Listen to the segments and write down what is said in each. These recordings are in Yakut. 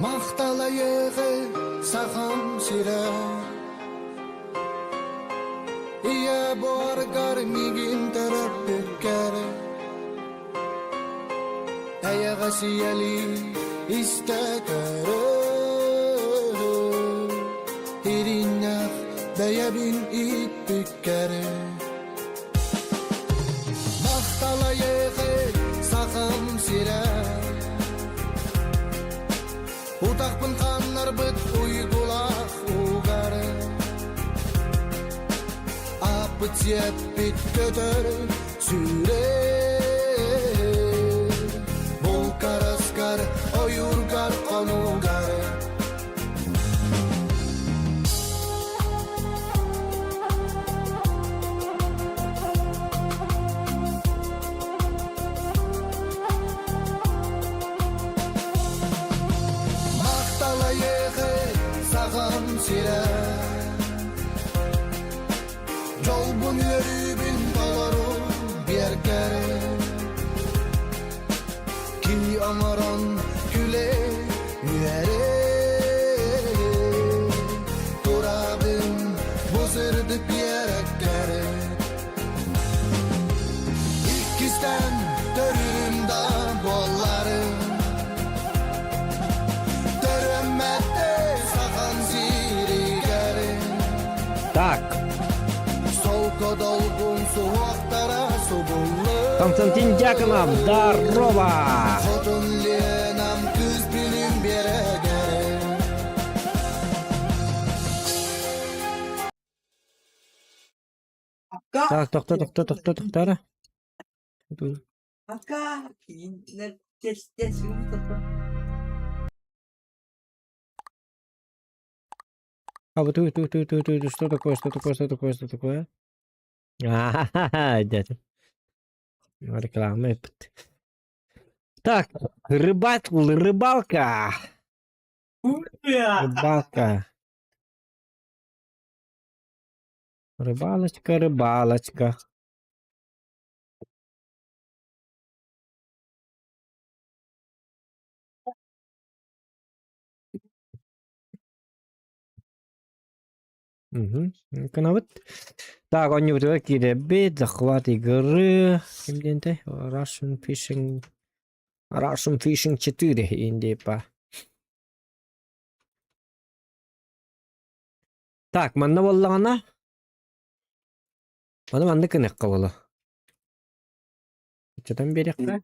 Махталайыгы Сахам сирэ Ийэ буоргар миигин төрөппүккэр Эйэҕэс ийэлии истэ көрөр Ириннэх бэйэбин ииппиккэр Махталайыгы Сахам сирэ Утахпын ханнарбыт уйгулаах угар Ааппыт сиэппит көтөр сүүрэр Булкараскар ойуургар хонуугар Махталайыгы Сахам сирэ Дьолбун үөрүүбүн толору биэркэр Кии оҥорон күлэ үөрэ Турабын бу сырдык биэрэккэр Иккистэн төрүүм да буолларым Төрөммөттө сахан сиригэр Так. Солко долгун суһуохтара субуллар Константин Дьяконов, здорово! Хотун Ленам кыыс билим биэрэгэр Так, тохто, тохто, тохто, тохто эрэ. А вот ту ту ту ту ту что такое, что такое, что такое, что такое? А, дядя. Реклама. Так, рыбак, рыбалка. Рыбалка. Рыбалочка, рыбалочка. Мгм. Гынабыт. Так, оонньуубутугар киирэбит. Захват игры. Ким диэнтэй? Russian Fishing. Russian Fishing 4 индипа. Так, манна буоллаҕына маны маннык гыныахха буолуо. Ыччатан биэриэххэ.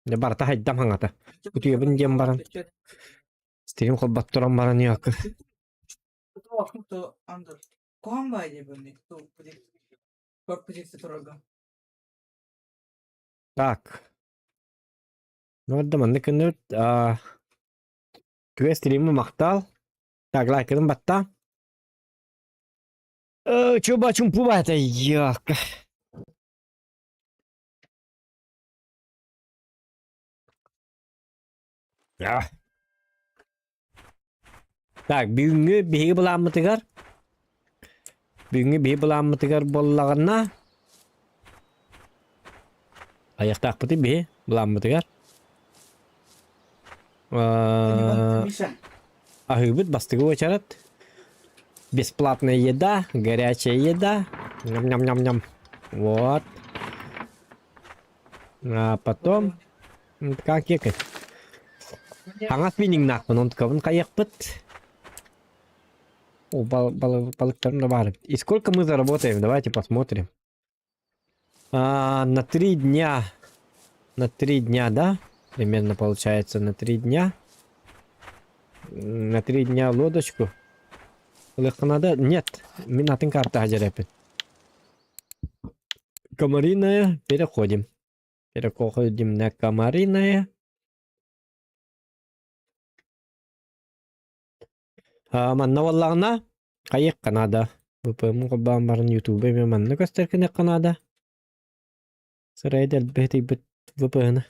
Дьэ барыта хайдам хаҥата. Утуйабын диэн баран стрим холботторон баран иокка. Так. Ну да маннык гынныбыт. Күөс стримы махтал. Так, лайкарын батта. Чуба чумпуба это ёлка. Так, бүгүҥҥү биһиги былааммытыгар бүгүҥҥү биһиги былааммытыгар буоллаҕына айахтаахпытый биһи былааммытыгар аһыыбыт бастакы уочарат бесплатная еда, горячая еда, ням-ням-ням-ням. Вот. А потом как ехать? Хаҥас миниҥнаахпын, онтукабын хайыахпыт. О, бал, бал, балыктарым да баар. И сколько мы заработаем? Давайте посмотрим. А, на 3 дня. На 3 дня, да? Примерно получается на 3 дня. На 3 дня лодочку. Надо? Нет, мин атын карта хадьараппын. Комариная, переходим. Переходим на Комариная. Манна буоллаҕына хайыахха наада? ВПМ холбоон баран Ютубу эмиэ манна көстөр гыныахха наада. Сырайа дэлби ытыйбыт VPN-ы.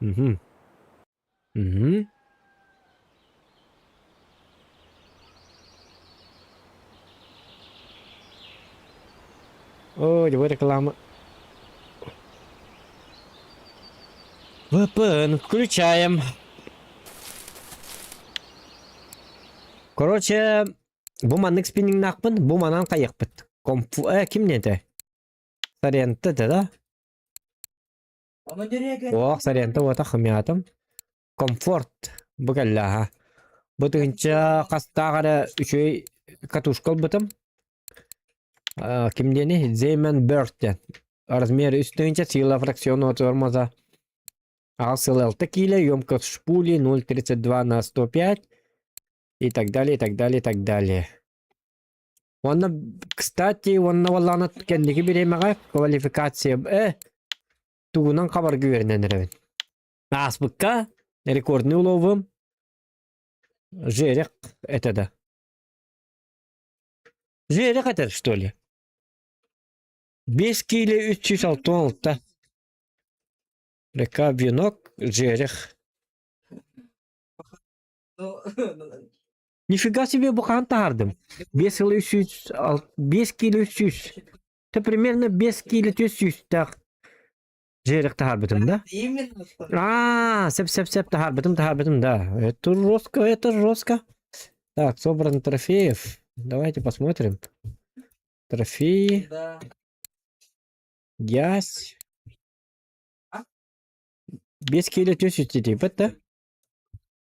Мгм. Мгм. Ой, бу реклама. VPN включаем. Короче, бу маннык спиннингнаахпын, бу манан хайыахпыт. Комфу... Э, ким диэтэ? Сарента этэ да? Ох, Сарента уота хомятым. Комфорт бу кэллэ аһа. Бу тыһыынча хастаах эрэ үчүгэй катушка ылбытым. Ким диэни? Зеймен Бёрд диэн. Размер үс тыһыынча, сила фракционного тормоза аҕыс сыл алта киилэ, емкость шпули 0,32 на 105 и так далее, и так далее, и так далее. Уонна, кстати, уонна буоллаҕына кэнники бириэмэҕэ квалификация тугунан хабарга үөрэнэн эрэбин. Ааспыкка рекордный уловум жерех этэ да. Жерех этэр, что ли? 5 киилэ 366. Река Венок, жерех. Нифига себе бухаан таһаардым. 5 кило 300, 5 кило 300. Это примерно 5 кило 300 Жерех таһаарбытым да? Именно что. А, сөп сөп сөп таһаарбытым таһаарбытым да. Это жестко, это жестко. Так, собран трофеев. Давайте посмотрим. Трофеи. Да. Ясь. А? Без киилэ түс үтүтүйбэт да?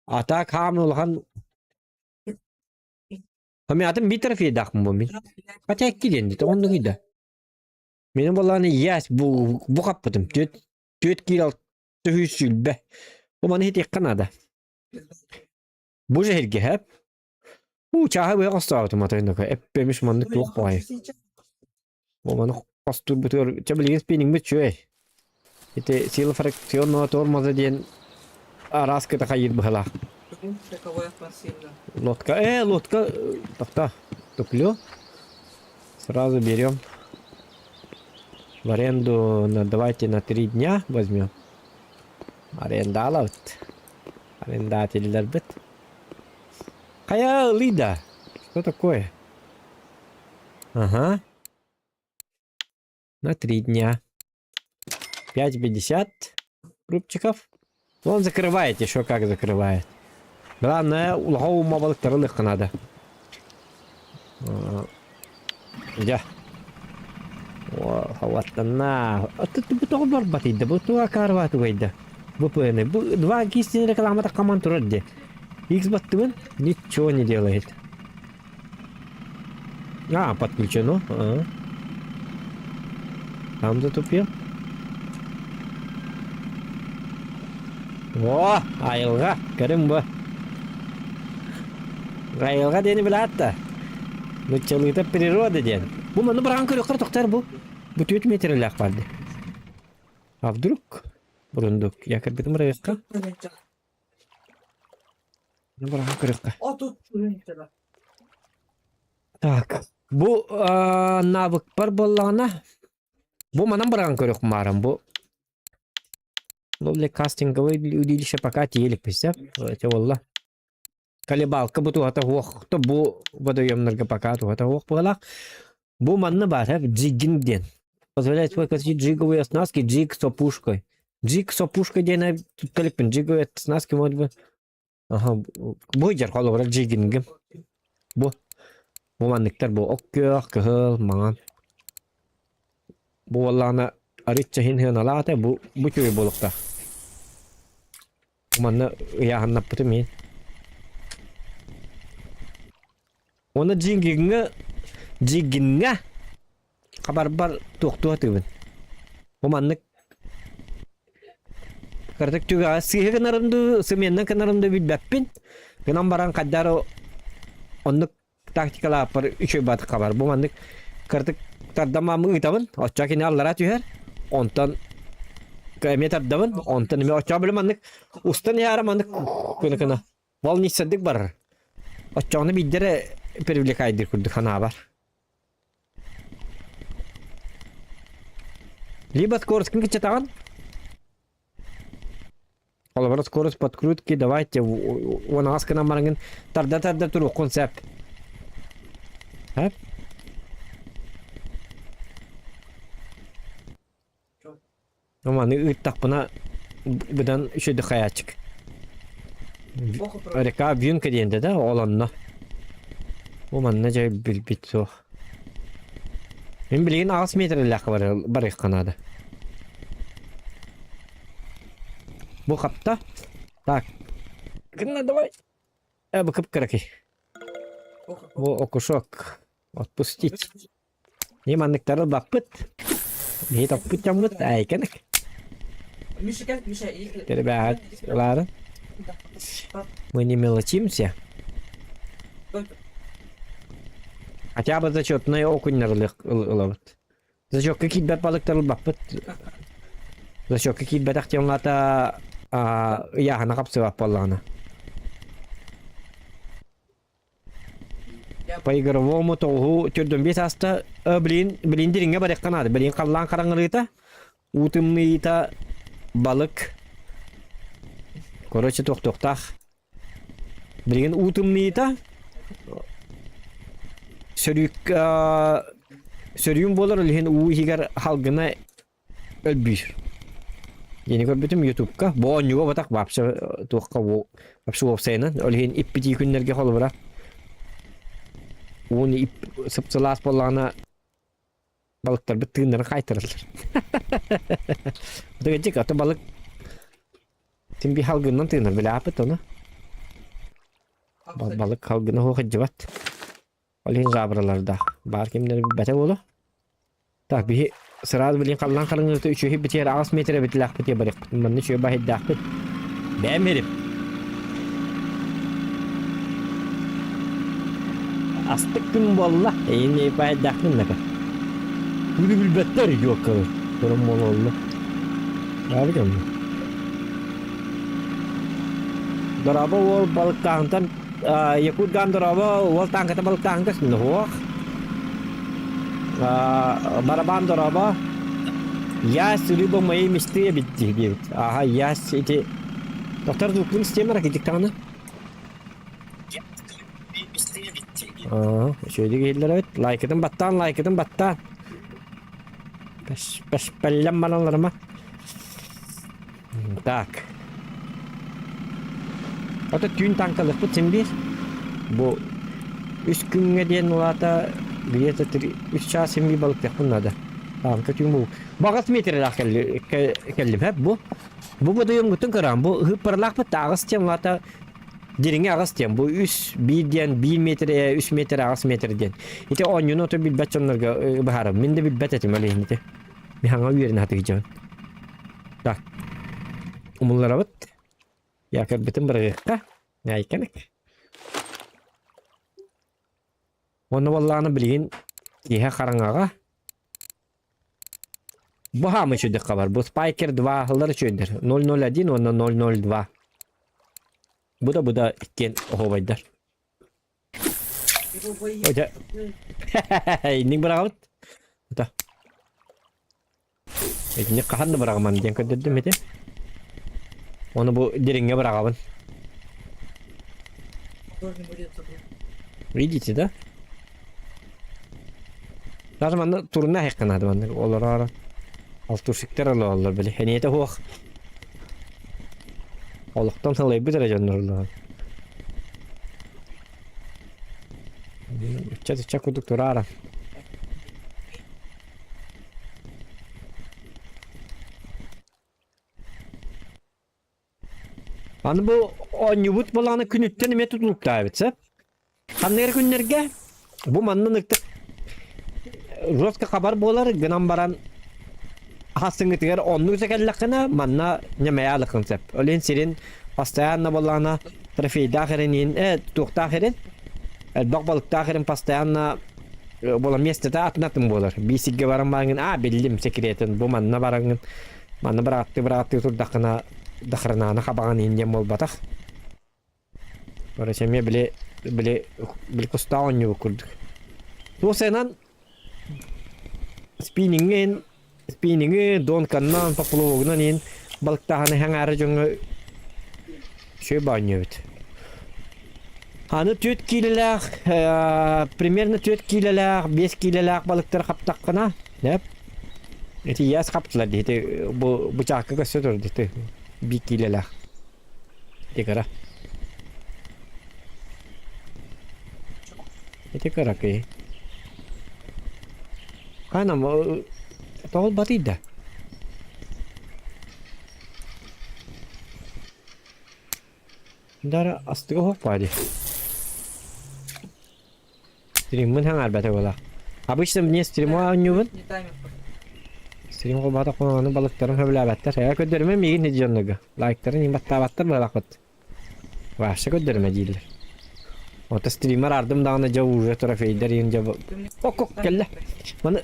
А так хаамын улахан Хамятым биир трофейдаахпын бу мин. Хотя икки диэн дии, оннук да. Мин буоллаҕына ясь бу бу хаппытым. Түөрт түөрт киилэ алта сүүс сүүрбэ. Бу маны хитиэххэ наада. Бу же иһиргэһэп. Уу чааһы быһа хостообутум атайын эппэмиш маннык туох баҕайы. Бу маны хостуурбутугар чэ билигин спиннингмит үчүгэй. Ити сила фракционного тормоза диэн араас кыта хайыыр быһалаах. Лодка, лодка, тохто, туплю. Сразу берем. В аренду на, давайте на 3 дня возьмем. Арендалабыт. Арендателлэрбит. Хайа, Лида, что такое? Ага. На 3 дня. 5,50 рубчиков. Он закрывает еще как закрывает. Главное, улахан балыктары надо. Дьэ. Хаваттана. Бу тоҕо барбатыйда, бу туга карватыгайда. Бу пыны. Бу два кистин рекламата команд турар де. X баттыбын ничего не делает. А, подключено. А. Там затупил. О, айылҕа, көрүҥ бу. Айылҕа диэни билээт да. Нуччалыыта природа диэн. Бу маны быраҕан көрүөххэ тохтор бу. Бу түөрт метрэлээх барды. А вдруг бурундук я кыргытым ырыахха. Быраҕан көрүөххэ. Так, бу навыкпар буоллаҕына, бу манан быраҕан көрүөх маарым бу. Ловля кастинговый удилище пока тиэлик сөп. Это буолла. Колебалка бу туһата суох, то бу водоемнарга пока туһата суох буолах. Бу манна баар, джигинг диэн. Позволяет выкатить джиговые оснастки джиг с опушкой. Джиг с опушкой диэн тутталыкпын. Джиговые оснастки может быть. Аха, бу дьар холобура джигингим. Бу. Бу манныктар бу ок күөх, кыһыл, маҥан. Бу буоллаҕына арыычча иһин сыаналаата бу бу үчүгэй буолуохтаах. Манна ыйааһыннаппытым иһин. Уонна джингиҥҥа джигиҥҥа хабарбар туохтуу сатыыбын. Бу маннык кыратык түгэҕэ сыыһа гынарым дуу, сымыйаннан гынарым дуу билбэппин. Гынан баран хайдары оннук тактикалаахпар үчүгэй баатык хабар. Бу маннык кыратык тардамааммын ыытабын, оччо кини аллара түһэр, онтон эмиэ тардабын, онтон эмиэ оччоҕо били маннык устан иһээри маннык гына гына волнистардык барар. Оччоҕуна биирдэ эрэ привлекайдыыр курдук санаабар. Либо скоростькын кыччатаҕын, холобура скорость подкрутки давайте уон аҕыс гынан бараҥҥын тарда-тарда туруоххун сөп. Сөп? Маны ыыттахпына быдан үчүгэй хайааччык. Река Вьюнка диэн да ол онно. Бу манна дьэ билбит суох. Мин билигин 8 метрлээх барыахха наада. Бу хапта. Так. Гына давай. Э, бу кып-кыракый. Бу окушок. Отпустить. Не манныктары ылбаппыт. Биһи топпут дьоммут айканык. Ребят, ладно. Мы не мелочимся. Хотя бы зачетные окунь ылабыт. Зачетка киирбэт балыктар ылбаппыт. Зачетка киирбэтэх темлата ыйааһына хапсыбат буоллаҕына. По-игровому тоҕуһу төрдүн биэс ааста. Блин, блин дириҥҥэ барыахха наада. Блин халлаан хараҥарыыта, уу тымныйыыта, балык. Короче, туохтуохтаах. Билигин уу тымныйыыта сөрүүк сөрүүн буолар, ол иһин уу иһигэр халгына Өлбүүр. Диэни көрбүтүм ютубка. Бу оонньууга батах вообще туохха вообще уопсайынан. Ол иһин иппитии күннэргэ холобура ууну ип сып-сылаас буоллаҕына балыктарбыт тыыннарын хаайтараллар. Дыгыдьык, аты балык син би халгыннан тыынар билээппит ону. Балык халгына суох сылдьыбат. Ол иһин жабралардаах. Баар кимнэр билбэтэ буолуо. Так, биһи сразу билин халлаан харыҥыыта үчүгэй битиэр 8 метр эбитилээхпит барыахпыт. Манна үчүгэй баһыйдаахпыт. Бэйэм иһирим. Астык күн буолла. Эйин баһыйдаахпын нака. Күнү билбэттэр юоккалар. Көрөн буолуолла. Баабыт онно. Дорообо уол балыктааһынтан Якут Дорообо уол тааҥката балыктааһын көстүнэ суох. Барабан дорообо. Ясь рыба моей мечты эбит диэбит. Аха, ясь ити Доктор звукпун истиэм эрэ даҕаны. Аа, үчүгэйдик иһиллэр эбит. Лайкытын баттаан, лайкытын баттаан. Пэш-пэллэм баралларыма. Так. Ото түүн тааҥкалыахпыт син биир. Бу үс күҥҥэ диэн улаата где-то үс чаас син биир балыктыахпын наада. Тааҥка түүн бу. Баҕас метрэлээх кэллим һэп бу. Бу бодойомҥутун көрөҕүн. Бу ыһыппаралаахпыт да аҕыс диэн улаата дириҥэ аҕыс диэн. Бу үс биир диэн биир метр үс метр аҕыс метр диэн. Ити оонньууну ото билбэт дьоннорго быһаарабын. Мин да билбэт этим ол иһин ити. Мин хаҥа үөрэнэ сатыыр Так. Умулларабыт. Якорбытын бырагыахха. Айканык. Уонна буоллаҕына билигин киэһэ хараҥаҕа бу хаамы үчүгдүк хабар. Бу Spiker 2 аһыллар үчүгэйдэр. 001 уонна 002. Бу да бу да иккиэн оһуобайдар. Ожа. Инник быраҕабыт. Ата. Итинник хаһан да быраҕыман диэн көрдөрдүм ити. Ону бу дириҥҥэ быраҕабын. Видите, да? Даже манна турна аһыахха наада манна олороор алтурщиктар олороллор били эниэтэ суох олохтон сылайбыт эрэ дьоннор олорор Ыччат ыччат курдук тураара. Аны бу оонньуубут былаана күнүттэн эмиэ тутулуктаабыт сөп. Ханнык эрэ күннэргэ бу манна ныктык жестко хабар буолар гынан баран хассыҥҥытыгар оннук кэллэххинэ манна ньамайаалыккын сөп. Ол иһин сирин постоянно буоллаҕына трофейдаах эриниин э туохтаах эрин элбэх балыктаах эрин постоянно буолан миэстэтэ атын атын буолар. Биир сиргэ баран бараҥҥын аа биллим секретин бу манна бараҥҥын манна бырааттыы бырааттыы турдаххына дахаранааны хабаҕын иһин диэн буолбатах. Короче, эмиэ били били били кустаах оонньуубут курдук. Туосайынан спинниҥҥин спинниҥи донканнан поплавогунан иһин балыктааһыны хаҥаары дьоҥҥо үчүгэй баанньуубут. Аны түөрт киилэлээх примерно түөрт киилэлээх, биэс киилэлээх балыктары хаптаххына, эп. Ити яс хаптылар дии, ити бу бычаакка көстө турду ити биир киилэлээх. Ити кыра. Ити кыракый. Ханам тоҕо батыйда? Дара астыга оһох баар дии. Стриммын хаҥаарбата буолар. Обычно мне стрима оонньуубун. Стрим холбоото ону балыктарын сөбүлээбэттэр. Ээ көрдөрүмэ миигин ити дьоннорго. Лайктарын иһин баттаабаттар буолаахпыт. Вообще көрдөрүмэ дииллэр. Ото стример ардым даҕаны дьэ уже трофейдар иһин дьэ Ок, кэллэ. Маны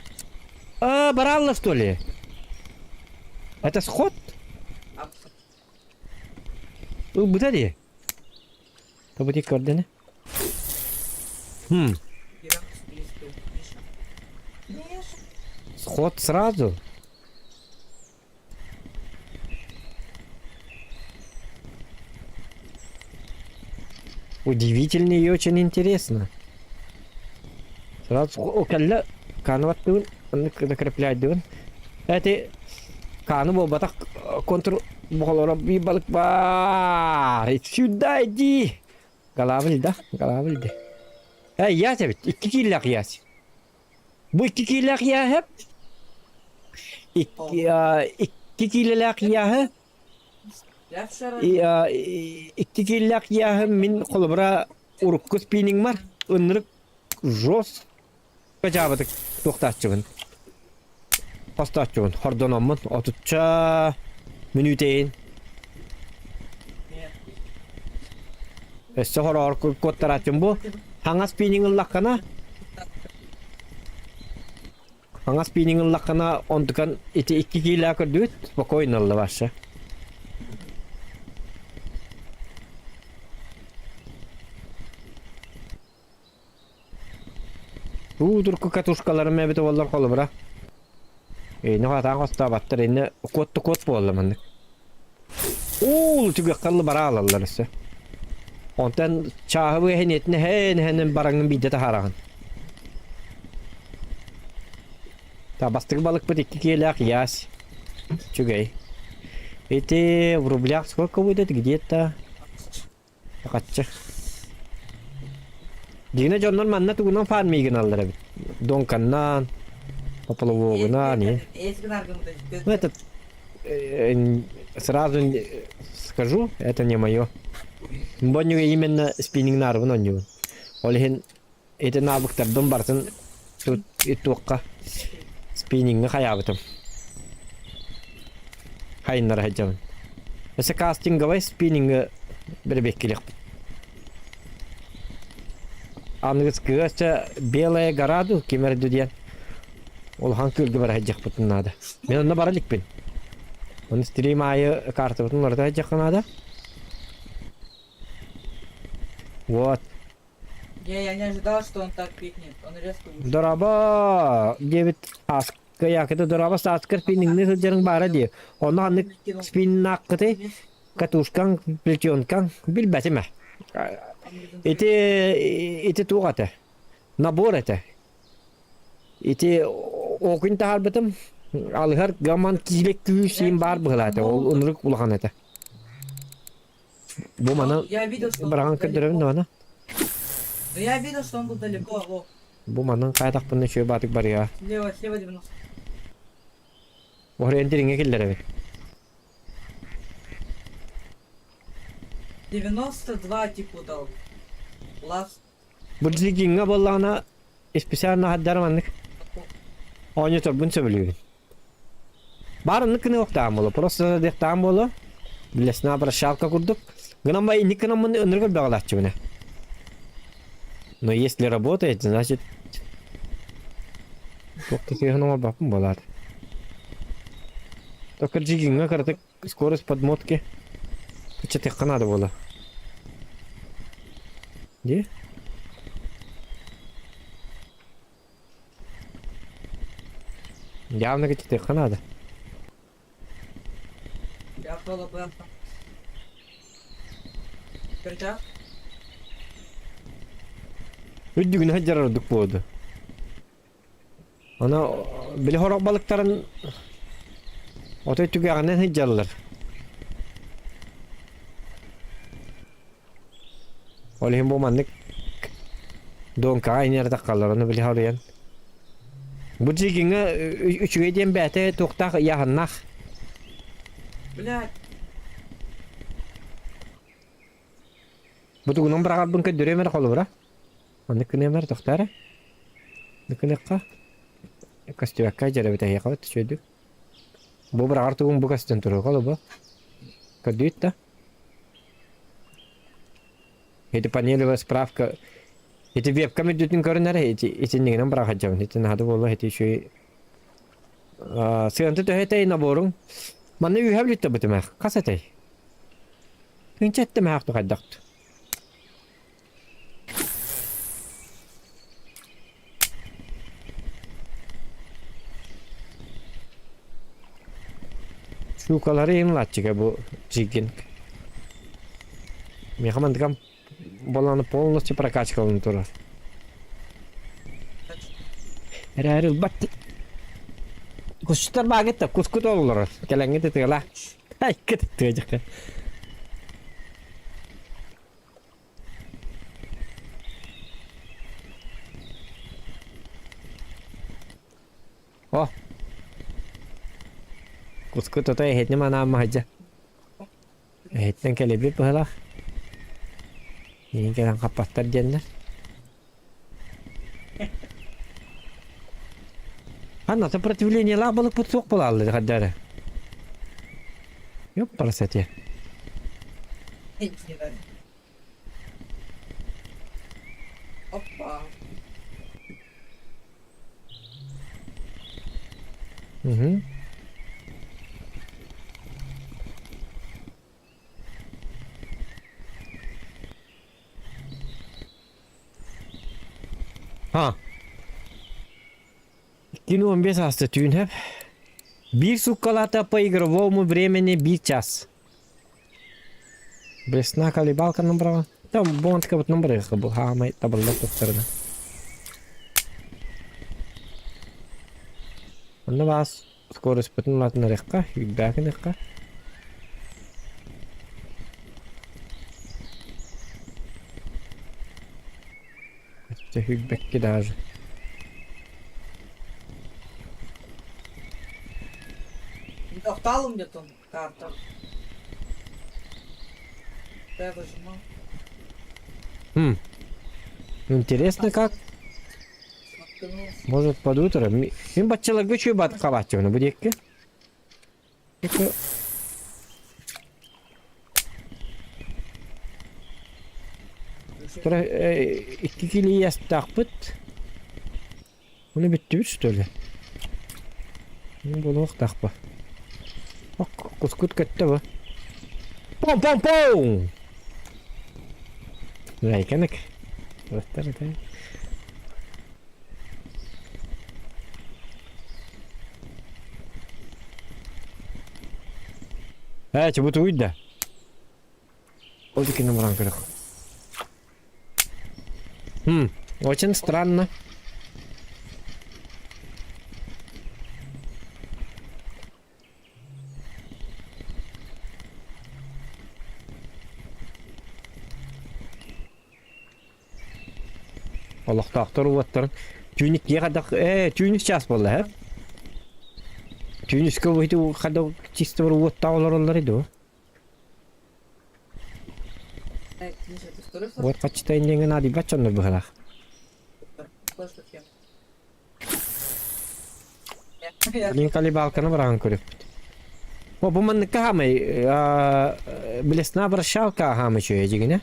А, баралла что ли? Это сход? Ылбыта дии. Тобути көрдөнө. Хм. Сход сразу. Удивительно и очень интересно. Сразу о, кэллэ канваттыын закрепляйдыын. Эти Кааны буолбатах контур бохолоро биир балык баар. Сюда иди. Галавль да, галавль да. Эй, ясь эбит, икки кииллээх ясь. Бу икки киилээх яһы икки, икки киилэлээх яһы икки киилэлээх яһы мин холобура урукку спиннингмар ынырык жестко Дьаабытык туохтааччыбын, хостооччубун, хордономмун отучча мүнүүтэйин. Өссө хороҕор куоттарааччым бу хаҥас пиинин ыллаххына хаҥас пиинин ыллаххына онтукан ити икки киилээх көрдүбүт спокойно ылла вообще. Уу-турку катушкаларым эбитэ буоллар холобура. Эйни хатаан хостообаттар, инне куот да куот буолла маннык. Уул түгэххэ бара алаллар өссө. Онтон чааһы быһа һээн һэнэн бараҥын биирдэ таһаараҕын. Та бастакы балыкпыт икки киэлээх ясь. Үчүгэй. Ити в рублях сколько будет где-то? Хаччы. Дьиҥэ дьоннор манна тугунан фармии гыналлар эбит. Донканнаан, поплавогунаан, и. Ну, это сразу скажу, это не мое. Боннюга именно спиннинг нарыбын оонньуубун. Ол иһин ити навыктарбын барытын тут туохха спинниҥҥэ хайаабытым. Хайыннара сылдьабын. Өссө кастинговай спинниҥҥэ бэрэбиэккилиэхпит. Аныгыскыга өссө Белая гора дуу, ким эрэ диэн улахан күөлгэ бара сылдьыахпытын наада. Мин онно бара иликпин. Оны стрим аайы картабытын уларыта сылдьыахха наада. Вот. Я, я не ожидал, что он так пикнет. Он резко вышел. Дорообо диэбит ааска якыты дорообо сааскар спинниҥныы сылдьарыҥ баара дии. Онно ханнык спиннааххытый катушкаҥ, плетенкаҥ билбэтим ээ. Ити ити туох этэ? Набор этэ. Ити окунь таһаарбытым алыһар гаман киилэ күүс сиин баар быһылаата. Ол ынырык улахан этэ. Бу маны Я видел, что он быраҕан был көрдөрөбүн далеко. даҕаны. Но я видел, что он был далеко. Во, Бу манан хайатахпына үчүгэй баатык барыаҕа. слева, слева 90. Оһуруйан дириҥҥэ киллэрэбин. 92 типа дал. Лас. Бу дьиҥҥэ буоллаҕына специально хаддар маннык оонньоторбун сөбүлүүбүн. Баар оннук гыныахтаах буолуо, просто диэхтээх буолуо. Лесная бросалка курдук. Гынан ба инник гынаммын ынырык элбэҕэлээччибинэ. Но если работает, значит туох да сыыһан оҥорбоппун буолаат. Только джигиҥҥа кыратык скорость подмотки кыччатыахха наада буолла. Дии? Явно кыччатыахха наада. Я полобрата. Перчат? Үрдүгүнэ сылдьар ордук буолду. Аны били хорох балыктарын Отой түгэҕинэн сылдьаллар. Ол иһин бу маннык донкаҕа иҥэрдэххаллар ону били хоруйан. Бу дьиҥҥэ үчүгэй диэн бэйэтэ туохтаах ыйааһыннаах. Блядь. Бу тугунан быраҕарбын көрдөрүөм эрэ холобура. Маннык гыныам эрэ тохтоо эрэ. Гыныахха. Көстүбэккэ дьэрэбит эһиэхэ үчүгэйдик. Бу быраҕар тугум бу көстөн туруо холобу. Көрдүүт да. Ити панелевая справка ити вебкам үрдүтүн көрүн эрэ ити итиннигинэн быраҕадьабын ити наада буолла ити үчүгэй сыанта төһө этэй наборуҥ манна үһэ бүттэ бытымах хас этэй Тынча эттэмээх тухайдахт Суукалары иҥлааччыга бу дьиигин. Миэхэ мандыкам боланы полностью прокачкалан турар. Эрээри ылбат. Кусчуттар баагытта кускут олорор. Кэлэҥҥит ытыала. Айкыт тыадьака. О! Куску тута эһэтиним анааммаһыдьа. Эһэттэн кэлэбит быһылаах. Иин кэлэн хаппаттар диэннэр. Анна сопротивлениелаах балыкпыт суох буолааллар хаддары. Ёп, красоте. Опа. Угу. А. 2015 ааста түүн хөп. Биир сууккалаата по игровому времени биир час. Блесна колебалка набрала. Там бонтка вот набрала был. Хаамай табыллар туттарына. Онно баас скоростьпытын улаатынарыахха, үрбээкиныахха. Өттө даже. Тоқталым где-то карта. Я выжимал. Хм. Интересно как? Может под утро? Мин баччаларга үчүгэй бат хабааччыбын бу диэкки. Икки килийэстаахпыт. Ону бүттүбүт что ли? Буолуохтаахпа. Кускут көттө бу. Пом-пом-пом! Лайканык. Ээ, чебу тугуй да? Ол иккини баран көрөх. Хм, очень странно. Олохтоохтор уоттарын түүн иккигэ хайдах ээ түүн үс чаас буолла ээ түүн үскэ ити хайдах чисто бір уоттаах олороллор дуо Уот хаччыта инньэҥҥэ наадыйбат дьоннор быһалаах. Блин, колебалканы быраҕан көрүппүт. О, бу манныкка хаамай, блесна обращалка хаамай үчүгэй дьигинэ.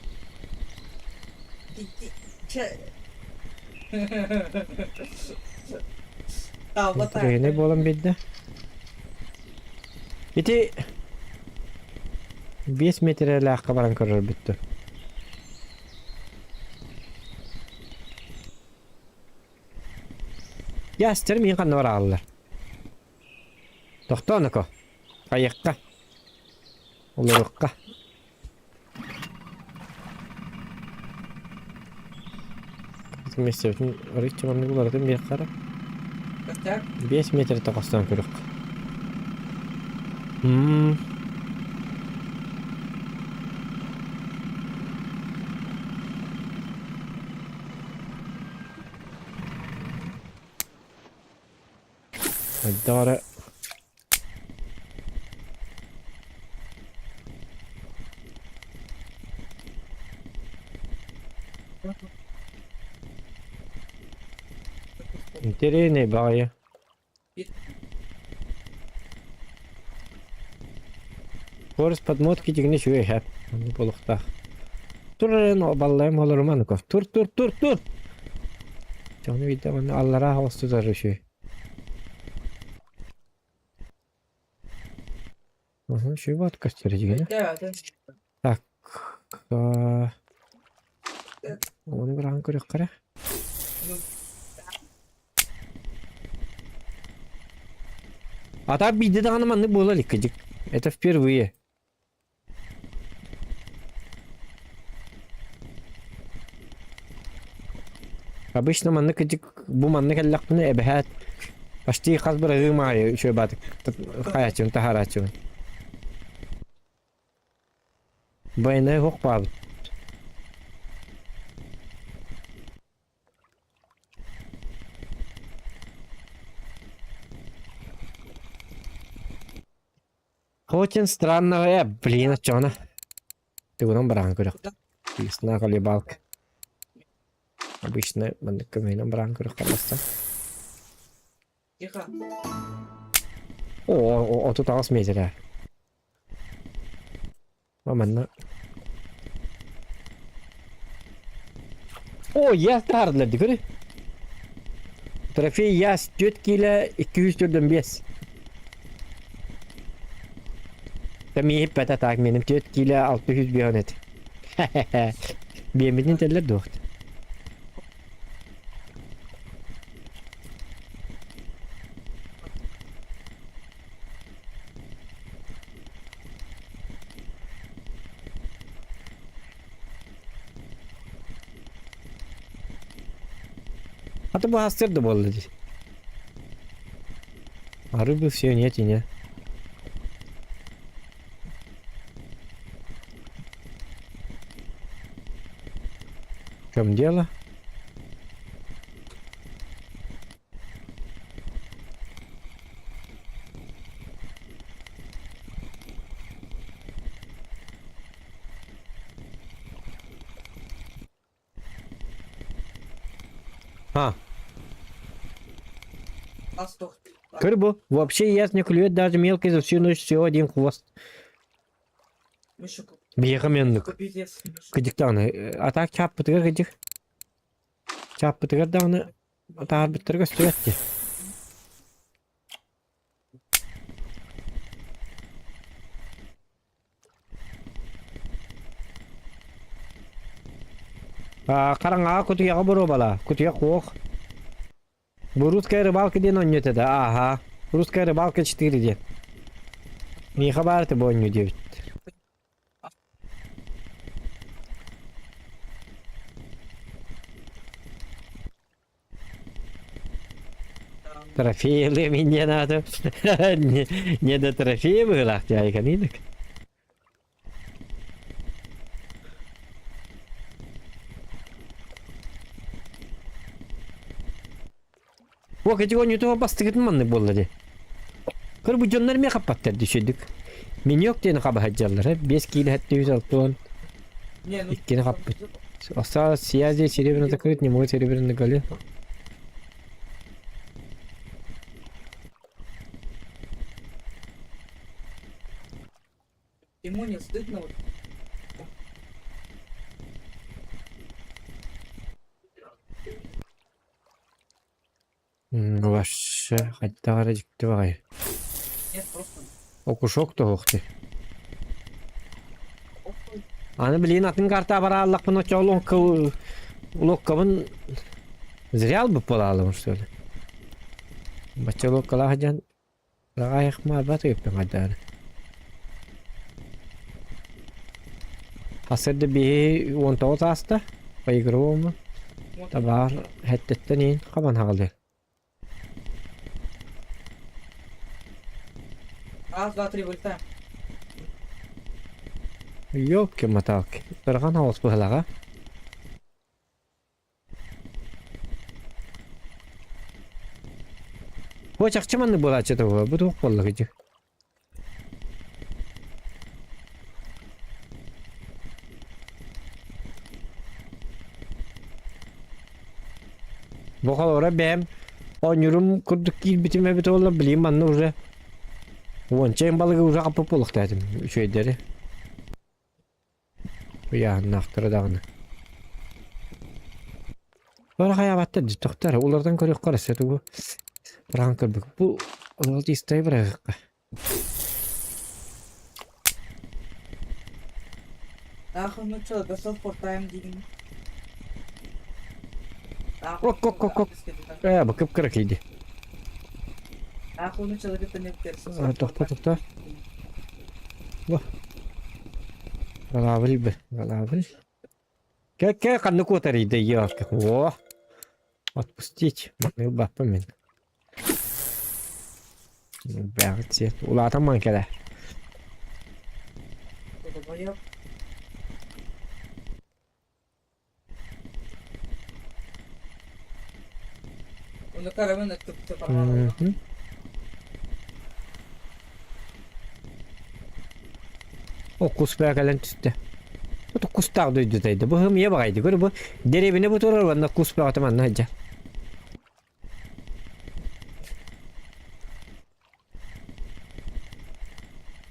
Тренер буолан биэрдэ. Ити 5 метрэлээххэ баран көрөр бүттү. Ястер миин ханна барааллар. Тохтоо Ноко. Хайыахха. Олоруохха. Миэстэбитин арыычча маннык уларытын биэххэ эрэ. 5 метр тоҕостоон көрүөх. М. Хайдах эрэ Интэриэһинэй баҕайы. Скорость подмотки дьиҥинэ үчүгэй эһэ. Оннук буолуохтаах. Тур эрэн баллайым олоруманыков. Тур тур тур тур! Дьону видно манна аллараа оҕус тутар үчүгэй. Уһун үчүгэй баат көстөр дьиҥинэ. Так. Ону быраҕан көрүөххэ эрэ. А так биирдэ даҕаны маннык буола илик кыдьык. Это впервые. Обычно маннык кыдьык бу маннык эллэхпинэ эбэһээт почти хас бырагыым аайы үчүгэй баатык хайааччыбын таһаарааччыбын. Байанай оһох баабыт. Очень странного блин, оччоҕуна тугунан бараан көрөхпүт. Весна колебалка. Обычно маннык көмөһүнэн бараан көрөххө бастан. Тихо. О, 38 метр. Манна. О, я таһардылар дии көрү. Трофей яс 4 кило 245. Миһиппэтэ так меним 4 кило 605 эт. Биэммитин теллер дуохт. А то баастыр да буолла дии. А рыбы все нет и нет. В чем дело? А. Кырбу. Вообще ясно не клюет даже мелкий за всю ночь всего один хвост. Биэхэ меннык. Кыдьыктааны. А так чааппытыгар кыдьык. Чааппытыгар даҕаны Таһаарбыттара көстүбэт дии. Аа, хараҥаҕа кутуйаҕы боруобалаа. Кутуйах уох. Бу русская рыбалка диэн оонньуу этэ да, ааһаа. Русская рыбалка 4 диэн. Миэхэ баар этэ бу оонньуу диэбит. Трофейлы мне надо. Не, не до трофея быһыылаах дьаайыканыйдык. О, категория того бастыгытын маннык буолла дии. Көр бу дьоннор эмиэ хаппаттар дии Миньок диэн хабаһадьаллар, 5 киилэ 760 иккини хаппыт. Осталось связи серебряно закрыт, не может серебряно голе. Ему не стыдно вот. Вообще, хайдах эрэ дьикти баҕайы. Нет, просто. Окушок тоһуохтуй. Аны билигин атын карта барааллахпын оччоҕо локкабын зря ылбыт буолаалым что ли. Бачча локкалаах дьон аҕайахмаабат ыыппын хайдаары. Хасырда биһи 19 ааста поигровому табаар хэттеттен иин хабан хаҕалыы. Раз, два, три, вылетаем. Ёлки-моталки. Ыарахан оҕус быһалаҕа. Бу чахчы маннык буолааччы туһуга. Бу туох буолла ити? Бу холобура бэйэм оонньуурум курдук киирбитим эбит буолла, билигин манна уже уонча ыйын балыгы уже хаппыт буолуохтаах этим үчүгэйдэри. Ыйааһыннаахтара даҕаны. Бары хайаабаттар дии, тохтор, улардан көрүөххэ эрэ тугу быраҕан көрбүк. Бу золотистая быраҕыахха. Нахуй, ну чё, дошел фортайм дигин. Нахуй, Ок, ок, ок, ок. Э, бу кып-кыра киирди. Нахуй, ну чё, это не Тохто, тохто. Бу. Галабыл бы, галабыл. Кэ-кэ ханнык куотарыйда ёлка. О! Отпустить. Маны баппын мин. Бэҕит сиэт. Улаатан ман кэлэ. Мгм. О, кус баа кэлэн түстэ. Бу кустаах дойдутайда. Бу хымыйа баҕайды. Көр бу дэриэбинэ бу турар уонна кус бөҕөтө манна сылдьар.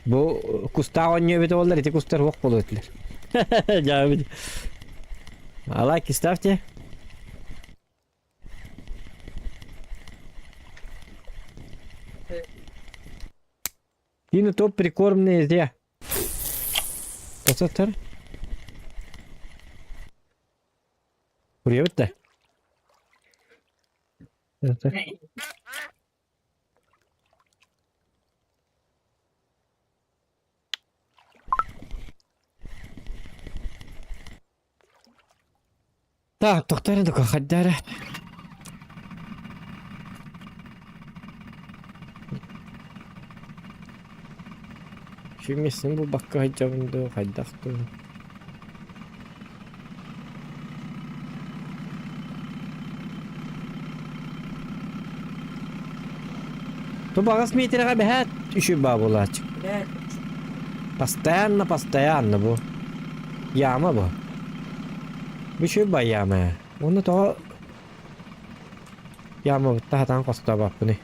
Бу кустаах оонньуу эбитэ буоллар ити кустар суох буолуо этилэр. Дьаабыт. А лайки ставьте. Кини топ прикормные зря. Тосоттор. Уруйабыт да? Так, тохтор дука хайдара. Шиммиссин булбакка сылдьабын дуу, хайдах дуу. Тубаҕас миэтэрэҕэ бэһээт үчү баа буолааччы. Постоянно, постоянно бу. Яма бу. Бу үчүгэй баа яма ээ. Уонна тоҕо ямабытта сатаан хостообоппунуй.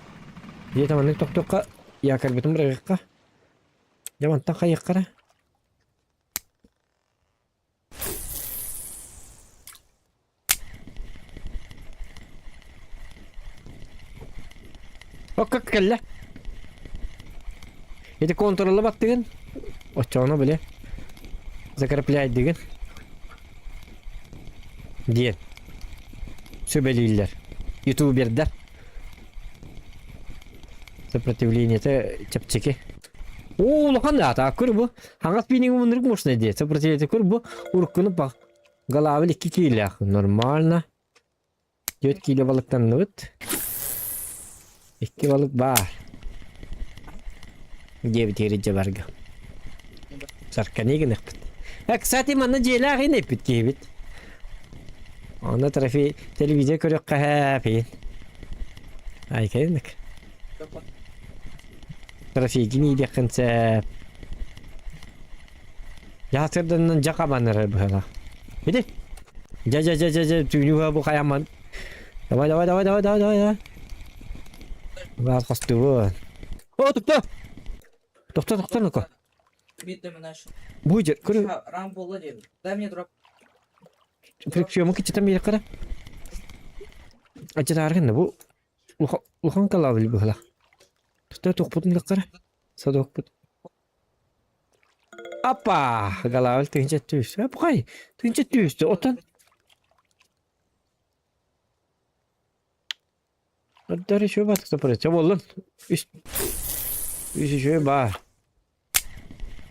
Дьиэтэ маннык тохтуохха якорьбытын быраҕыахха. Дьэ мантан хайыахха эрэ. Окко кэллэ. Ити контролла баттыгын. Оччоҕуна били закрепляйдыгын диэн сүбэлииллэр. Ютубердар. Сопротивлениета чэпчэки. Оо, улахан да көр бу. Хаҥас бииниҥ муннурук мощный дии. Сопротивление көр бу уруккуну бах. Галавы икки киилээх. Нормально. 4 киилэ балыктанныбыт. Икки балык баар. Диэбитигэр илдьэ барга. Сарканыы гыныахпыт. Э, кстати, манна дьиэлээх иин эппит киһибит. Онно трофей телевизор көрүөххэ һээпин. Ай, кэлинник. Трофейгин иидиэххин сөп. Дьаһатырданан дьа хабаннарар быһалаах. Иди. Дьа дьа дьа дьа дьа түүнү бу хайаман. Давай давай давай давай давай давай. Баар хостубун. О, тохто! Тохто, тохто, ну-ка. Будет, көрү. Дай мне дроп. Фрикциому кичитэн биэрэххэ Ачытааргын бу улахан калабыл быһалах. Тохто тохпутун лыккара. Садокпут. Апа! Галаабыл тыһыынча түс. Апкай, тыһыынча түстэ. Оттон Ардары үчүгэй баатыкта барыта буоллун. Үс үс үчүгэй баар.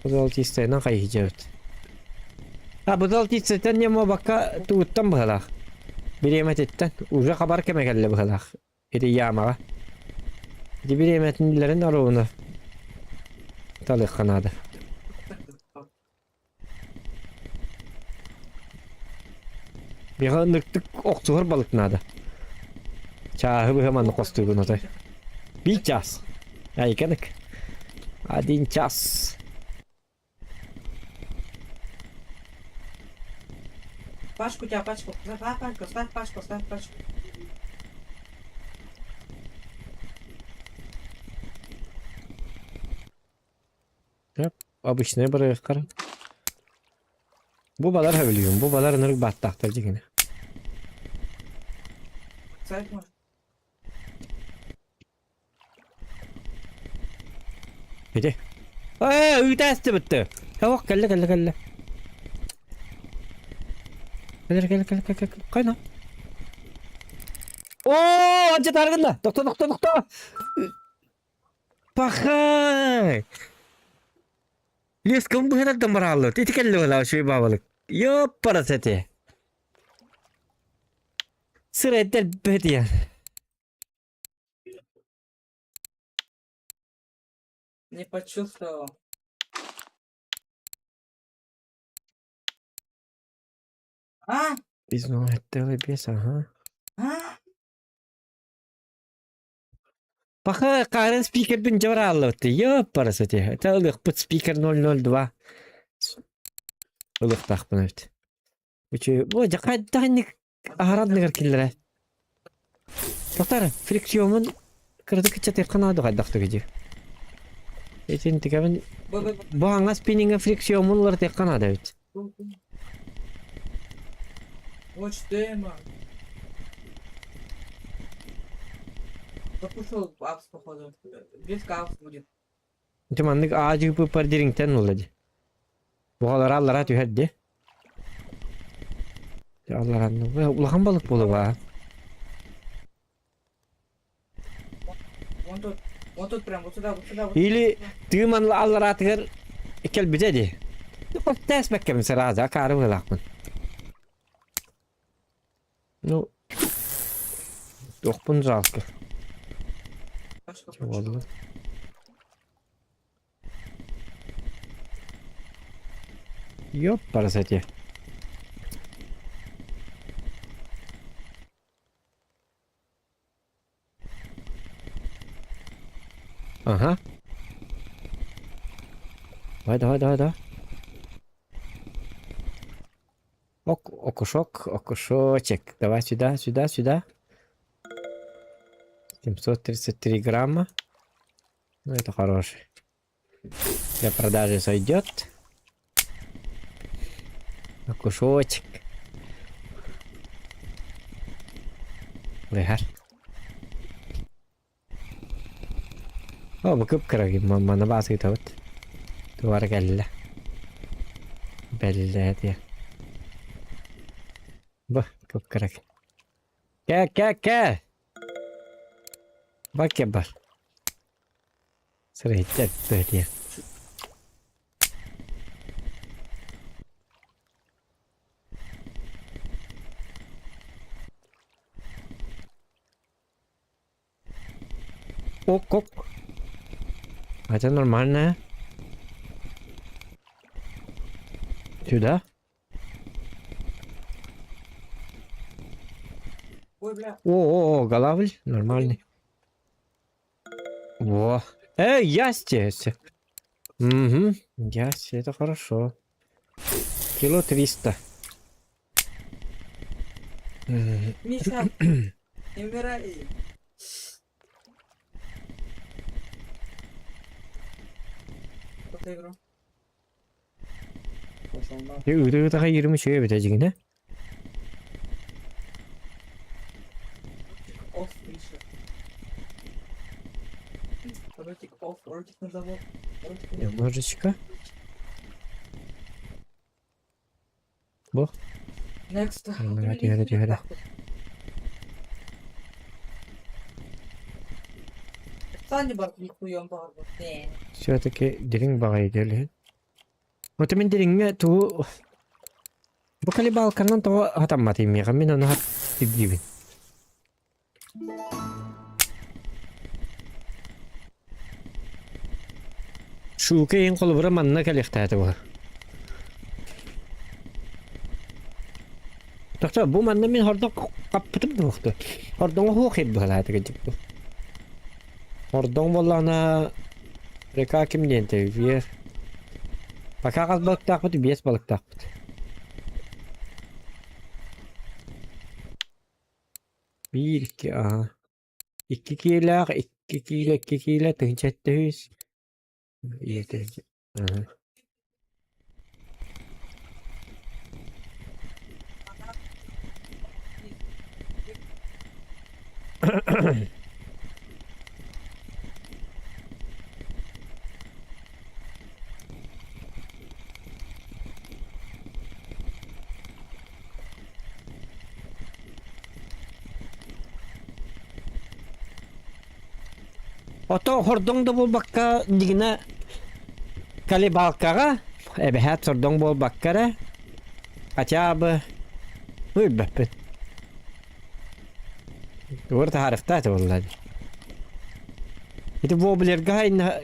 Быдалтистайынан хайыһыдьабыт. А быдалтистайтан немо бакка тугуттан быһалаах. Бириэмэтиттэн уже хабар кэмэ кэллэ быһалаах. Ити яамаҕа. Ити бириэмэтинилэрин оруобуна. Талыахха наада. Миэхэ ынырыктык охсуһар балык наада. Чааһы быһа манна хостуугун отой. Биир чаас. Айканык. Один час. Пачку тебя, пачку. Ставь пачку, ставь пачку, ставь пачку. Обычный бырайыктар. Бу балар сөбүлүүбүн. Бу балар ынырык бааттаахтар дьиҥинэ. Ставь может. Ити. Ээ, ыытаастыбытты. Ох, кэллэ, кэллэ, кэллэ. Кэлэр, кэлэ, кэлэ, кэлэ, кэлэ. Хайна. Оо, анча тааргынна. Тохто, тохто, тохто. Пахай! Леском быһынардан барааллыбыт. Ити кэллэ была үчүгэй баабалык. Ёппарас эти. Сырэйдэр бэтиэн. Не почувствовал. А? Без ага. А? Паха Карен спикербин дьабарааллыбыт. Ёппарас эти. Это ылыхпыт спикер 002. Ылыхтаахпын эбит. Үчү, бу дьэ хайдах аһаранныгар киллэрэ. Тоқтар, фрикциомун кыратык кыччатыахха наада хайдах дии. Итин тикэбин бу аҥас спиннингэ фрикциомун уларытыахха наада эбит. Вот дема. Запушил апс, походу. Без апс будет. Ити маннык аа дьыыппар дириҥтэн ылла дии. Буҕалара аллара түһэр дии. Алларанны улахан балык буолуо Вон тут, вот тут прям, вот сюда, вот сюда. Вот Или тыым аллараатыгар кэлбитэ дии. Тээспэккэбин сразу акаары быһыылаахпын. Ну, туохпун жалко. Буолла. Ёппарасати. Ага. Давай, давай, давай, давай. Ок, окушок, окушочек. Давай сюда, сюда, сюда. 733 грамма. Ну, это хороший. Для продажи сойдет. Окушочек. Лыхар. О, бу кып-кыра манна баас ыытабыт. Туора кэллэ. Бэллэ диэн. Бу кып-кыра. Кэ, кэ, кэ! Бакке бар. Сырыһыттар диэн. Ок, ок. Это нормальная. Сюда? Ой, бля. О, о, о, голавль, нормальный. Во. Эй, ясти! Угу, ясти, это хорошо. Кило 300. Миша, не умирай. Кто игру? Ыытыытаха 23 эбитэ дьиҥинэ. Оф, Миша. Ротик оф, ротик на завод. Ротик на завод. Немножечко. Бу. Next. Түһэрэ түһэрэ. Саня бар нихуем бар. Все-таки дириҥ баҕайы диэлиһин. Вот мин дириҥҥэ тугу бу колебалканан тоҕо хатамматый миэхэ мин ону ирдиибин. Шуука иһин холобура манна кэлиэхтээтэ буолар. Тохтоо, бу манна мин хордон хаппытым да Хордоҥо суох иһит быһалаата кырдьык. Хордоҥ буоллаҕына река ким диэн вверх. Пока хас балыктаахпыт? Биэс балыктаахпыт. Биир, икки, аһа. Икки киилээх, икки киилэ, икки киилэ, тыһыынча сэттэ сүүс. Ийэтэ аһа. Ото хордоҥ да буолбакка дигинэ колебалкаҕа эбэһээт сордоҥ буолбакка эрэ хотя бы өлбөппүн. Тугу таһаарыахтаах этэ буолла дии. Ити воблерга хайна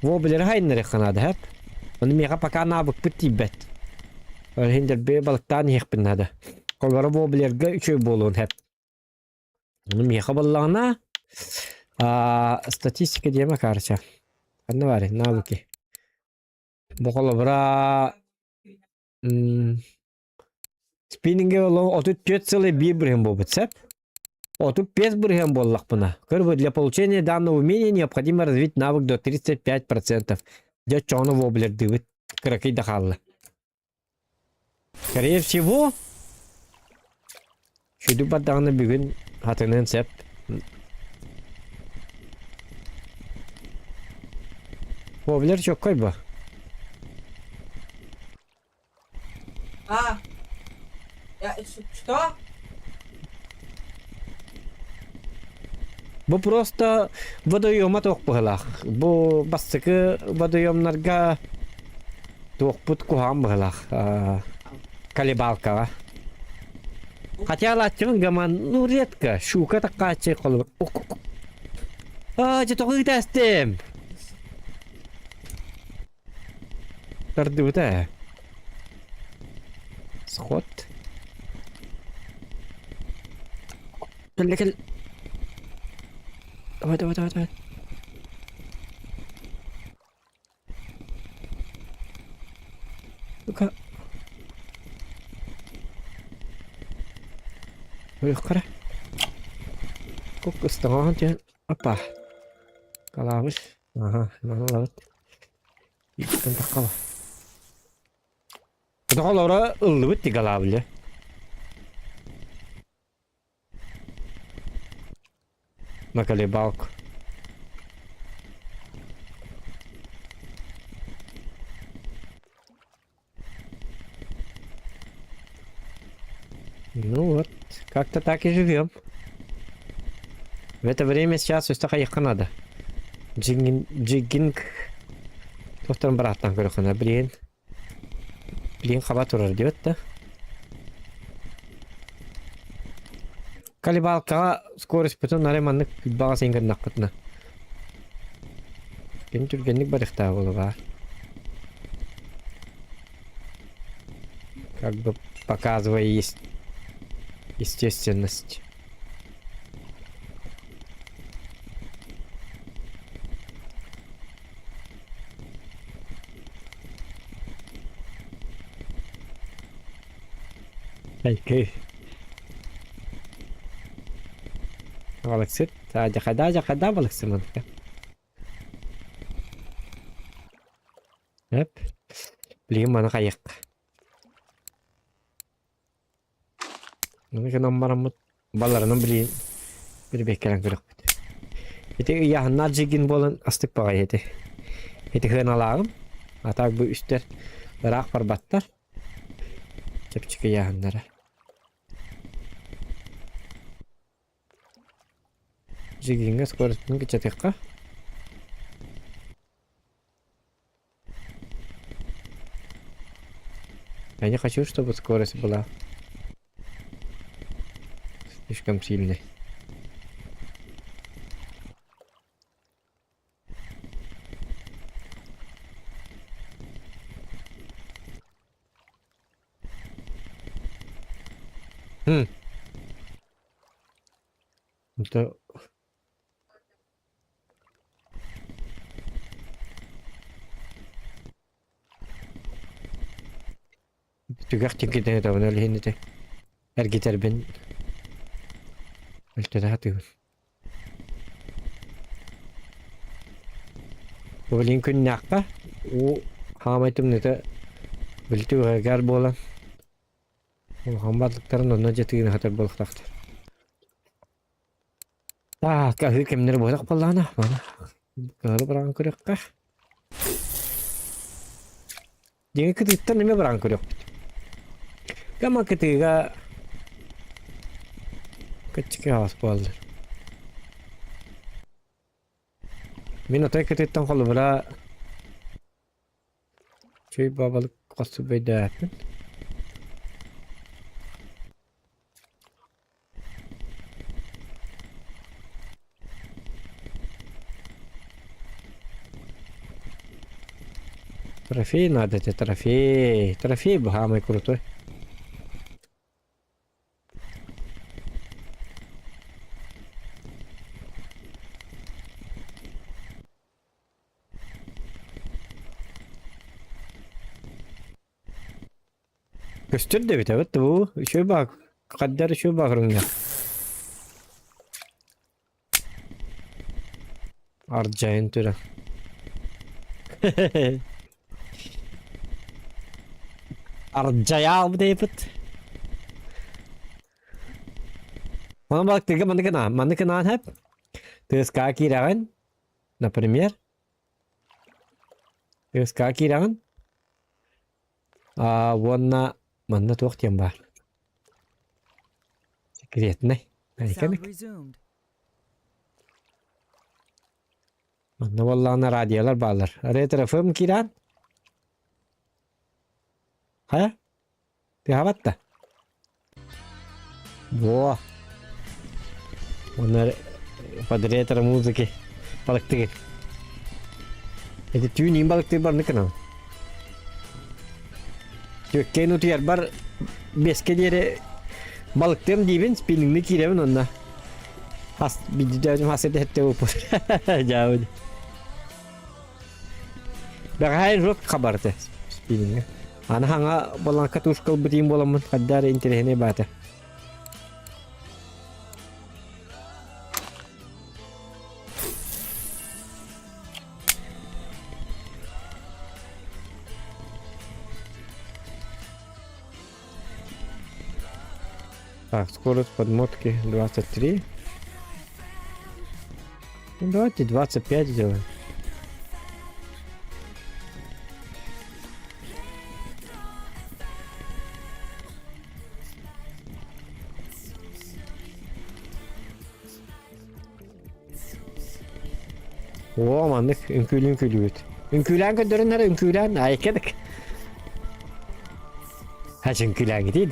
воблеры хайыннарыахха наада һэп. Ону миэхэ пока наабыкпыт тиийбэт. Ол иһин дэлби балыктаан иһиэхпин наада. Холобура воблерга үчүгэй буолуон һэп. Ону миэхэ буоллаҕына аа статистика диэмэ короче. Ханна баарый навыки. Бу холобура м Спиннингэ 34 сыл биир бырыһыан буолбут сөп. 35 бырыһыан буоллахпына, көрбүт для получения данного умения необходимо развить навык до 35%. Дьэ оччоҕуна воблердыыбыт. Кыракый да хаалла. Скорее всего, сүдү бардаҕына бүгүн хатыныан сөп. Воблер чоккой бу. А! Я, что? Бу просто водоема туох быһылаах. Бу бастакы водоемнарга туохпут куһаҕан быһылаах. Колебалкаҕа. Хотя алааччыбын гаман, ну редко, щука такааччы холобур. А, дьэ тоҕо ыытаастым? Тардыбыта ээ. Сход. Кэллэ кэл. Давай, давай, давай, давай. Ну-ка. Ой, Кук ыстаҕаҕын түһэн. Опа. Калаабыт. Аха, маны ылабыт. Иккитин таххаба. Тоҕолоро ыллыбыт тигалаабылы. На колебалку. Ну вот, как-то так и живем. В это время сейчас өстө хайыхха надо. Джиггин, джиггинг Тохторон барааттан көрөххүнэ блин. Блин хаба турар диэбит да. Колебалкаҕа скоростьпутун арай маннык баҕа син гыннахпытына. Кини түргэнник барыахтаах буолуо Как бы показывая есть естественность. Окей. Балыксыт. Дьахада, дьахада балыксыманка. Эп. Билигин маны хайыахха. Маны гынан бараммыт баларынан билигин бирбеккэлэн көрөхпүт. Ити ыйааһыннаах дьигин буолан астык баҕайы ити. Ити сыаналааҕым. А так бу үстэр ыраах барбаттар. Чэпчэки ыйааһыннара. Дьигиҥҥэ скоростун кыччатыахха. Я не хочу, чтобы скорость была слишком сильной. Это Түгэх тиҥкитэ ыытабын ол иһин ити эргитэрбин өлтөтө сатыыбын. Билигин күннээххэ уу хаамай тымныыта били түгэҕэр буолан улахан балыктарын онно дьэ тыына сытар буолуохтаахтар. Так, аһыы кэмнэр буолах буоллаҕына, маны кыһылы быраҕан көрүөххэ. Дьиҥэ кытыыттан эмиэ быраҕан көрүөхпүт. Гама кытыыга кыччык аҕас буоллар. Мин отой кытыыттан холобура Чүй бабалык хосу бөйдөөппүн. Трофей надо тебе, трофей. Трофей бы самый крутой. Көстөр да эбит эбит бу үчүгэй баа хаддар үчүгэй бааһырыҥҥа. Ардьайын түрэ. Ардьайаал дейбит. Онон балыктыырга маннык гынаан, маннык гынаан хэп. Тыаскаа киирэҕин, например. Тыаскаа киирэҕин. Аа уонна манна туох диэн баар? Секретный. Sound resumed. Манна буоллаҕына радиолар бааллар. Ретро ФМ киирэн. Хайа? Тыаһабат да? Во. Уонна под ретро музыки балыктыгын. Эти түүн иин балыктыыр барны кынам. Түөккэйин утуйарбар бэске диэри балыктыам диибин, спиннингни киирэбин онно. Хас биддөөтүм хас этэ уппут. Дьаабыт. Бэҕэһээ рот хабарты спиннингэ. Аны хаҥа болан катушка ылбытыым буоламмын хайда эрэ интэриэһинэй баата. Так, скорость подмотки 23. Ну, давайте 25 сделаем. Оо, маннык үҥкүүлүүн күлүүт. Үҥкүүлээн көрдөрөн эрэ үҥкүүлээн айкедик. Хас үҥкүүлээн гитиид.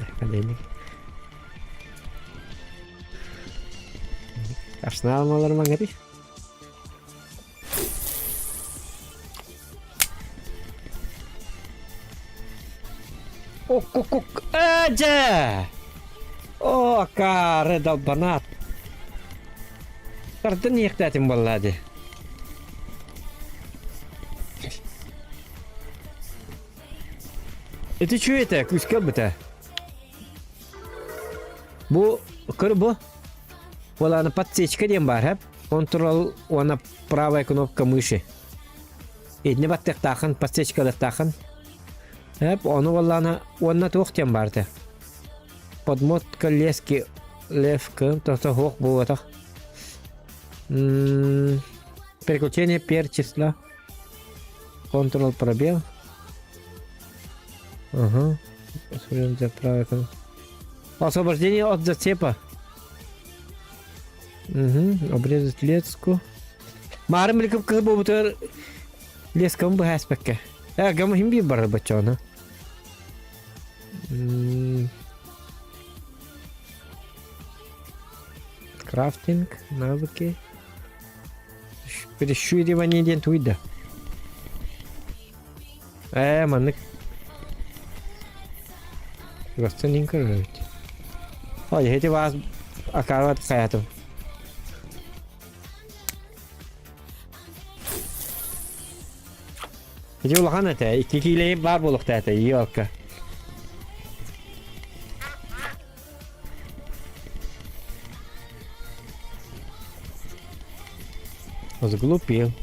Арсенал малар маңгати. Ок-ок-ок. Эдже! О, кары долбанат. Тардын иэхтээтим буолла дии. Ити үчүгэй этэ, күүскэ ылбыта. Бу, көр бу. Уоланы подсечка диэн баар, хэп. Контрол уонна правая кнопка мыши. Итини баттыахтааххын, подсечкалыахтааххын. Хэп, ону уоллаана уонна туох диэн баар этэ. Подмотка лески левка, то хуох буолбатах. Переключение пер числа. Ctrl пробел. Ага. Освобождение от зацепа. Угу. Обрезать леску. Маарым биликип кыһы буобутугар лескабын быһа эспэккэ. Э, гама хим биир барар баччоона. Крафтинг, навыки. Прищуривание диэн туйда. Ээ, маннык. Гостан иин көрөбүт. Ой, эти вас акаават хайатым. Ити улахан этэ, икки киилэйи баар буолуохтаах этэ, елка. Сглупил.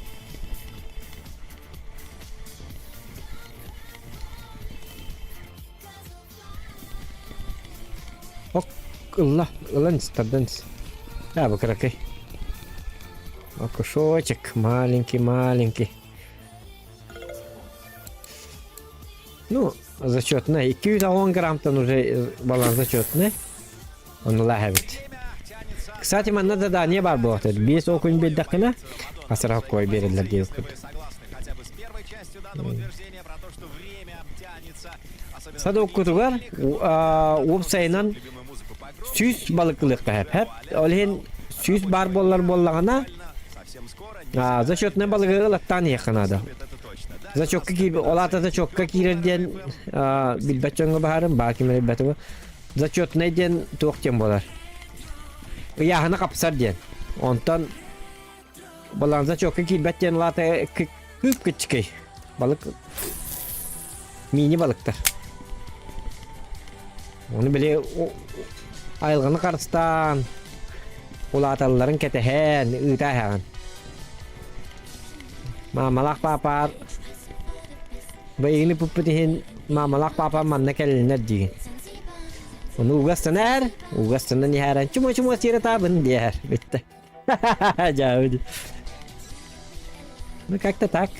Ок, ылла, ылан тардан А, бу кыракый. Окушочек, маленький, маленький. Ну, зачетный. 210 граммтан уже баланс зачетный. Ону лаһабит. Кстати, манна задание бар буолуохтар. Биэс окунь биэрдэххинэ, асыра кой биэрэллэр диэбиккит. Садоккутугар уопсайынан сүүс балык ылыахха сөп. Хэп. Ол иһин сүүс баар буоллар буоллаҕына, зачетнай балыгы ылаттаан иһиэххэ наада. Зачетка киир, ол аата зачетка киирэр диэн билбэт дьоҥҥо баһаарым, баа ким эрэ билбэтэ. Зачетнай диэн туох диэн буолар? Ыйааһына хапсар диэн. Онтон балаан зачетка киирбэт диэн лаата кып кыччыкый. Балык мини балыктар. Ону били айылҕаны харыстаан, улааталларын кэтэһэн, ыыта иһэҕин. Маамалаах паапаар бэйигини пуппут иһин маамалаах паапа манна кэллинэр диигин. Ону угастанар, угастанан иһээрэн чумо-чумо сиэрэ таабын диэһэр бүттэ. Дьаабы. Ну как-то так.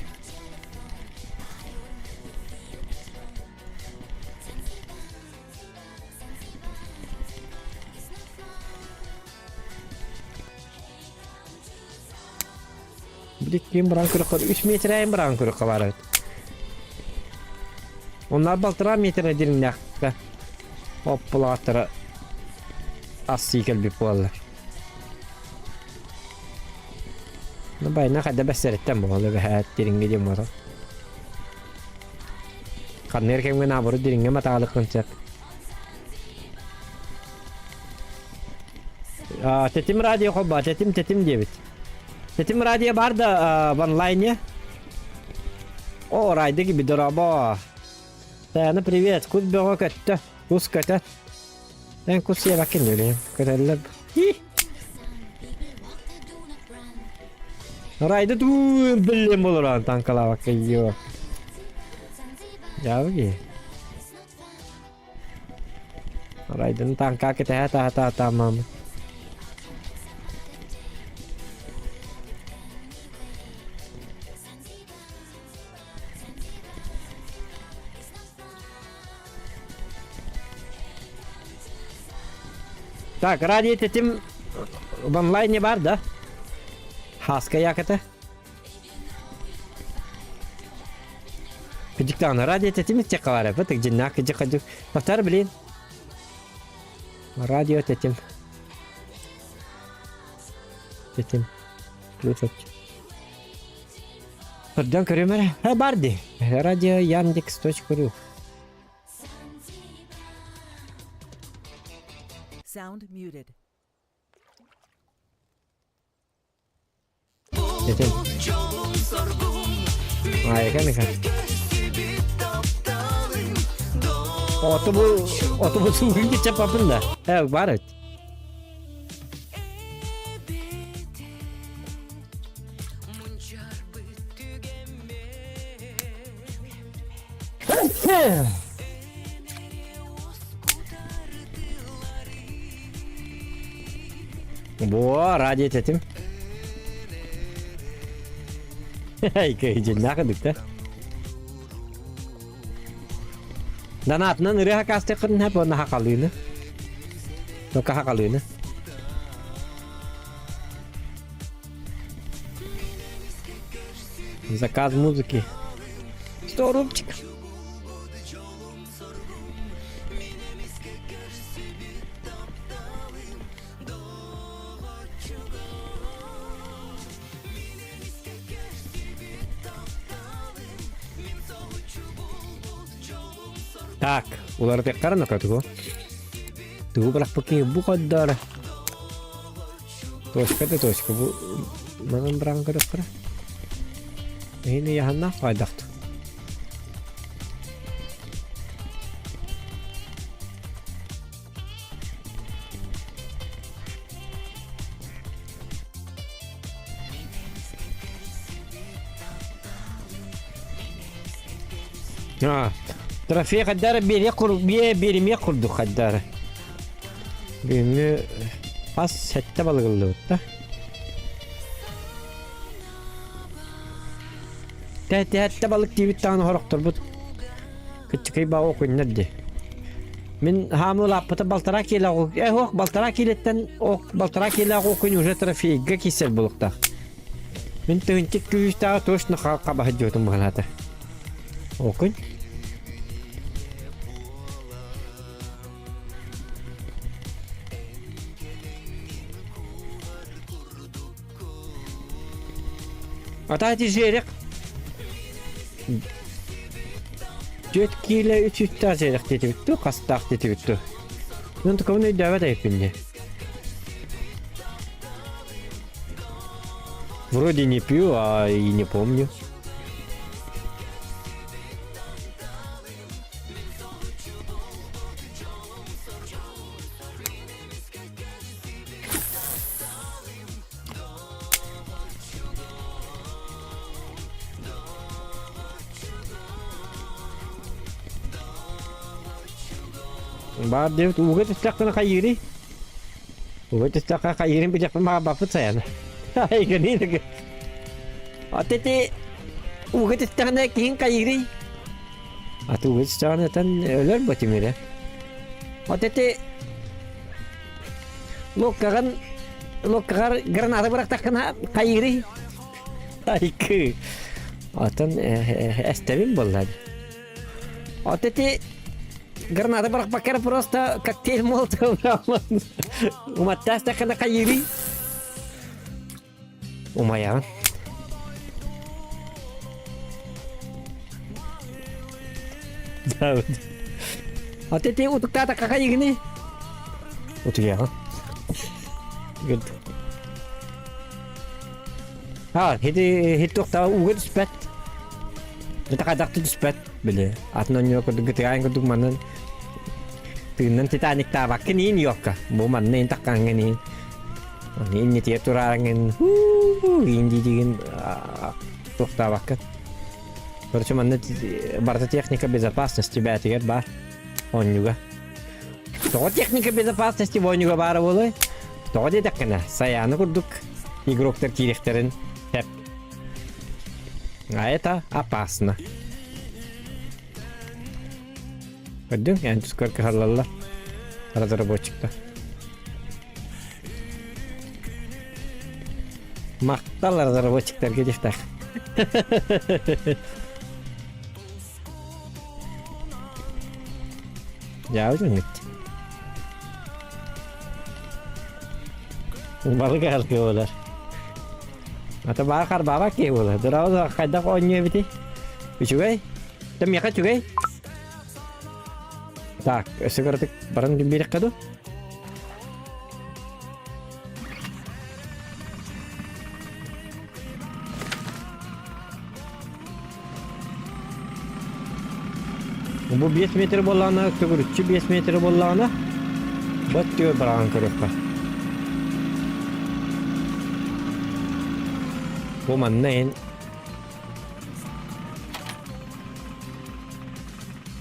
Били ким быран көрөххө үс метрайын быран көрөххө баар эбит. Оннар балтараа метрэ дириҥнээххэ оппулааттара ассыы кэлбит буоллар. Ну байна хайда бэссэриттэн буолла бэһээт дириҥҥэ диэн буолар. Ханныыр кэмҥэ наоборот дириҥҥэ матаалыккын сөп. Тэтим радио холбоо, тэтим тэтим диэбит. Тэтим радио бар да в онлайне? О, райдыги бидоробо. Таяна привет, кус бөҕө көттө, кус көтө. Эн кус сиэбэккин диэбин, көтөллөр. Райды туу биллин болуран танкалаабакка йо. Дьаабы Райдын танка кэтэһэ таһа таатаамам. Так, радио тетим в онлайне бар, да? Хаска яката. Кыдьыктаҕына радио тэтим истиэххэ баар эбит, дьиннээх кыдьык-хадьык. Повтор, блин. Радио тэтим. Тэтим. Включать. Көрдөн көрүм эрэ. Э, бар дии. Радио Яндекс.ру. Sound muted. Этим. Айка Отобу отобу суугун кичаппапын да. Э, бар эт. Во, ради этим. Дьиннээх ыдыкта. Донатынан ырыа хакаастыаххытын сөп уонна хахалыыны. Только хахалыыны. Заказ музыки. 100 рубчик. Так, уларытыахтара нокотугу. Тугу бырахпыт киһи бу ходдор. Точка да точка бу манан быраҕан көрөххөрө. Эһини яһаннаах хайдахт. А, трофей хайдара биэриэх кур биэ биэримиэх курдук хайдара. Бүгүҥҥү хас сэттэ балыгыллыбыт да. Тэһэттэ балык диэбит даҕаны хорохторбут кыччыкый баҕа окуннар дии. Мин хаамы улааппыта балтараа киилээх э ох балтараа киилэттэн ох балтараа киилээх окунь уже трофейга киирсэр булуктаах. Мин тыһынчык күүстээҕи точно хабаһы дьуотум быһалаата. Окунь. Ата жерек Түөрт киилэ үч үстээх жерех диэтибит дуу, хастаах диэтибит дуу. Мин тукабын өйдөөбөт эбиппин дии. Вроде не пью, а и не помню. Баар диэбит ууга түстэххинэ хайыырый? Ууга түстэххэ хайыырын билиэхпин баҕарбаппыт сайаны. Айгыныын От ити ууга түстэҕинэ киһиҥ хайыырый? Аты ууга түстэҕинэ этэн өлөр бу тимирэ. От ити Луоккаҕын луоккаҕар граната бырахтаххына хайыырый? Айкы. Оттон эстэбин буолла. Вот эти граната бырахпаккар просто коктейль молотов уматтаастаххына хайыырый? Умайаҕын. Вот эти утуктаатахха хайыгыный? Утуйаҕын. Good. А, хити хит туохтаа ууга түспэт. Это хайдах түспэт били. Атын онньуо курдук гытыгаан курдук манан тыыннан Титаниктаабаккын иин Йокка. Бу манна иин таккаҥҥын иин. Иннитигэр тураарыҥын иин диигин туохтаабаккын. Короче, манна барыта техника безопасности бээтигэр баар оонньууга. Тоҕо техника безопасности оонньууга баара буолуой? Тоҕо диэтэххинэ, Саяны курдук игроктар киириэхтэрин сөп. А это опасно. Көрдүҥ, эн тускар кыһаллаллар. Разработчиктар. Махтал разработчиктарга диэхтээх. Дьаабы дьоҥҥут. Балык аһаргы буолар. Ата баа харбаабак киһи буолар. Дурабы хайдах оонньуу эбитий? Үчүгэй? Та миэхэ үчүгэй? Так, өссө кыратык баран биэриэххэ дуу? Бу 5 метр буоллаҕына, төгүрүччү 5 метр буоллаҕына, бот түөр быраҕан көрүөххэ. Бу манна эн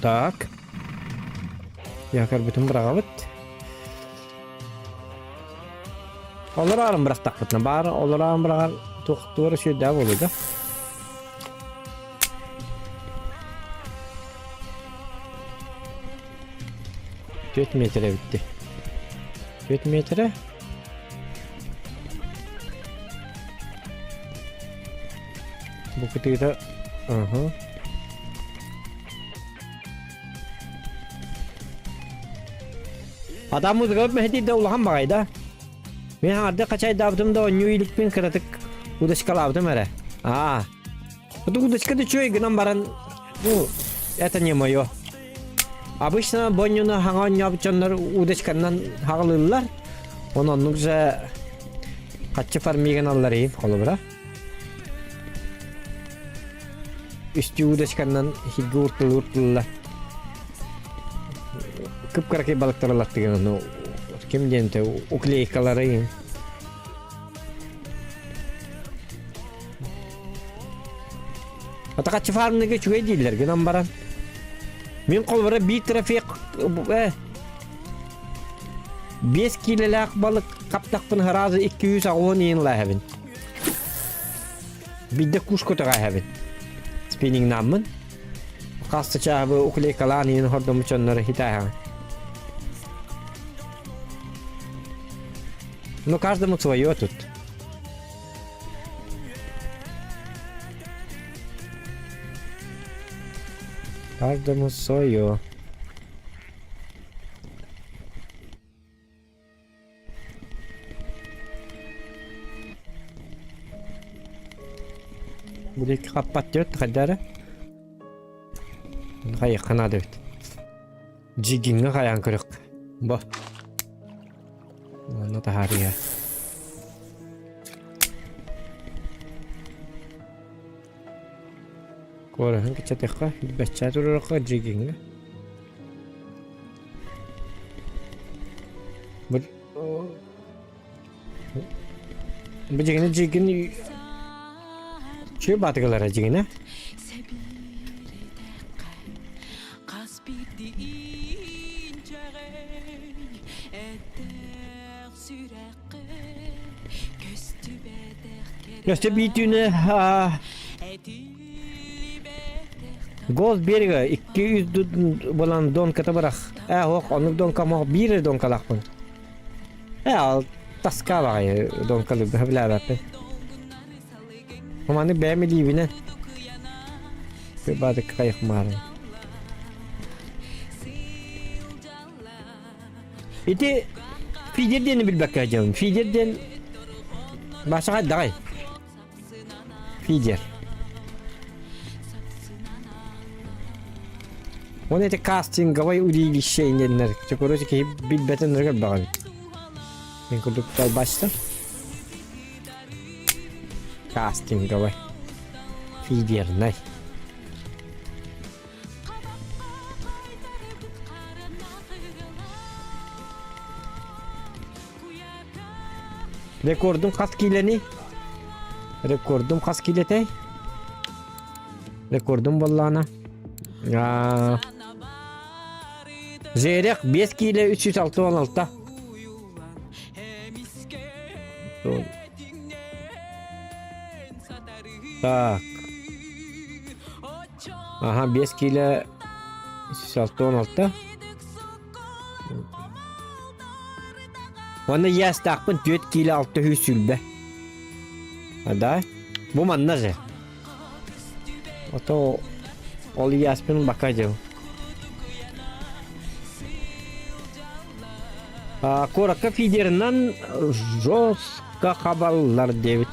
Так. Якорбытын быраҕабыт. Олор бырахтахпытына баар олор быраҕар туох туора сүрдээх буолуо да. Түөрт метрэ бүттэ. Түөрт метрэ. Бу кытыыта Ага. Адам музыкабыт мэһэдии да улахан баҕайы да. Мин хаҥардыы хачайдаабытым да оонньуу иликпин кыратык удочкалаабытым эрэ. Аа. Удочка да үчүгэй гынан баран, ну, это не мое. Обычно бонньуну хаҥа оонньообут дьоннор удочканан хаҕылыыллар. Онон оннук же хаччы фармиган алларыйын холобура. Үстүү удочканан хиргэ уртулуур тылла. Кып-кыракый балыктар ылаттыгын ону ким диэн уклейкалары Атакаччы фармныга үчүгэй дииллэр гынан баран. Мин холобура биир трофей 5 киилэлээх балык хаптахпын сразу 280 иин лааһабын. Биирдэ куш көтөҕөөһөбүн. Спиннингнааммын. Хас да чааһы уклейкалаан иин хордомучоннору хитааһаҕын. Ну, каждому свое тут. Каждому свое. Били хаппат диэт хайдара? Хайыхха наада эбит. Джигиҥҥа хайаан көрөх. Бо. Онно таһаарыа. Куораһын кыччатыахха, бэччээ туруорахха джигиҥҥа. Бу Бу дьигини дьигин Чүө баатыгалара дьигинэ. Өстө биитүүнэ Гос берега 200 булан донката бырах. Ээ ох, оннук донка мох биир эрэ донкалаахпын. Ээ ал таска баҕайы донкалыырга сөбүлээбэппин. Маны бэйэм илиибинэн баадык хайыхмаарын. Ити фидер диэни билбэккэ дьон. Фидер диэн Башаҕай даҕай. Фидер. Он эти кастинговай удилище инненнер. Короче, киһи билбэтин ныргар баҕабыт. Мен курдук талбачтар. Кастинговай. Фидернай. Рекордум хас киилэний? Рекордум хас киилэтэй? Рекордум буоллаҕына Жерех 5 киилэ 366. Так. Ага, 5 киилэ 366. Уонна иэстаахпын 4 киилэ 620. Да? Бу манна же. Ото ол иэспин бака дьыл. Куоракка фидерынан жестко хабаллар диэбит.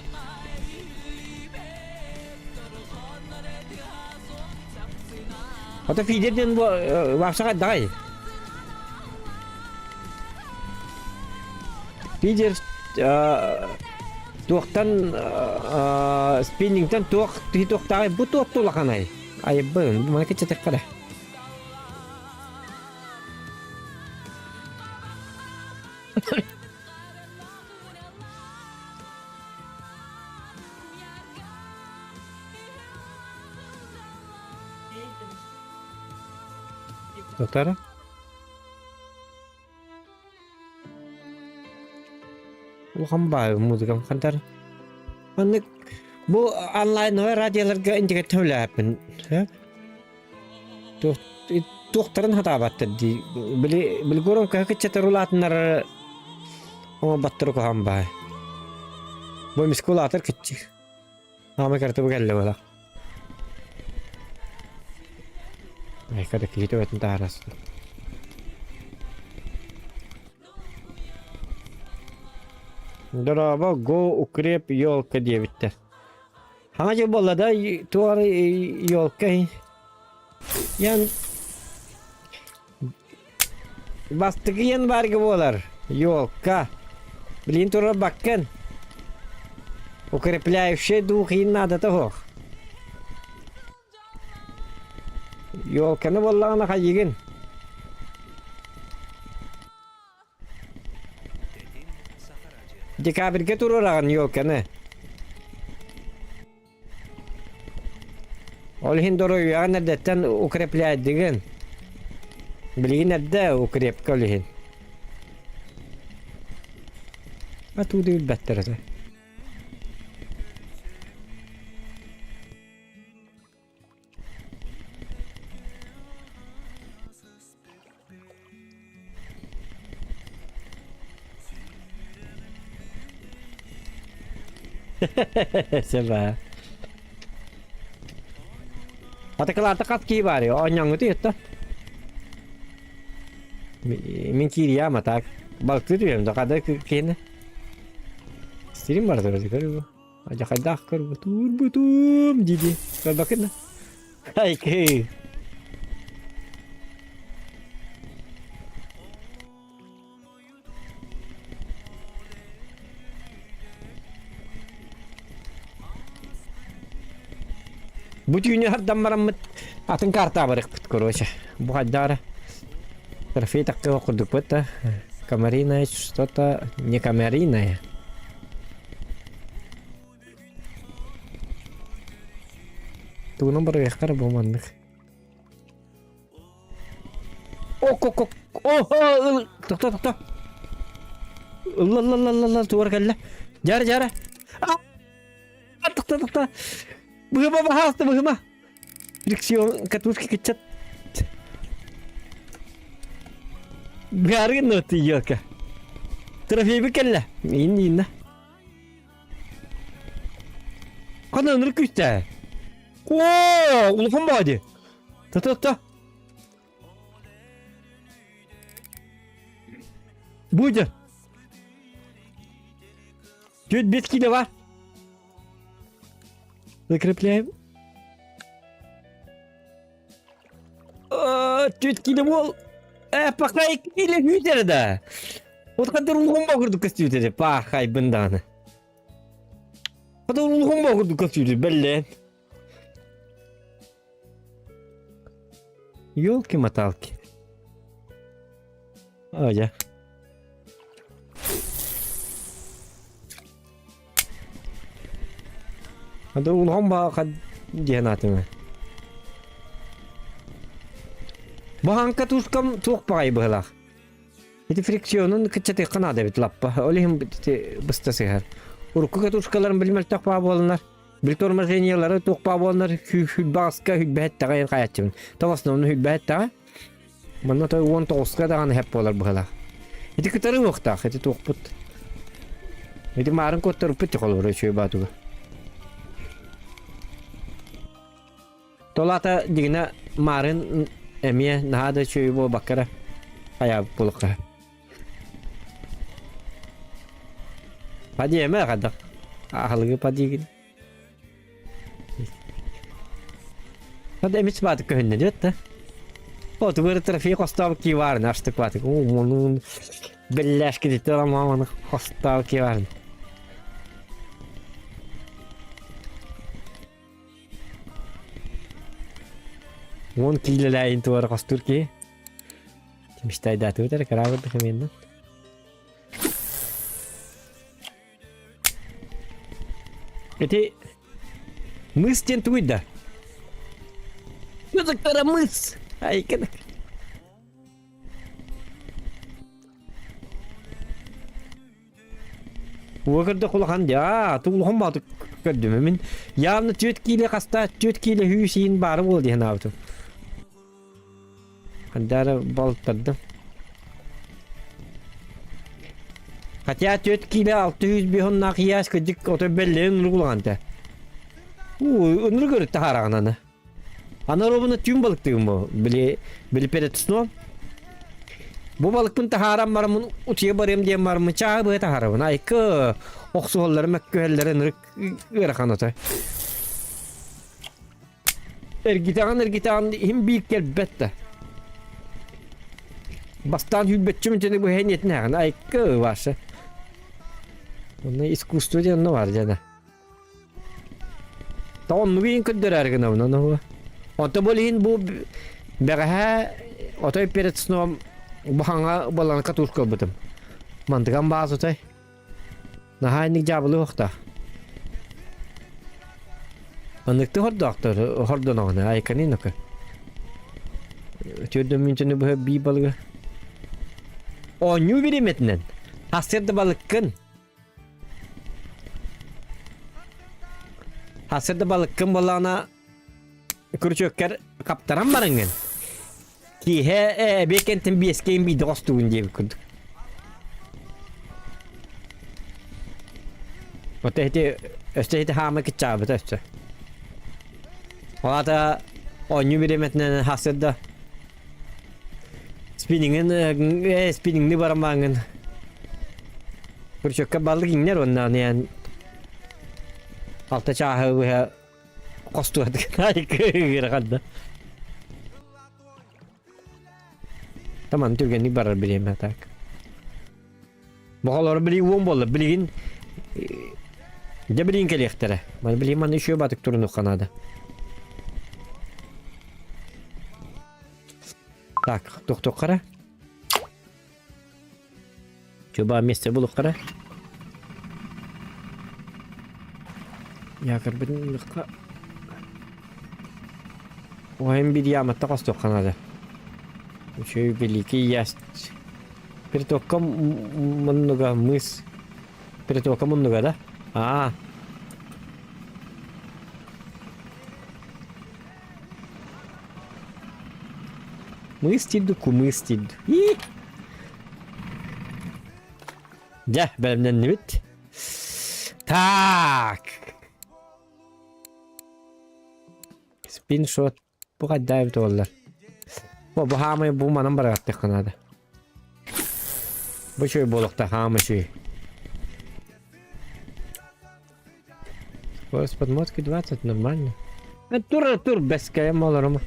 Ото фидер диэн бу вообще хайдаҕай? Фидер туохтан спиннингтэн туох киһи туохтааҕый бу туох улаханай? Айбын, бу маны кэччэтэххэ эрэ. Татара? Улахан баай музыкам хантар. Маннык бу онлайн радиоларга интеграция үлээппин. Туохтарын хатаабаттар дии. Били билгором кыһа кыччатар улаатыннар оҥорботтору куһаҕан баай. Бу эмискэ улаатар кыччык. Аама кэртэ бу кэллэ буолар. Айка да киһи төбөтүн таһаарас. Дорообо, го укреп елка диэбиттэр. Хаҥа дьыл буолла да, туох эрэ елка Ян бастакы январьга буолар елка. Билигин турар баккын. Укрепляющий дух иин наадата суох. Елканы буоллаҕына хайыгын? Декабрьга туруораҕын елканы. Ол иһин доруобуйаҕын эрдэттэн укрепляйдыгын. Билигин эрдэ укрепка ол иһин. А тууду билбэттэр этэ. Сeba. Атакаларда хас киһи баар оонньооҥҥуту иһиттэ. Мин киириям а так. Балыктыы түһүөм да хада киһини. Стрим бар да көрү. Адьахайдаах көрбутуурбутум диди. Көрбөккүн да. Айкы. Бу түүнү хардан бараммыт атын картаҕа барыахпыт короче. Бу хайдаара трофей тахтыга курдукпут да. Комариная что-то не комариная. Тугунан барыахтара бу маннык. Ок-ок-ок. О, тохто, тохто. Ылла-ла-ла-ла-ла, туора кэллэ. Дьара, дьара. Тохто, тохто. Быһыма, баһаалта, быһыма. Фрикцион катушки кыччат. Быһаарыгын ты елка. Трофейбы кэллэ. Инна, инна. Ханна ынырык күүстээх. Оо, улахан баа дии. Та-та-та. Будет. Чуть без кило Закрепляем. Чуть кило бол. Пахай кило хүйтер да. Вот қадар улахан баа курдук көстүүтэ пахай бындааны. Қадар улахан баа курдук көстүүтэ бэллээн. Елки-моталки. А, я. Ады улахан баха диэн аатыҥа. Баһаҥка тускам туох баҕайы быһылаах. Ити фрикционун кыччатыахха наада эбит лаппа. Ол иһин быста сыһар. Урукку катушкаларын билмэлтэх баа буоланнар Бил торможениелары туох баа буоланнар хүлбаҕаска хүлбэһэттэҕэ хайаччыбын. То в основном хүлбэһэттэҕэ. Манна той 19-ка даҕаны хэп буолар быһалаах. Ити кытары уохтаах, ити туохпут. Ити маарын куоттарыппыт холобура үчүгэй баатуга. Толата дигинэ маарын эмиэ наһаа да үчүгэй буолбакка эрэ хайаабыт буолуохха. Падиэмэ хайдах аһылыгы падиигин. Хада эмис баатык көһүннэ диэт да. О, тугу трофей хостообут кии баарын аштык баатык. О, мунун беллээшки диттер маманы хостообут кии баарын. Уон киилэлээйин туора хостуур киһи. Мечтайдаатыбыт эрэ кыраабырдык эмиэннэ. Ити мыс диэн тугуй да? Языктара мыс! Айкын. Уга көрдөх улахан дии. Ту улахан баатык көрдүм. Мин явно түөрт киилэ хаста, түөрт киилэ сүүс иин баара буол дии санаабытым. Хандара балыктардым. Хотя түөрт киилэ 605 яас кырдьык ото бэллэрин ынырык улахан этэ. Уу, ынырык өрүт таһаараҕын аны. Аны робуна түүн балыктыгым бу. Били, били перед сном. Бу балыкпын таһааран бараммын утуйа барыам диэн бараммын чааһы быһа таһаарабын. Айкы охсуһаллары мөккүһэллэри ынырык ыарахан ото. Эргитэҕин эргитэҕин иһин биир кэлбэт да. Бастаан сүүрбэччэ мүнүүтэни быһа ниэтинээҕин айкы Вася. Онно искусство диэн онно баар дьэ Тоҕо оннугу иһин көрдөрөөрү гынабын ону. Онто бу иһин бу бэҕэһээ отой перед сном баһаҥа балан катушка ылбытым. Мантыгам баас отой. Наһаа инник дьаабылыы уохтаах. Манныктыы хордоохтор хордоноҕуна айканын око. Төрдөн мүнчэни быһа бии балыгы. Оонньуу бириэмэтинэн. Хасыр да балыккын. Хасыр да балыккын буоллаҕына күрүчүөккэр хаптаран бараҥҥын. Киэһэ эбиэ кэнтэн биэскэ биирдэ хостуугун диэбит курдук. Вот эти өссө ити хаама кыччаабыта өссө. Ол аата оонньуу бириэмэтинэн хасыр да спиннингин спиннингни барамааҥын Күрчөккө балык иҥнэр уонна аны алта чааһы быһа хостуатык ыарахан да. Таман түргэнник барар бириэмэ так. Боҕолоро били уон буолла билигин дьэ билигин кэлиэхтэрэ. Маны билигин манна үчүгэй батык турунуохха наада. Так, тохтуохха Чуба месте булуохха Якорбытын ылыахха. Уһайын биир яаматта хостуохха наада. Үчүгэй великий ясть. Притокка муннуга мыс. Притокка муннуга да? Аа. Мыс тиийдэ, кумыс тиийдэ. Ии! Дьэ, бэлэмнэннибит. Так. Спиншот. Бу хайдаа эбит буоллар. Бу бу хаамай бу манан барыгаттыахха наада. Бу үчүгэй буолуохта хаама үчүгэй. Скорость подмотки 20 нормально. Тур тур бэскэйэм олорума.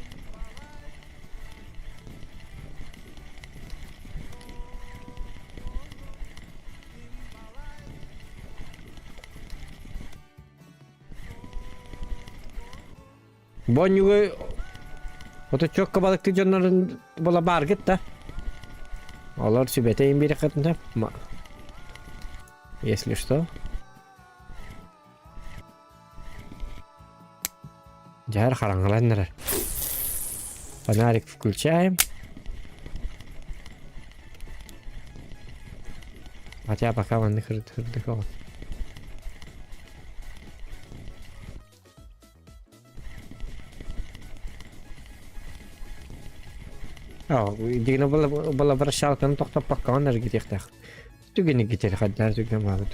Бонньугу отуччуокка балыкты дьоннорун була бааргыт да. Олор сүбэтэ имбириэххитинэ если что. Дьээр хараҥалан эрэр. Фонарик включаем. Хотя пока маннык хырдык Дигинэ была вращалканы тохтоппоккоҕун эргитиэхтээх. Түгэни гитер хаддар түгэн баабыт.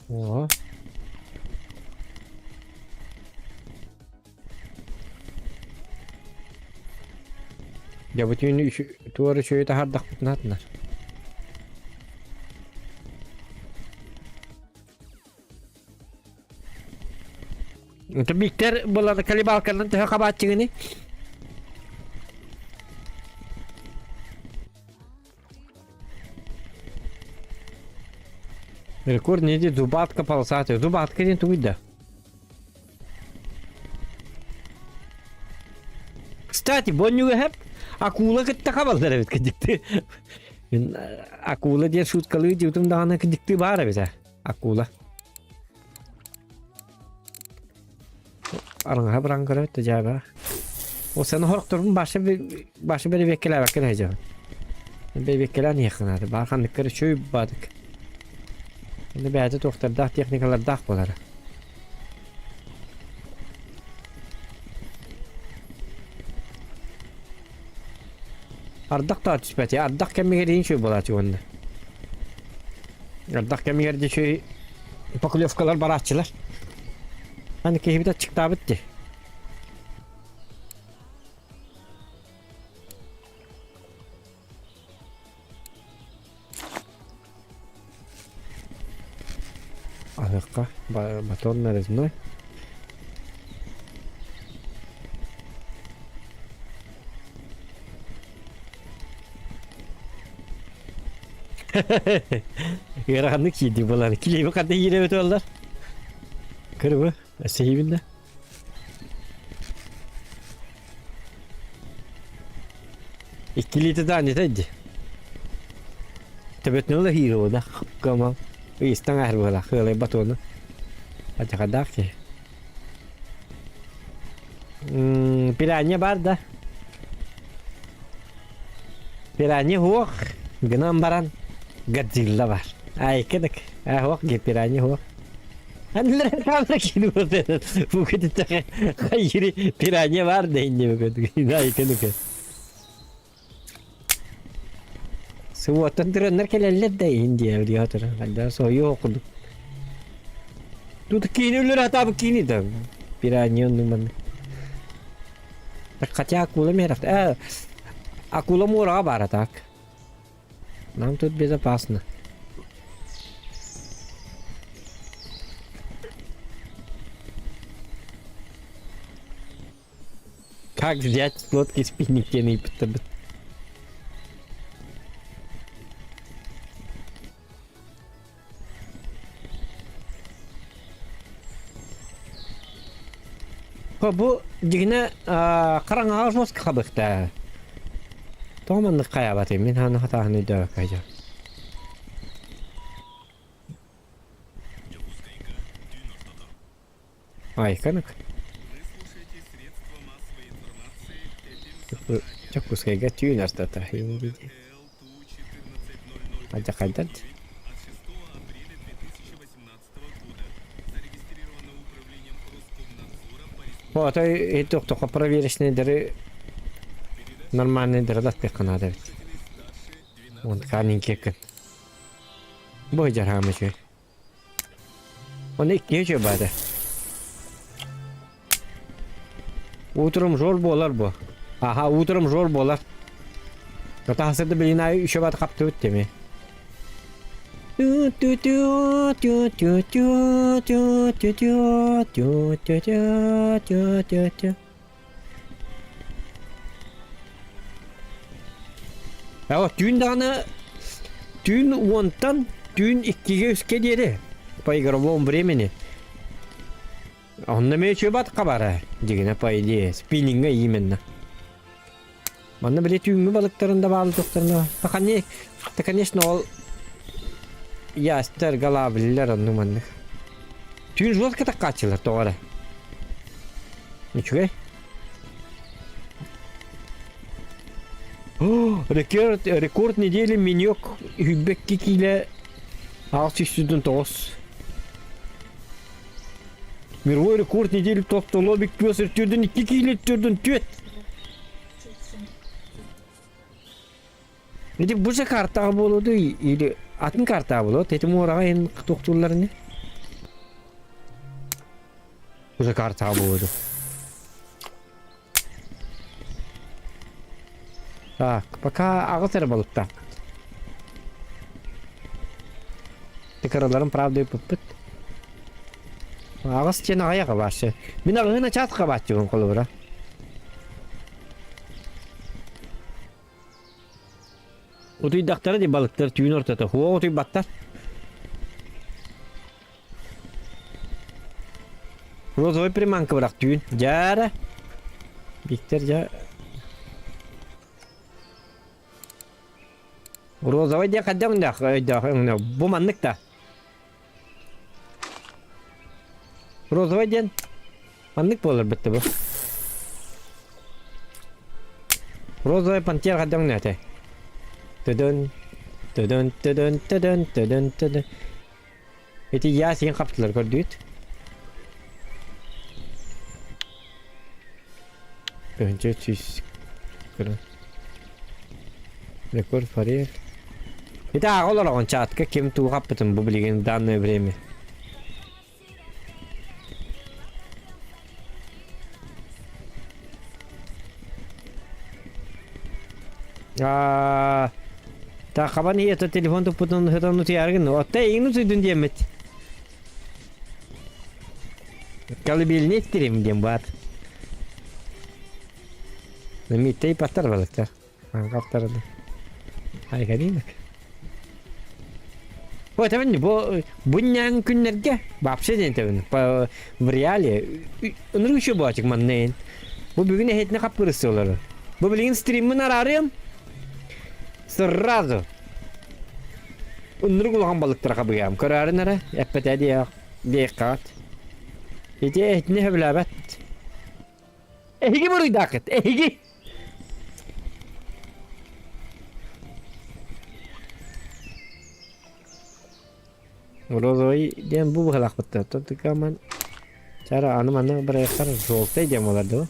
О. Дьэ бу түүн туора үчүгэйи таһаардахпытына атынар. Биктер булар колебалканан төһө хабааччыгыны? Рекорд не зубатка полосатая. Зубатка диэн тугуй да? Кстати, бонньуга хэп акула кытта хабаллар эбит кыдьыкты. Мин акула диэн шуткалыы диутум даҕаны кыдьыкты баар эбит акула. Араҥаһа баран көрөт да дьааба. Ол сен хорохторбун баша баша бэрэбиэккэлээбэккэ да Бэрэбиэккэлээн иһиэххэ наада. Баар ханныктар үчүгэй баадык. Аны бэйэтэ туохтардаах техникалардаах буолара. Ардах да түспэти. Ардах кэмигэр иин үчүгэй буолааччы уонна. Ардах кэмигэр дьэ үчүгэй поклевкалар барааччылар. Аны киһибит аччыктаабыт дии. Аһыахха батон нарезной. Ыараханнык киирдик буолан. Килиэби ханна киирэбит буоллар? Кырыбы, өссө да. Иккилиитэ даанньата дии. Төбөтүн ыла хиируода кама ыйыстан ааһар быһыылаах ыалай батуону. Адьахадаах киһи. Пиранья баар да? Пиранья суох гынан баран Годзилла бар. Айкыдык. Суох пиранья суох. Пиранья бар да инне айкынык. Субуоттан тураннар кэлэллэр да Индия билиэ туран хайдах соһуйуох курдук. Тут киини өлөр атаабыт киини да пиранья оннук маннык. Хотя акула мерах. Акула муораҕа баара так. Нам тут безопасно. Как взять с лодки спиннинг диэн ыйыппыттарбыт. Бу дьигинэ хараҥаҕа жестко хабыхта. Тоҕо маннык хайаабатый мин хааны хатааһын өйдөөбөккө сылдьабын. Айканык. Дьокуускайга түүн ортото. Алдьархайдар. Отой тохтохо проверочныйдары нормальныйдары латтыахха наада эбит. Он канинкеккин. Бу дьархаама үчүгэй. Оны иккиһи үчүгэй баата. Утром жор буолар бу. Аха, утром жор буолар. Тахсырды билин аайы үчүгэй баата хаптыбыт теми. Ээ, түүн даҕаны түүн уонтан түүн иккигэ үскэ диэри по игровому времени. Онно эмиэ үчүгэй батка бара дьигинэ по идее спиннингэ именно. Манна били түүҥҥү балыктарын да баалы туохтарына да конечно ол ястар галаблилар оннук маннык. Түүн жестко таккааччылар тоҕо эрэ. Үчүгэй. О, рекорд, рекорд недели миньок үһүйбэкки киилэ 609. Мировой рекорд недели тохтолобик пес түрдүн 2 кииле түрдүн түөт. Ити бу же картаҕа буолуо или атын картаҕа буолуо эти муораҕа иһин туохтууллар ини Бу же картаҕа буолуо Так, пока аҕыс эрэ балыктаах. Тыкыраларын правда ыппыппыт. Аҕыс диэн аҕыйах абааччы. Мин аҕыһын ачаат хабааччыбын холобура. Утуйдахтара дии балыктар түүн ортото. Хуо утуйбаттар. Розовый приманка бырах түүн. Дьаара. Виктор дьа. Розовый диэн хайдах өҥнөөх өйдөөх өҥнөөх. Бу маннык да. Розовый диэн маннык буолар бытты бу. Розовый пантер хайдах өҥнөөтэй? Төдөн, төдөн, төдөн, төдөн, төдөн, төдөн. Ити я син хаптылар көрдүүт. Önce 300 көрөн. Рекорд форель. Ити ааҕа олороҕун чатка ким тугу хаппытын бу билигин в данное время. Аа, та хабан ийэтэ телефон туппутун сытан утуйаргын, отта эйигин утуйдун диэммит. Колыбельный стрим диэн баар. Миттей паттар балыктар. Хаптарады. Айганинок. Ой, тэбин бу бу күннэргэ вообще диэн тэбин по в реале ынырык еще буачык маннайын. Бу бүгүн эһэтine хаппырысты олору. Бу билигин стриммин араарыам. Сразу. Ынырык улахан балыктара хабыйаам. Көрөөрүн эрэ, эппэтэ диэх диэххаҕыт. Ити эһитини сөбүлээбэт. Эһиги буруйдааххыт, эһиги! Розовый диэн бу быһалаахпыт Оттон Чара аны манна бырайыктар желтый диэн буолар дуо?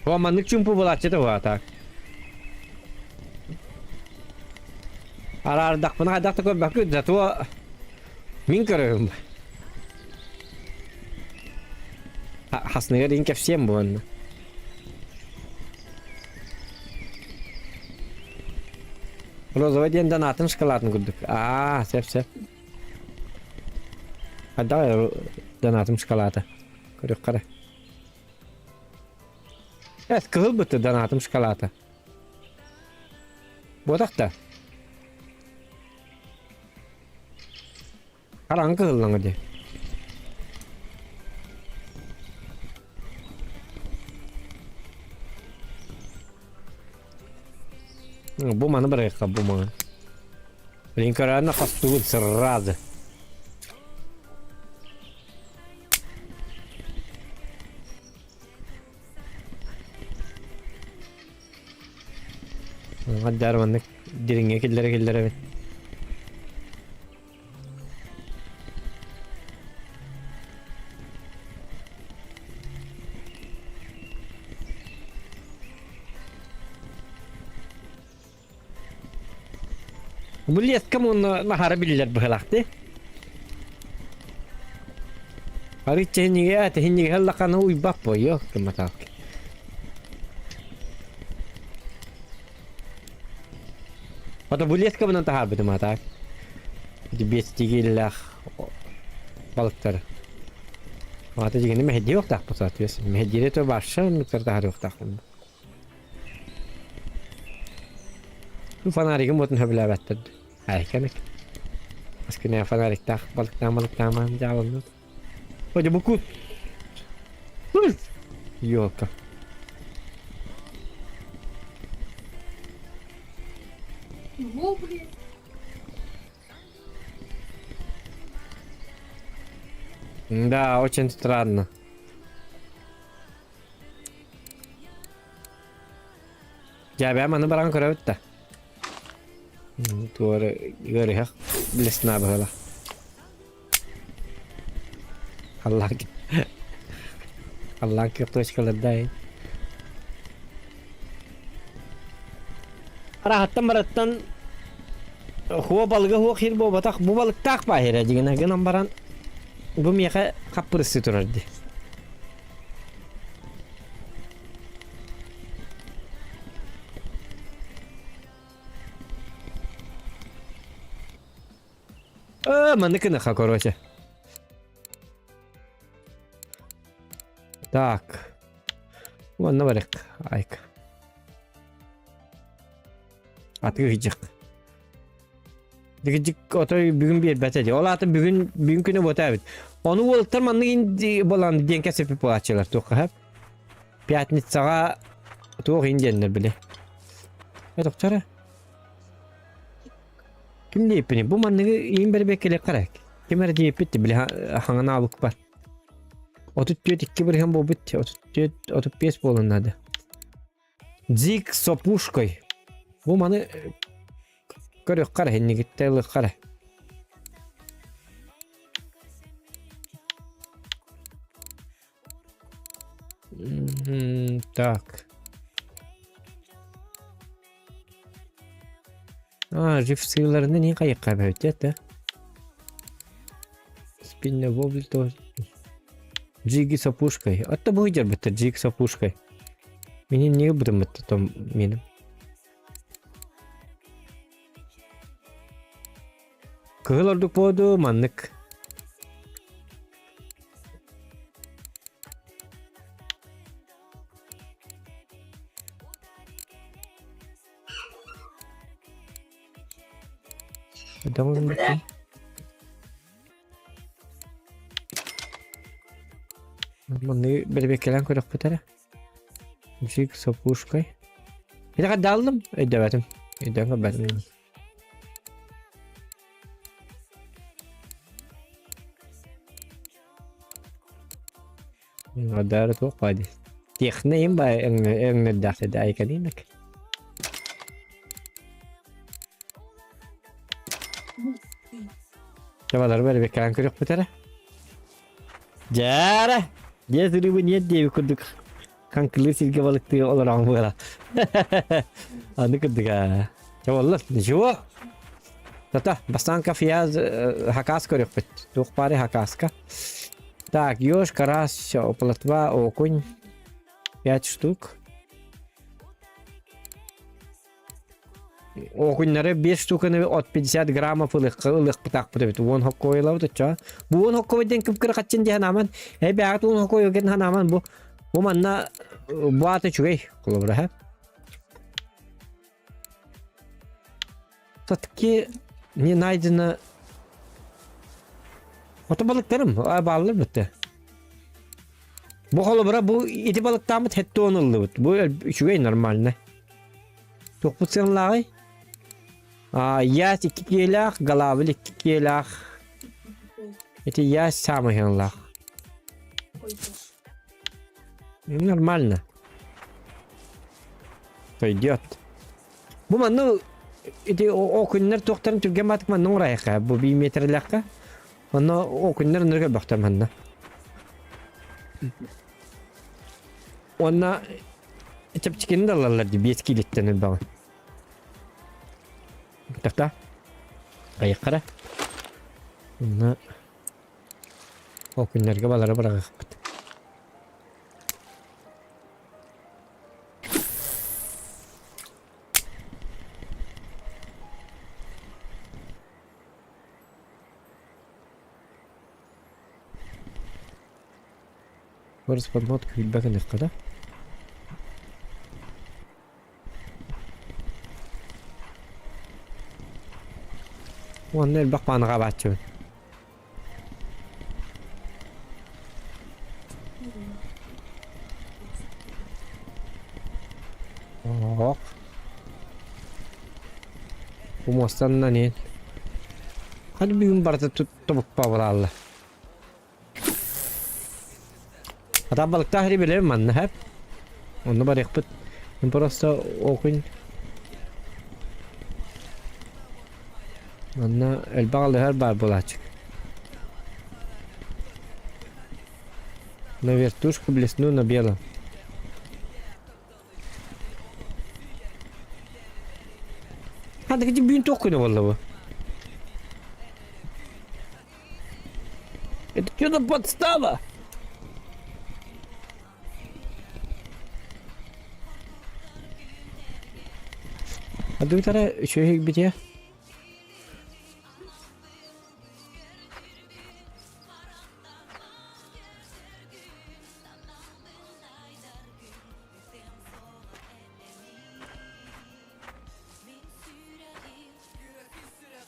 О, маннык чумпу булааччыта буолаата. Араардахпына хайдах да көрбөккүт, зато мин көрөбүн. Хасныгар иин кэпсиэм буоланна. Розовый диэн донатын шоколадын курдук. Аа, сөп сөп. Хайдах донатым шоколада. Көрүөх хара. Эс, кыһыл бытты донатым шоколада. Буотах да. Хараҥа кыһыллаҥа дии. Бу маны барыахха бу маны. Блин, көрөөнө хостугун сразу. Гаддар маннык дириҥҥэ киллэрэ киллэрэбин. Бу леска уонна наһара биллэр быһылаах дии. Арыычча иһиннигэ, тэһиннигэ ыллаххына уйбат буойуо гымматаҕа. Ото бу лескабынан таһаарбытым аатаак. Ити биэстигиллээх балыктары. Аата дьигини мэһэйдиэ уохтаахпыт соответственно. Мэһэйдиирэ то барша оннуктары таһаарыахтаахпын. Фонаригым уотун сөбүлээбэттэр. Айканык. Аскыня фонариктаах балыктаан балыктаамаан дьааланнат. Ой, бу Ёлка. Во, блин. Да, очень странно. Дьээбэм аны баран көрөбүт да. Туора ыарыһах блесна быһыылаах. Аллах Аллах күөх точкаларда Араһаттан бараттан хуо балыга хуо хир буолбатах бу балыктаах баһира дигинэ гынан баран бу миэхэ хаппырысты турар ди. Маннык гыныха, короче. Так. Уонна барык. Айк. Атыгыжык. Дигижик отой бүгүн биэрбэтэ дии. Ол аата бүгүн бүгүн күнү буота эбит. Ону уолаттар маннык инди болан диэн кэсэппит буолааччылар туохха хэп. Пятницаҕа туох ин диэннэр били. Э тохтора. Ким диэппиний? Бу манныгы иин бэрбиэккэлиэххэ эрэ. Ким эрэ диэппит били хаҥан аабыкпар. 34 2 бырыһан буолбут 34 35 буолан наада. Дик с опушкой. Бу маны көрүөххэ эрэ, иннигиттэ ылыахха эрэ. Так. А, живцыларны не кайыкка бөтет, да? Спинна вобль тоже. Джиги с опушкой. Атта бу бітті джиг с опушкой. Менен не бітті том менің. Кыһыл ордук буоду маннык. Манныгы бэрэбиэркэлээн көрөхпүт эрэ. Джик с опушкой. Ити хайда алдым? Өйдөөбөтүм. Өйдөөн көрбөтүм. Адаары туох баа дии. Техно им баа өҥнөрдөөх да айкалинок. Табалар бэрэбиэркэлээн көрөхпүт эрэ. Дьээрэ! Дьиэ сырыыбын нет диэбит курдук хаҥкылыыр сиргэ балыктыы олороҕун буола. Аны курдук аа. Чэ буолла, ничего. Тата, бастаан кофеяз хакас көрүөхпүт. Туох баары хакаска. Так, еж, карась, плотва, окунь. Пять штук. Окуннары 5 штуканы от 50 граммов ылыхха ылыхпытаахпыт эбит. Уон хоккойлабыт оччо. Бу уон хоккой диэн кып-кыра хаччын диэн аман. Э бэҕэт уон хоккой диэн ханааман бу. Бу манна бу аата үчүгэй холобура һэ. Все-таки не найдено Ото балыктарым бааллар бытты. Бу холобура бу ити балыктааммыт хетте он ыллыбыт. Бу үчүгэй нормально. Туохпут сыаналааҕый? А, ясь икки киэлээх, голавль икки киэлээх. Ити ясь саамай сыаналаах. Нормально. Пойдет. Бу манна ити о күннэр туохтарын түргэн баатык манна оҥорайахха бу биир метрлээххэ. Онно о күннэр оннор көрбөхтөр манна. Уонна чэпчэкини да ылаллар дии 5 киилиттэн элбэҕи. Тахта. Айыққара. Онно ол күннэргэ балары быраҕыахпыт. Вырос подмот күүрбэ гыныахха да. Уонна элбэх паанаҕа бааччыбын. Оһох. Бу муостаннан иһин. Хат бүгүн барыта тобукпа буолаалла. Ата балыктаах ири билэбин манна хэп. Онно барыахпыт. Мин просто окунь Манна элбэх алыһар баар буолааччы. На вертушку блесну на белом. Hadi gidip büyün tok күнү буолла бу. Это что за подстава? Адыгтара үчүгэй битиэ.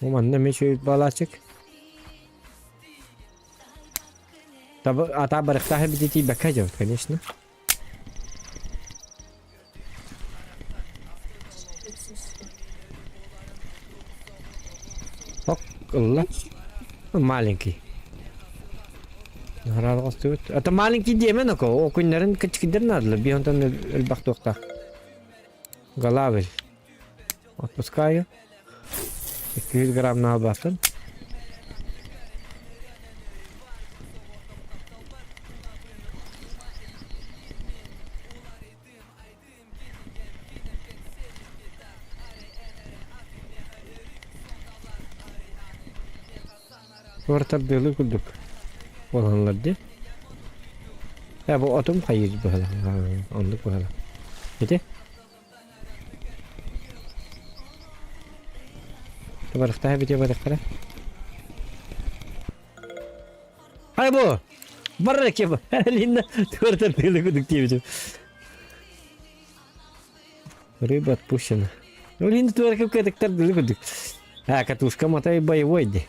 Бу манна эмиэ үчүгэй балаачык. Таба ата барыктаах эбит тиийбэккэ дьон, конечно. Ок, ылла. Маленький. Наһараарҕастыбыт. Это маленький диэмэн око. О күннэрин кычкидер надо. Биһонтон элбэх туохтаах. Голавль. Отпускаю. 200 грамм наалбатын. Квартирдыылы курдук буолаллар дии. Ээ бу отум хайыыр быһыылаах оннук быһыылаах. Ити? Барахтаһа битэ барахтара. Ай бу! Барра кем? Линна квартирдыылы курдук диэбитим. Рыба отпущена. Ну, Линда туорка кытыктар дылы курдук. А, катушка мотай боевой ди.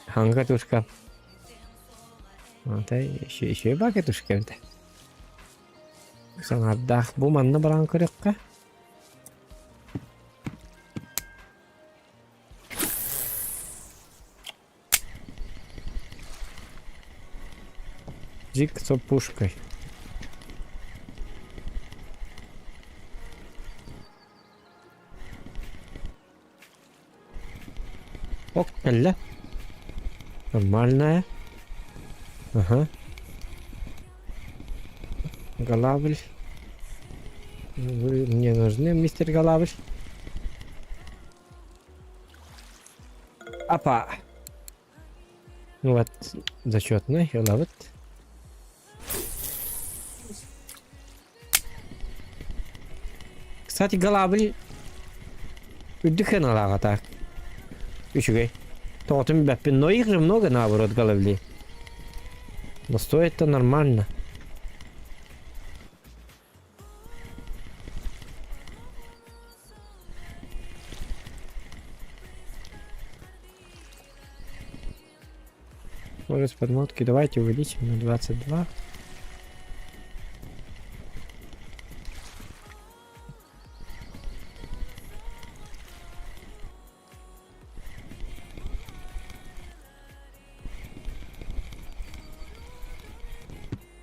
Хан катушка. Мотай еще еще ба катушка это. Саҥардаах бу манна баран көрүөххэ. Зик с пушкой. Ок, кэллэ. Нормальная. Ага. Голавль. Вы мне нужны, мистер Голавль. Апа. Вот, зачетный, ылабыт. Кстати, Голавль үрдүк сыаналаах так. Үчүгэй. Тоҕотун билбэппин, но их же много наоборот Голавли. Но стоит-то нормально. Скорость подмотки давайте увеличим на 22.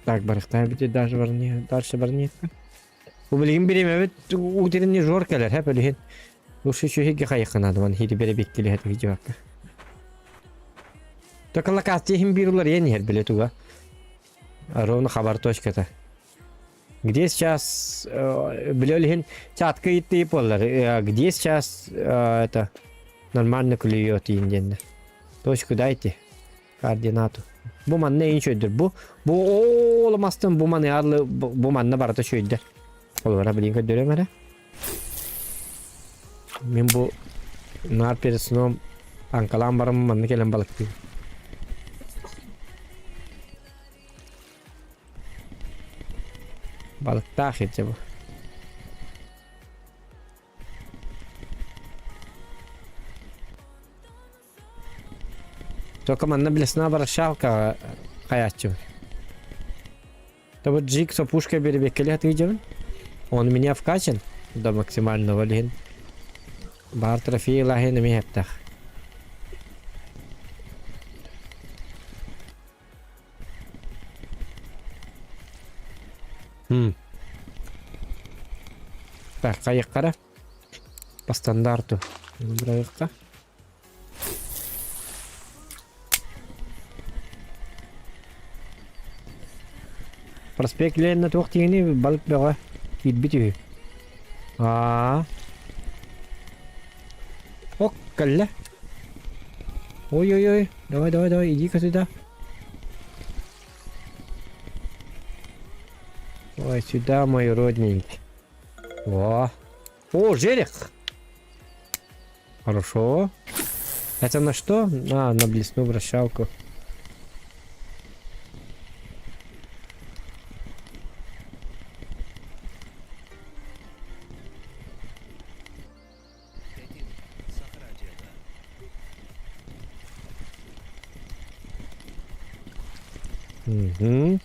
Так, барыхтаа бити даже барни, дальше барни. Бу билигин бириэмэбит утренний жор кэлэр, хэп билигин. Лучше үчүгэйгэ хайыхханаадыман хири бэрэ биккилиһэ видеокка. Только локация иһин биир уларыйан иһэр биле туга. Ровно хабар точката. Где сейчас биле иһин чатка ыйыттыы буоллар. Где сейчас это нормально клюет иин диэннэр. Точку дайте. Координату. Бу манна эйин чөйдөр. Бу бу ооломастын бу маны арлы бу манна барыта чөйдөр. Олора билин көрдөрөм эрэ. Мин бу наар перед сном аҥкалаан баран манна кэлэн балыктыыбын. Балыктаах илдьэ бу. Только манна блесна барашалкаҕа хайааччыбын. Тобут джик сопушка беребеккеле сатыыдьабын. Он меня вкачан до максимального лиһин. Баар трофей лаһын эмиэ хэптэх. Хм. Так, хайыккара. По стандарту. Бырайыкка. Проспект Ленина туох диэни балык бөҕө киирбит үһү. Аа. Ок, кэллэ. Ой-ой-ой, давай, давай, давай, иди-ка сюда. Ой, сюда, мой родненький. О, о, жерех! Хорошо. Это на что? А, на блесну вращалку. Угу.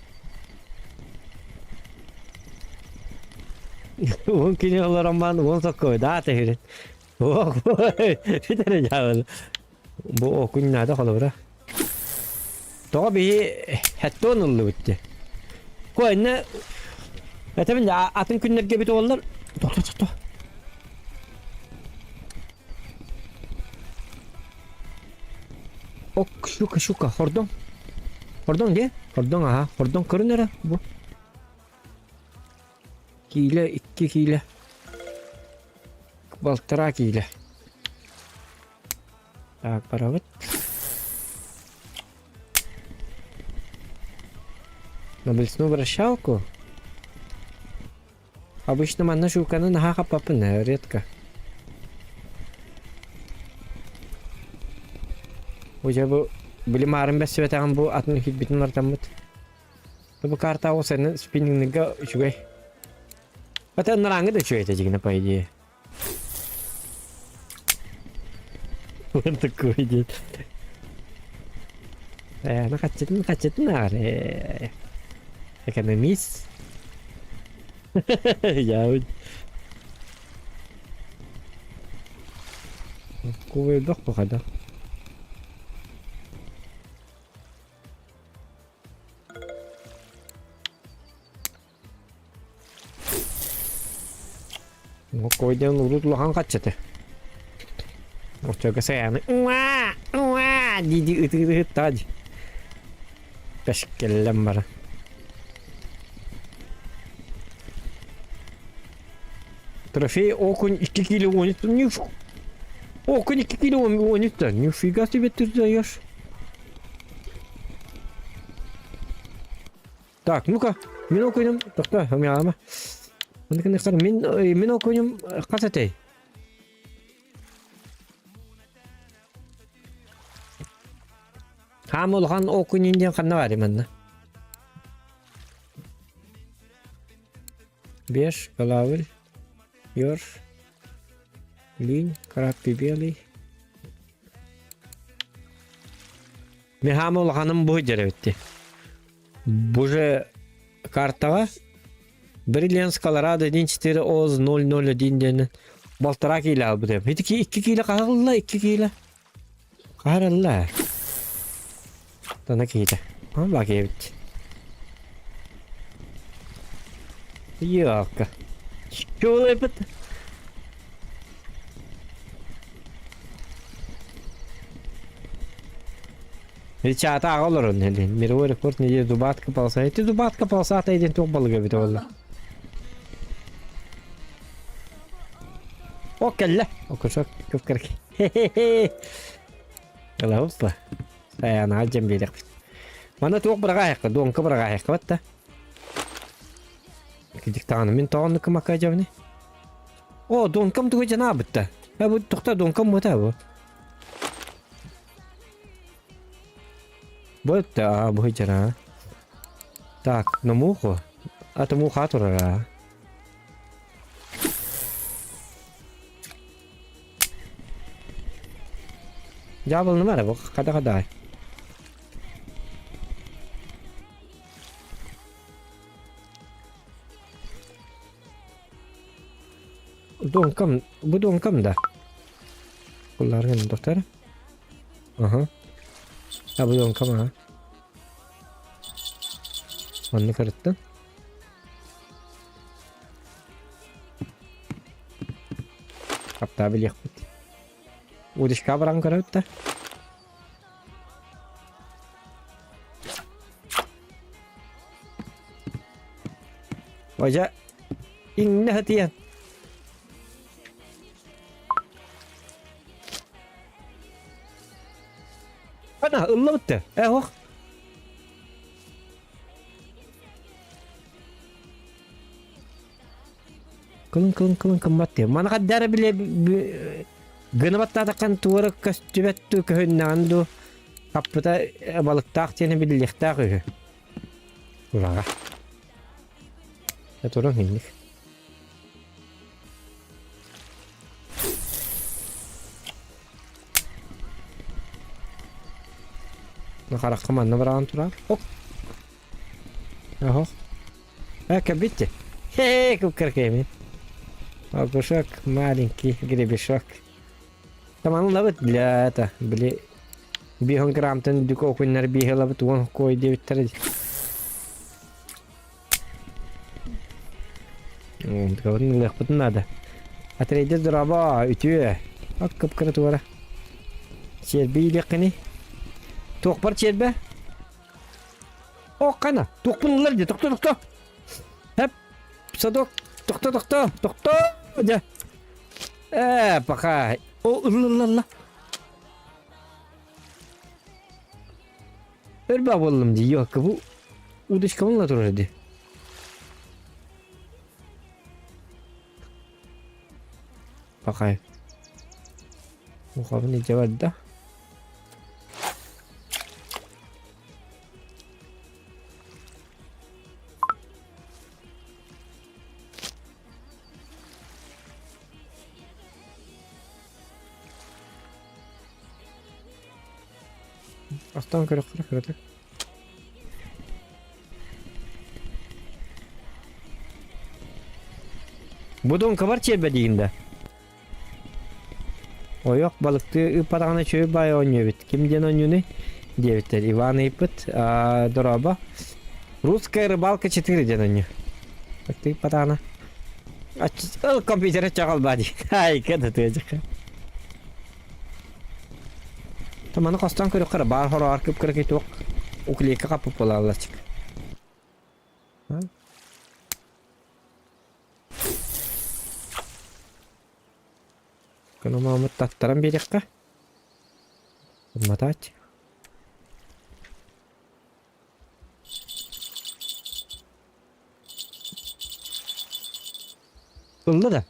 Уон кини олорон баан уон соккой да тэһирин. Ох, бүтэрэ дьаабыл. Бу окунь наада холобура. Тоҕо биһи хэттон ыллыбыт дии. Куонна этэбин атын күннэргэ бит уоллар тохто тохто. Ок, щука, щука, хордон. Хордон дии? Хордон, аха, хордон көрүн эрэ бу. Киилэ, икки киилэ. Балтараа киилэ. Так, барабыт. На блесну вращалку. Обычно манна щуканы наһаа хаппаппын, редко. Уже бу били маарын бэссибэтэҕим бу атын киирбитин артаммыт. Бу карта сен спиннингга үчүгэй. Это нараңы да үчүгэй этэ по идее. Он такой идет. Ну хаччытын хаччытын аар. Экономист. Я Кубайдах бахада. Койден урут улахан хаччата. Оччоҕо сайааны уа уа дии ытыыры ыттаҕа дии. Кэскиллэн баран. Трофей окунь 2 кило гонит. Окунь 2 кило гонит. Нифига себе ты даешь. Так, ну-ка, мин окунем. Тохто, умяама. Мин, мин окунем хас этэй? Хаам улахан окунин диэн ханна баарый манна? Беш, голавль, ёрш, линь, краппи белый. Мин хаама улаханым бу сылдьар эбит дии. Бу же картаҕа Бриллианс Колорадо 1.4 ОЗ 001 диэн балтараа киилэ аҕалбыт. Ити 2 киилэ хаһылла, 2 киилэ. Хаһаралла. Тана киһитэ. Ама киһибит. Йока. Чуолайбыт. Чаата аҕа олорон мировой рекорд неделя дубатка полоса. Эти дубатка полосатая диэн туох балыга эбит буолла. О кэллэ. Окушок көпкөрк. Хе-хе-хе. Ылабыппа. Саяна дьэн биэрэхпит. Мана туох быраҕаайахха, дуоҥка быраҕаайахха батта. Кидиктаҕына мин тоҕонну кымакка дьабыны. О, дуоҥкам тугу дьанаабытта. Э бу тохто дуоҥкам бута бу. Бу да бу дьара. Так, на муху. А то муха турара. Дьаабылыныма эрэ бу хада-хадаай. Дуоҥкам, бу дуоҥкам да? Куллааргын доктор. Аха. А бу дуоҥкам аха. Манна кырыттын. Хаптаа билиэхпит. Удочка баран көрөбүт да. Ожа иҥнэ сытыйан. Ана ыллабытты. Э ох. Кылын кылын кылын кыммат диye. Мана хаддара биле гына баттаатаккан туора көстүбэт дуу көһүннэҕин дуу хаппыта балыктаах диэни биллиэхтээх үһү. Ураҕа. Туран инник. Харахха манна бараан турар. Оп. Охо. А, кабите. Хе, кукаркеми. Окушок маленький гребешок. Таман лабыт для это, били биһон грамтан дүк окуннар биһи лабыт уон кой дебиттер. Говорим, лехпытын надо. Отрейдер драба, үтүө. Ак кып-кыра туара. Черби илиэххиний? Туохпар чербэ? О, қана, туохпун ылар дии, тохто, тохто. Хэп, садок, тохто, тохто, тохто, дьэ. Ээ, пока. О, ылла, ылла, ылла. Өр буоллум дии, ёлка, бу удочкабын ыла турар дии. Пахай. Ухабын илдьэ барда. Астаан көрөххө кыратык. Бу дуҥкабар чиэрбэ диигин да? Ойох балыктыы ыыппатаҕына үчүгэй баай оонньуу эбит. Ким диэн оонньуунуй? диэбиттэр. Иван ыйыппыт. Дорообо. Русская рыбалка 4 диэн оонньуу. Балыктыы ыыппатаҕына. Ыл компьютера чаҕылбаа дии. Айка да тыадьыка. Маны хостоон көрүөххэ эрэ баар хороҕор кып-кыракый туох уклейка хаппыт буолаалларчык. Кономаамыт таттаран биэриэххэ. Мотать. Ылла да?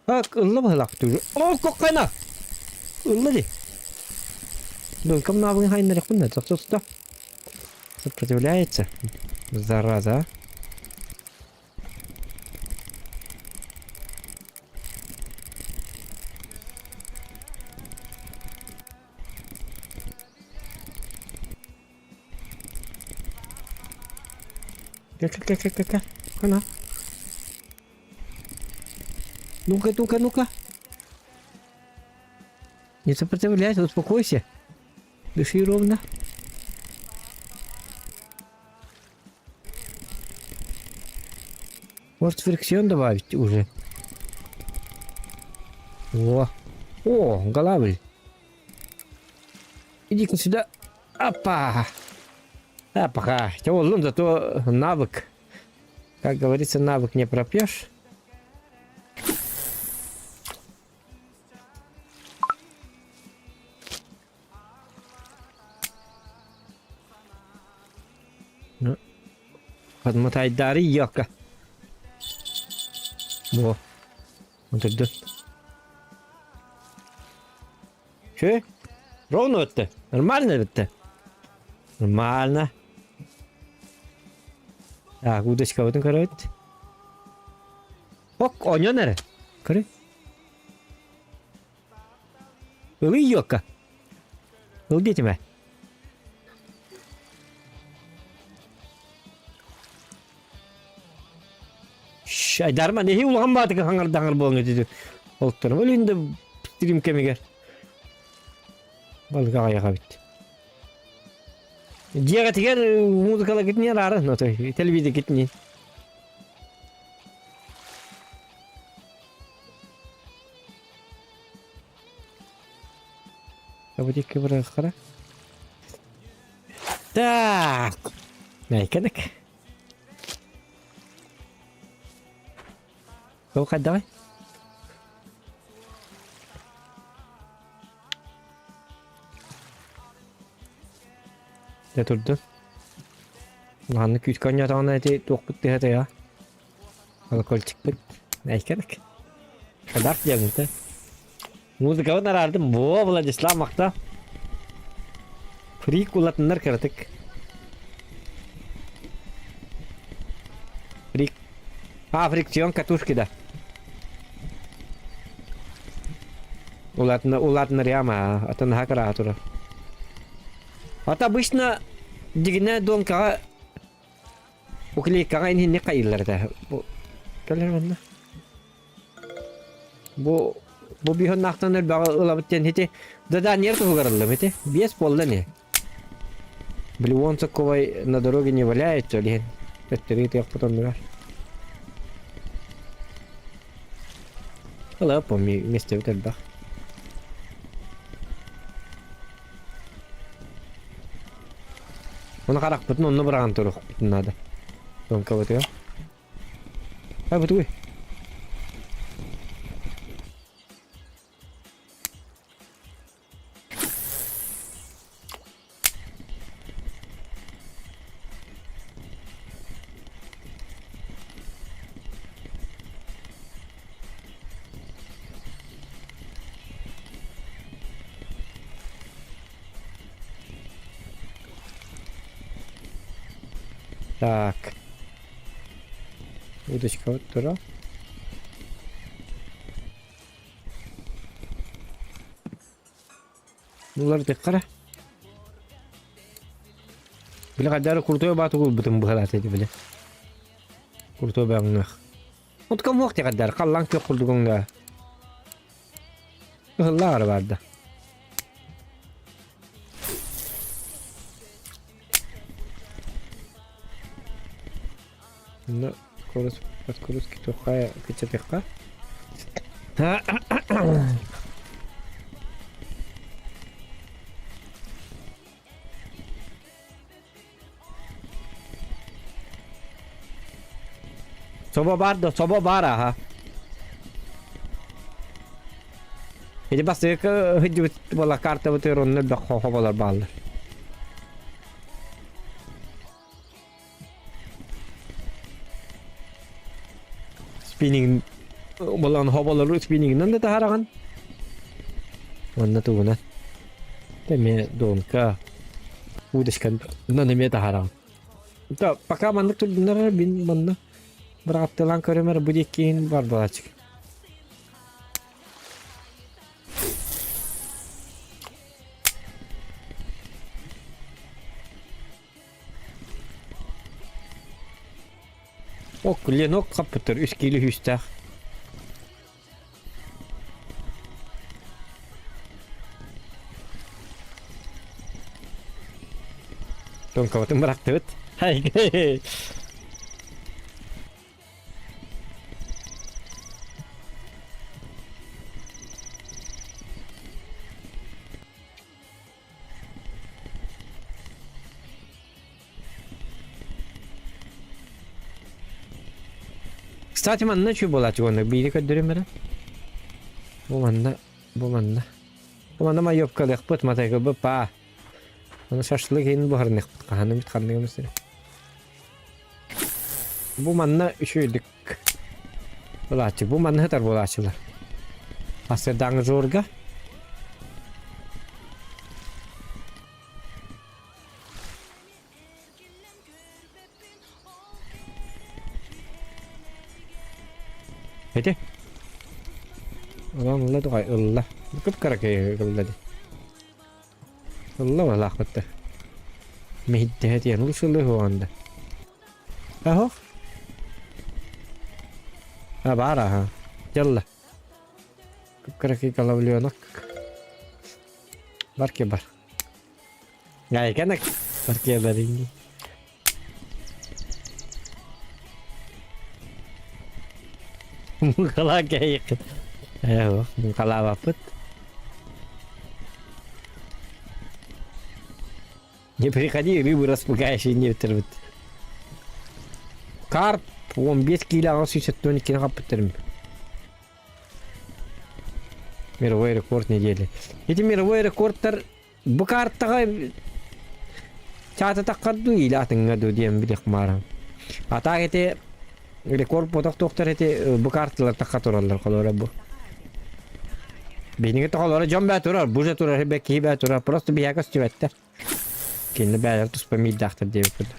А, ылла быһылаах түгү. О, коккайна! Ылла ди. Донкам навыгын хайнарыхпын да, тохто Сопротивляется. Зараза, а. Ка-ка-ка-ка-ка. Хана. Ну-ка, ну-ка, ну-ка. Не сопротивляйся, успокойся. Дыши ровно. Может, фрикцион добавить уже? О, о, голавль. Иди-ка сюда. Опа! Опа! О, зато навык. Как говорится, навык не пропьешь. Ну, подмотайдары йока. Во. Вот это. Че? Ровно это? Нормально это? Нормально. Так, удочка вот короче. Ок, оньон эрэ. Көрү. Ылый йокка. Ыл диэтимэ. Айдарма неһи улахан баатыка хаҥардаҥар буолан ити олтторум. Өлүн да стрим кэмигэр. Балык аҕайаха бит. Дьиэҕитигэр музыкаларгытын араарын, телевизоргытын. Абытикки быраххара. Так. Найканык. Ол хайдаҕай? Дьэ турдун. Улаханнык күүскэ оонньоотоҕуна ити туохпут тыаһа тыаһа. Колокольчикпыт. Айканык. Хадар диэбин Музыкабын араардым. Во, Владислав Махта. Фрик улатыннар кыратык. Фрик. А, фрикцион катушки да. Улатына, улатынар яма, атын хакара турар. Вот обычно дигинэ донкаҕа уклейкаҕа инһинник хайыыллар этэ. Бу кэлэр манна. Бу бу биһоннаахтан элбэҕи ылабыт диэн ити заданиер туһугар ыллым ити. Биэс буолла ини. Били уон сокковай на дороге не валяется диэн төттөрү ытыахпыт оннугар. Ыла помни миэстэбит элбэх. Ону харахпытын онно быраҕан туруохпутун наада. Тонкабытыгар. А бутуй. Так. Удочка вот тура. Булар теккара. Бile кадары куртой бааты кулбутун быһалаат эти бile. Куртой бааңнах. Утка муох тиҕэрдэр, халлаан күөх курдук өҥнөө. Ыһыллаары барда. Ну, скорость подгрузки тухая кыччатыахха. Собо баар да, собо баар аха. Ити бастакы сылдьыбыт буола картабытыгар онно элбэх хоболор бааллар. Спиннинг буолан хоболору спиннингинэн да таһараҕын. Уонна тугунан. Эмиэ донка удочканан эмиэ таһараҕын. Да, пока маннык турдунар мин манна быраҕатталаан көрөм эрэ бу диэккиин бар буолааччы. Ок, Ленок хаппыттар үс киилэ үстээх. Тонковатын бырахтыбыт. Кстати, манна үчүгэй буолааччы уонна биири көрдөрүм эрэ. Бу манна, бу манна. Бу манна маёвкалыахпыт, матайгылбыт паа. Аны шашлык иһин буһарыныахпыт, хаһан эмит ханнык эмит сири. Бу манна үчүгэйдик буолааччы. Бу манна сытар буолааччылар. Сарсыардааҥы жорга. Ити. Ылан ылла тугай ылла. Кып-кыракый ылла дии. Ылла балаахпытта. Миһиттэһэ тиэн ылсылы хуонда. Аһох. А баар аха. Дьалла. Кып-кыракый головленок. Бар ки бар. Гайканак. Бар ки баринги. Муҥхалаа кэйиккит. Ээ, муҥхалаабаппыт. Не приходи, рыбу распугаешь и не өтөрбүт. Карп 15 киилэ 872 хаппыттарым. Мировой рекорд недели. Эти мировой рекордтар Бу картаҕа чаататаххар дуу или атыҥҥа дуу диэн билиэх маарам. А так ити рекорд ботох туохтар ити бу карталар тахха тураллар холоро бу. Биһиги тоҕолоро дьон бээ турар, бу же турар, бэ киһи бээ турар, просто биһиэхэ көстүбэттэр. Кинини бээлэр туспа миирдаахтар диэбит курдук.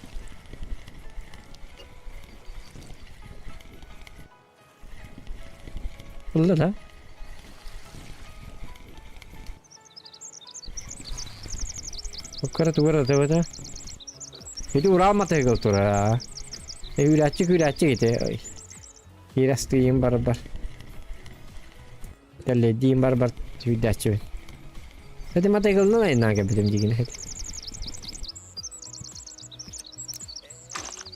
Ылла да? Кыра тугар атабата. Ити ураа матайгыл тура. Э үүрээччи күүрээччи ити. Киирастыйым барбар. Кэллэйдиим барбар сүүрдээччибин. Ити матайгылынан айнаан кэлбитим дигин.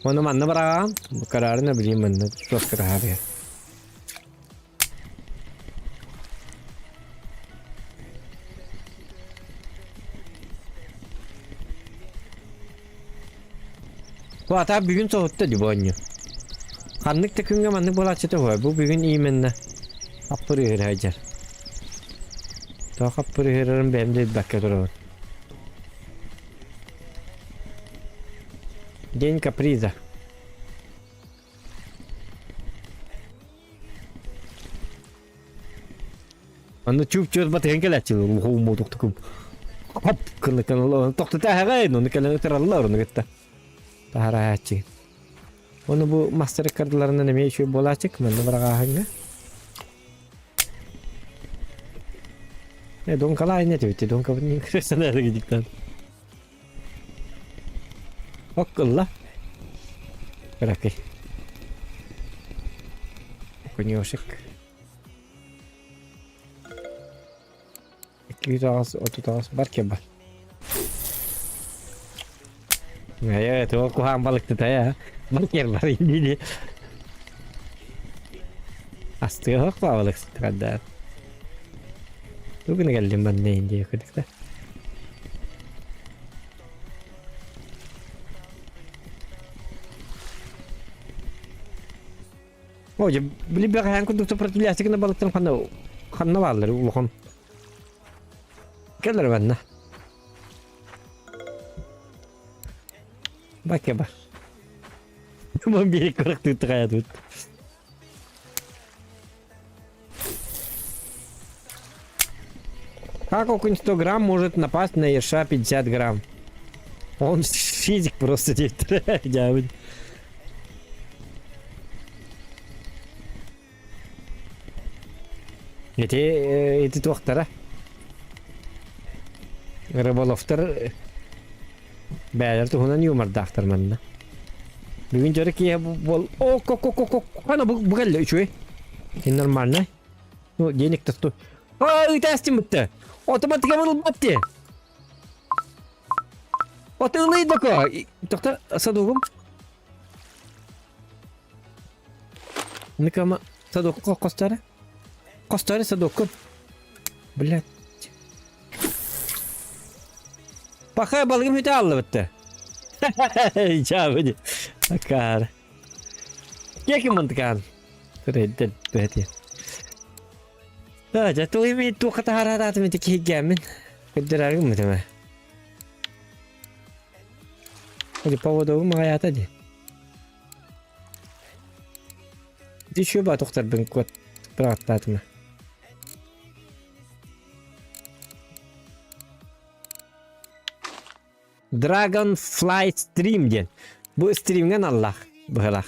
Ону манна бараҕаан, караарына билиим манна жестко таһаарыа. Бу ата бүгүн соһутта дии бу оонньуу. Ханнык да күҥҥэ маннык буолааччыта уһуо. Бу бүгүн именно хаппырыыһыр сылдьар. Тоҕо хаппырыыһырарын бэйэм да билбэккэ турабын. День каприза. Онно чуп-чуп батыһан кэлээччи уһууммутуктукум. Хоп кыныкын тохтута аһаҕайын, ону кэлэн ытыраллар ону кытта. Таһарааччы. Ону бу мастер кардыларынан эмиэ үчүгэй буолааччык, манна быраҕааһыҥҥа. Э, донкалаайын этибит, донкабын интересно диктан. Ок ылла. Кыракый. Окунёшек. 238 бар кем бар. Э, туох куһаҕан балыктыта я. Бар кер бар инди. Астыах балык сытырда. Бүгүн кэллим манна инди кыдыкта. О, дьэ, били бэҕэһээн курдук сопротивляться гына балыктан ханна ханна бааллар улахан. Кэлэр манна. Баке бар. Бу биир кырыктыы тут. Как окунь 100 грамм может напасть на ерша 50 грамм? Он физик просто диэбит. Ити ити туохтара? Рыболовтар бээлэр туһунан юмордаахтар манна. Бүгүн дьоро киэһэ буол... О, ко ко ко ко Ана бу бу кэллэ үчүгэй. Нормально. Ну, денег то А, ыытаастым бытта. Автоматика ылбат дии. Отылый доко. Тохта садугум. Никама садукку костары. Костары садукку. Блядь. Пахай балыгым үтэ аллыбытты. Чабыди. Акар. Кеки мантыкан. Түрөйден бэти. Дьэ, тугу туохха таһаараатым ити киһиргээммин. Көрдөрөргүм этимэ. Ити поводогум аҕайаата дии. Ити үчүгэй баа тохторбун куот быраҕаттаатыма. Dragonfly Stream диэн. Бу стримҥэ аналлаах быһыылаах.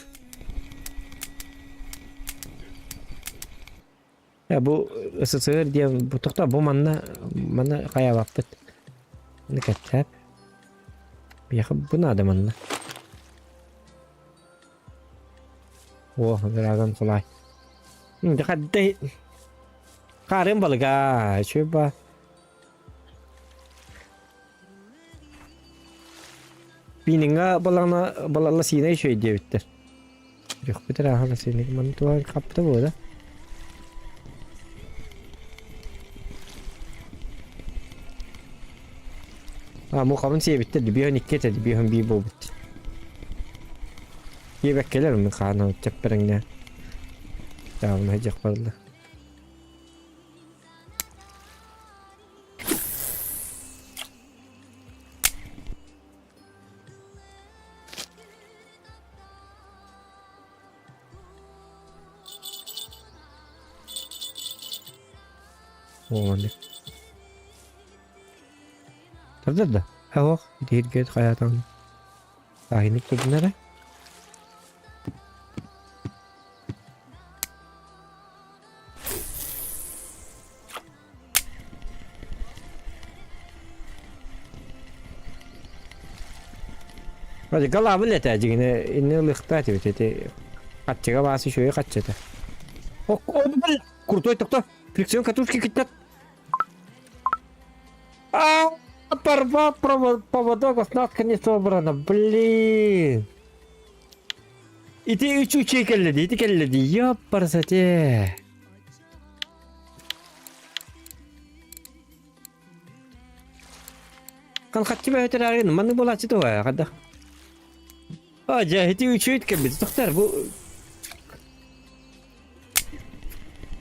Бу СССР диэн бу тохтоо бу манна манна хайаабаппыт. Маны кэпсээп. Биһиэхэ бу наада манна. О, Dragonfly. Дьэ хаарыан балыга үчүгэй баа. Пиниҥҥа балаҕана балалла сиинэ үчүгэй диэбиттэр. Үөхпүт эрэ аһан сиинэ манна туох хаппыта буолуо да. А муухабын сиэбиттэр дибиэһин икки этэ дибиэһин биир буолбут. Диэбэккэлэр мин хаана чэппэрэҥнээн. Таабына дьэх барла. Уоланнык. Тардар да? Һэ итиһиргэт хайаатаҕына. Аһыйнык турдун эрэ. Галабын этэ дьиҥинэ иннэ ылыахтаах этибит ити хаччыга баас үчүгэй хаччыта. О, крутой тохто фрикцион катушки киттат. А, порвал поводок, оснастка не собрана, блин. Ити үчүгэй кэллэ дии, ити кэллэ дии, ёппарсате. Хаччы бөһөтөрөөрүн маннык буолааччы туһа хайдах? А, дьэ, ити үчүгэй кэлбит. Тохтор, бу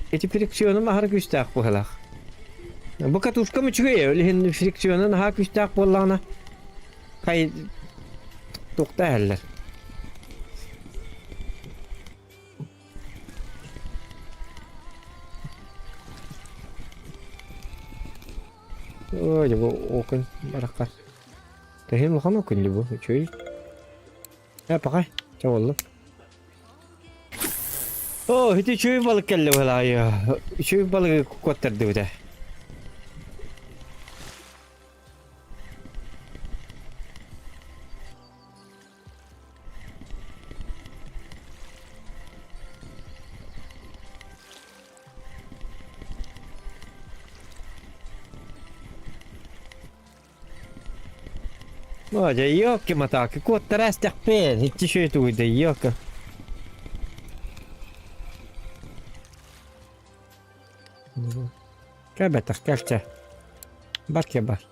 Ити фрикционум аһара күүстээх быһыылаах. Бу катушкам үчүгэй, ол иһин фрикционун аһаа күүстээх буоллаҕына хай туохта иһэллэр. Ой, бу окунь барахха. Тэһин улахан окунь бу, үчүгэй. Э, пахай, чэ буоллун. Оо, ити үчүгэй балык кэллэ быһылаайы. Үчүгэй балыгы куоттардыбыт ээ. О, дьэ, ёлки-моталки, куоттара эстэхпин, иччи үчүгэй тугуйда, ёлка. Кэлбэтэх, кэлчэ. Бар кэ бар.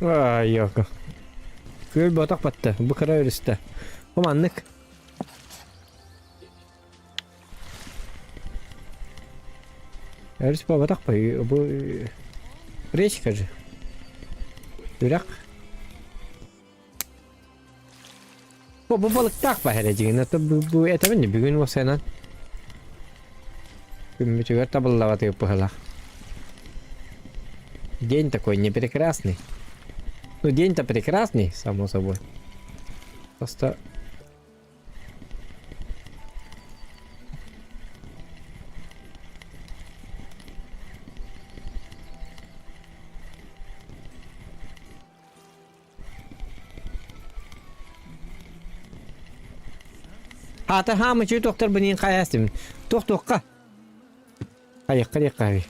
Айока. Күөл ботох батта. Бу кыра өрүстэ. Бу маннык. Өрүс буолбатах бу речка же. Үрэх. Бу бу балыктаах баһара дьиҥин ото бу бу этэбин бүгүн уосайынан күммүтүгэр табыллабатыгы быһылах. День такой не прекрасный. Ну день-то прекрасный, само собой. Просто Аата хаамычы тохтор бынин хайастым. Туох туохха. Хайыкка диэххэ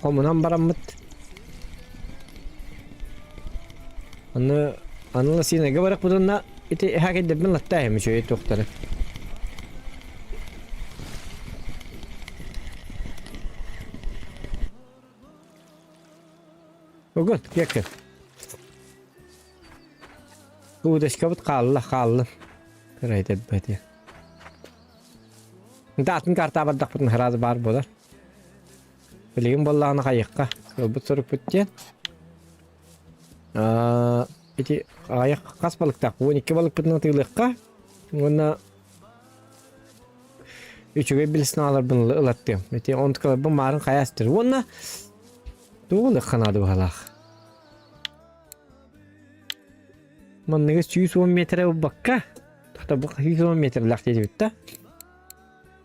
Хомунан бараммыт. Аны аны синеге барахпытына ити эһэкэйдэрбин латтааһым үчүгэй туохтары. Угун, киэккин. Удочкабыт хаалла, хаалла. Кырайдырбат. Атын карта бардахпытын сразу баар буолар. Билигин буоллаҕына хайыахха ылбыт сорукпут диэн. Ити аҕыйах хас балыктаах 12 балыкпытын атыылыахха уонна үчүгэй билсиналарбын ылаттыам. Ити онтукаларбын маарын хайаастыр. Уонна тугу ылыахха наада быһалаах. Манныгы 110 метрэ ылбакка, хата бу 110 метрлээх диэбит да.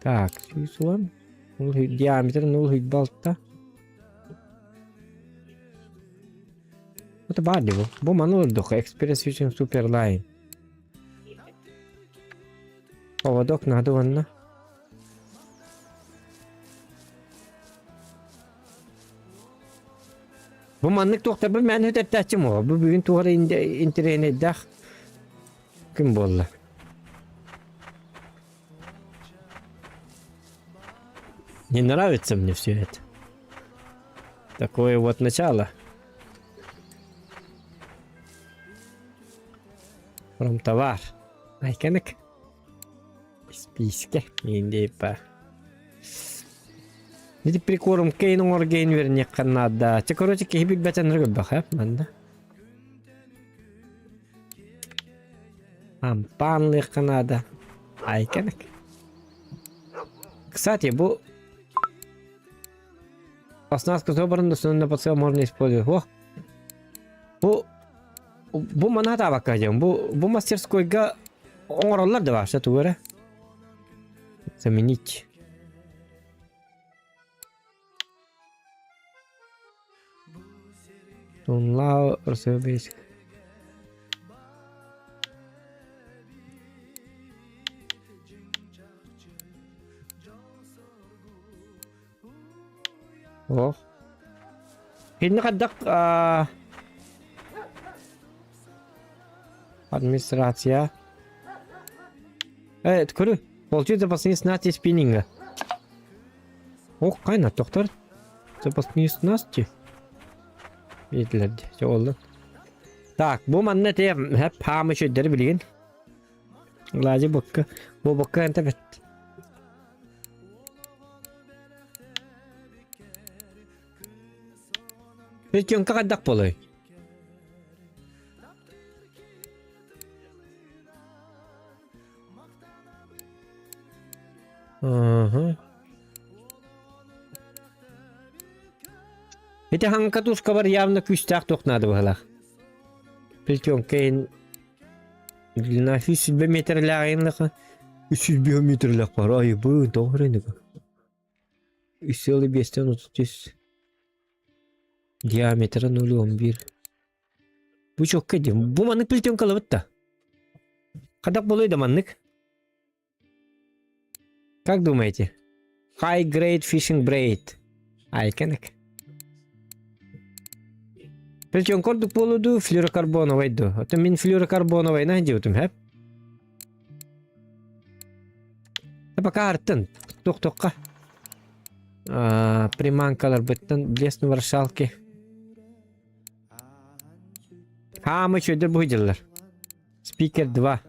Так, 110, диаметр 0,6. Это баар дии бу. Бу маны олордоххо Express Vision Superline. Поводок надо уонна. Бу маннык туохтарбын мээнэ үтэртээччим оо. Бу бүгүн туох эрэ интэриэһинэйдээх күн буолла. Не нравится мне все это. Такое вот начало. Промтовар. Айканык. Испиискэ. Индейпа. Ити прикорм кейн оҥоргейн үөрэниэххэ наада. Чэ, короче, киһи билбэтэн көрбөх, э, манна. Ампаанлыахха наада. Айканык. Кстати, бу оснастка собрана, на подсел можно использовать. О! Бу бу мана табакка диэн. Бу бу мастерскойга оҥороллор да вообще тугу эрэ. Заменить. Тунлау Рособейск. Ох. Кинини хайдах администрация. Э, көрү. Получить запасные снасти спиннинга. Ох, кайна, доктор. Запасные снасти. Виделер, все oldu. Так, бу манна те хеп хаамы шөйдері билигин. Лажы букка. Бу букка энте бет. Печенка хайдах буолуой? Ага. Ити хаҥкатушкабар явно күүстээх туох наада быһалаах. Плетенка иһин длина 120 метрлээҕин 305 метрлээх бар. Ай бу тоҕо эрэ 3,5 Диаметра 0,11. Бу чокка диэн. Бу маннык плетенкалабыт да. Хадак болуй да маннык. Как думаете? High grade fishing braid. Айкенек. Плетенка ордук буолуду флюрокарбоновай ду. Ото мин флюрокарбоновай на диутум хэп. Пока артын. Тух-тухка. Приманкаларбыттан блесну варшалки. Хаамы чөйдөр бу дьыллар. Спикер 2.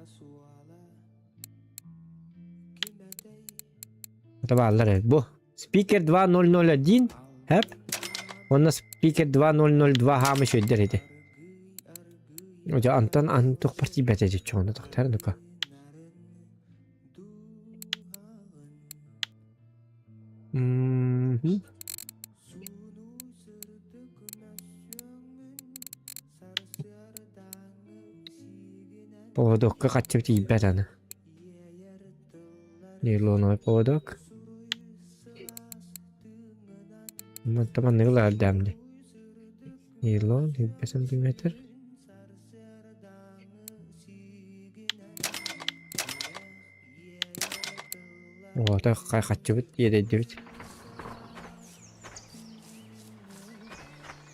Табааллар бу. Спикер 2001 хэп. Онно спикер 2002 хаамы чөйдөр ити. Антон ан тух партий бәтэ чоҕуна тохтар ну-ка. Мгм. Поводокка хаччы тиийбэт аны. Нейлоновый поводок. Мантан ылар дэмди. Нейлон 1 сантиметр. Оҕото хаччыбыт иэдэйдибит.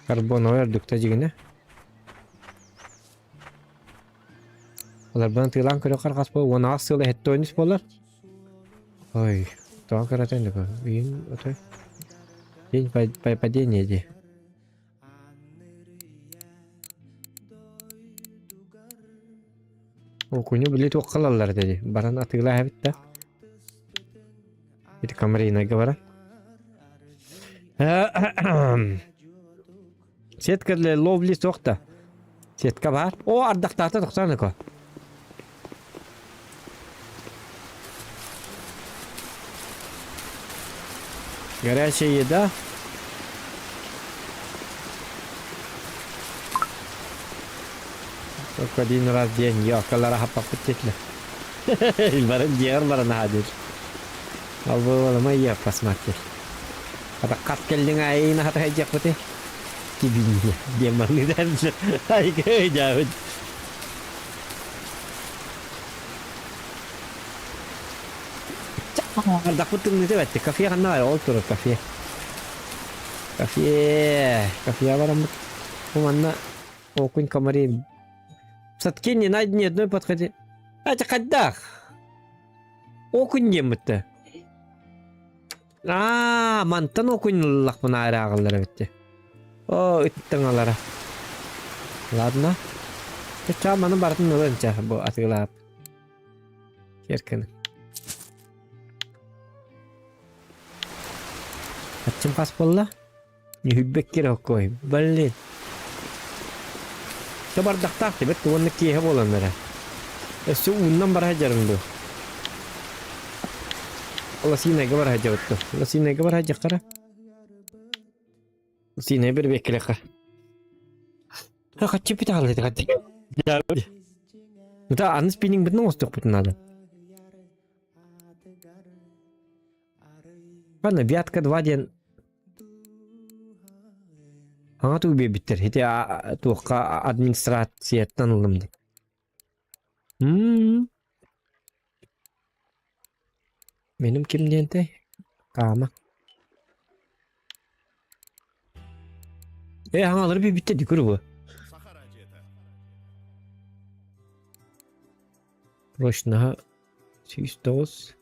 Карбоновай ордукта дьигинэ. Олорбун тыылаан көрө хархас буол 16 сыл эһэттэ буолар. Ой, тоҕо кыратан да үйүн отой. День падения дии. Окуню били туохха ылаллар этэ дии. Баран атыылаа эбит да. Ити Камаринайга баран. Сетка для ловли суох да. Сетка баар. О, ардахтаата тохтоон эко. Горячая еда. Только один раз в день ёкалара хаппаппыт Баран диэр баран аһадыр. Ол буолума я посмотри. Ата хат кэллиҥ айына хата хайдьахпыты. Кибинне диэн манныдан айгы дьаабыт. Ардахпыт тымныыта бэтти. Кафе ханна ол турар кафе. Кафе. Кафе бараммыт. Бу манна окунь комарин. В садке не найдено ни одной подходи. Это хайдах. Окунь диэммитте. Аа, мантан окунь ыллахпына арааҕаллар эбитти. Оо, ыттыҥалара. Ладно. Чаа маны барытын ылын ча бу атыылаап. Кэркэн. Аччым хас буолла? Нүһүйбэккэ эрэ оккой. Блин. Табардахтаах тибет уонна киэһэ буолан эрэ. Өссө ууннан бара сылдьарым дуу? Лосинайга бара сылдьабыт дуу? Лосинайга бара сылдьахтара. Лосинай бір беккелехха. Хаччы бит аалайды хатты. Да, аны спиннинг битин оҥостуохпутун наада. Ладно, Вятка 2 диэн Аҥа тугу биэрбиттэр ити туохха администрацияттан ыллым дии. М Меним ким диэнтэй? Каама. Э, аҥалары биэрбиттэр дии көрө бу. Прочноһа 109.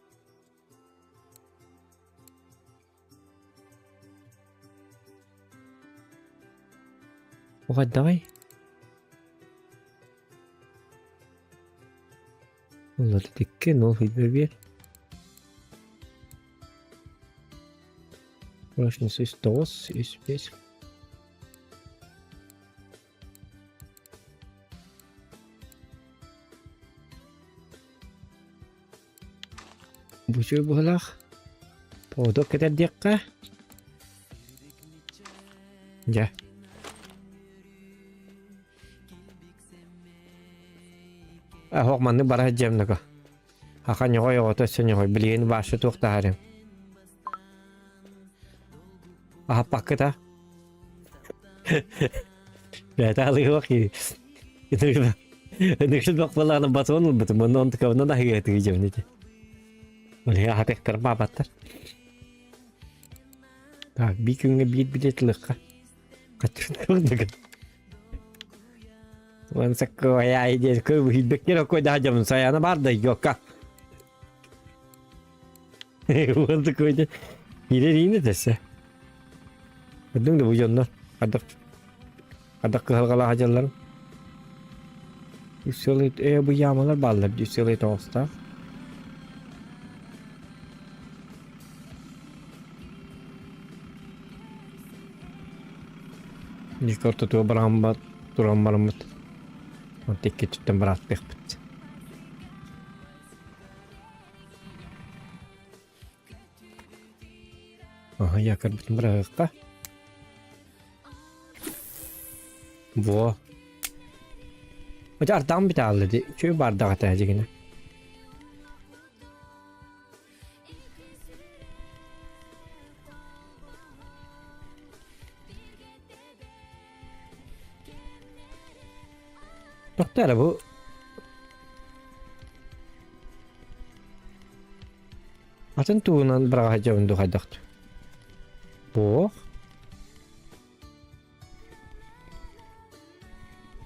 Угадавай. Уларытыкка нол хүйбэбиэр. Прочность 109, 105. Бу үчүгэй быһыылаах. Поводок кэтэрдиэххэ. Дьэ. Аһох маннык бара сылдьыам нако. Аха ньоҕой оҕото өссө ньоҕой билигин баашшы туох таһаарыам. Аһаппаккыт а? Бэйэтэ алыһыах киһи. Ынырык бахпалааны батон ылбытым, онно онтукабынан аһыйыатыгы дьэбин ити. Олиһи аһатыктар баабаттар. Так, биир күҥҥэ биир билет ылыахха. Хаччын Уон саккыай диэн кыбыһыйбэккэ окой дьабын сайана бар да йокка. Уон такой киирэр дэсэ. Көрдүҥ да бу дьоннор хадах хадах кыһалҕалаах дьалларын. Үс сыл э бу яамалар бааллар үс сыл тоҕустаах. Икки ортотугар бараммат, туран бараммыт. Онто икки өттүттэн барааттыахпыт. Аха, якорбытын быраҕыахха. Во. Хотя артаҕым бүтэ дии. Үчүгэй баардаах этэ дьигинэ. Тохтоо эрэ бу атын тугунан быраҕа сылдьабын дуу хайдах дуу? Буох.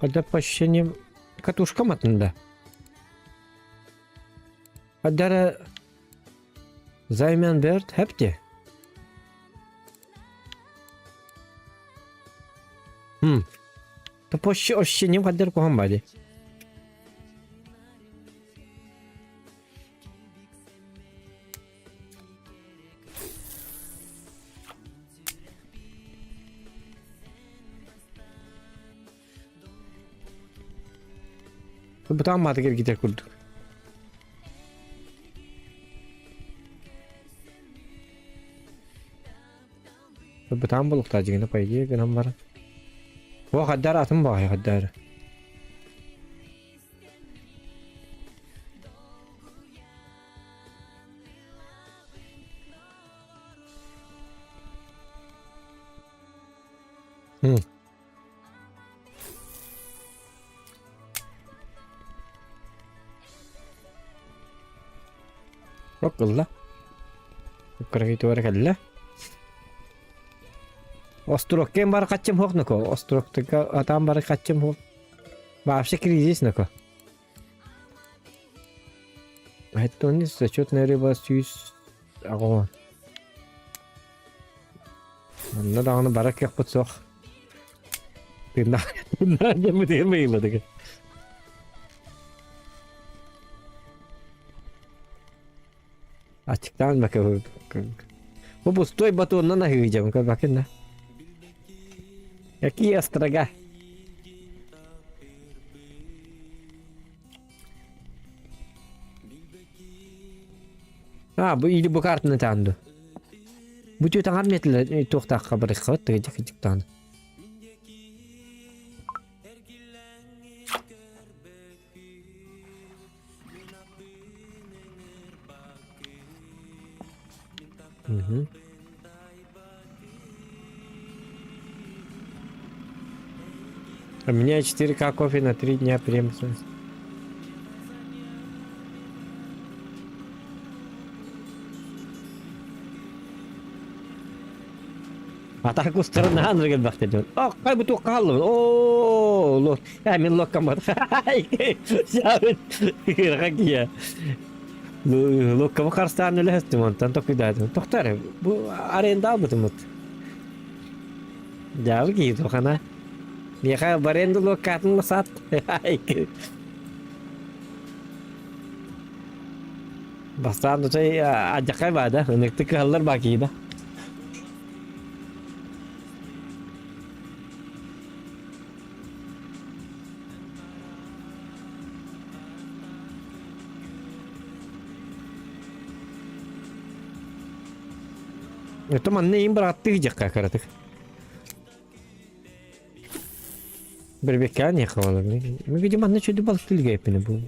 Когда по ощущениям катушкам атын да. Хаддара Займян Берт хэпти. Хм. Топощи ощущением хаддар куһан бади. Бутаан маатыгар китер курдук. Бутаан булуктаа дьигинэ по идее гынан баран. О хаддар атын баҕайы хаддар. Хм. Рок ылла. Кыргыйтуара кэллэ. Остуруокка бар хаччым хуох нако. Остуруоктарга атаан бар хаччым хуох. Вообще кризис нако. Айтони зачетная рыба сүүс аҕо. Онно даҕаны бара кыахпыт суох. Тыыннаах тыыннаах дьоммутугар быйылладыгы. Аччыктаан бака Бу пустой батоннан аһыыдьабын көрбөккүн да. Какие острога? А, бу или бу картаны таанду. Бу түө таҥар метле туохтаахха барыххабыт тыгыдьык кыдьыктаан. Мгм. У меня 4К кофе на 3 дня преемственность. Атаку сторона ангел Ох, как бы туох хааллыбын. Оо, лот. Ээ, мин локкам бар. Какие. Локкамы харыстаан үлэһэстим онтон токуйдаатым. Тохтор, бу аренда албытымыт. Дьаабы киһи тухана. Миэхэ в аренду локкатын ласаат. Бастаан тутай адьакай баада, ыныкты кыһаллар баа киһи да. Это манна им бырааттыы дьахха кыратык. Бирбиккээн иһэ буолар. Мин манна чөдү балык илгээппин бу.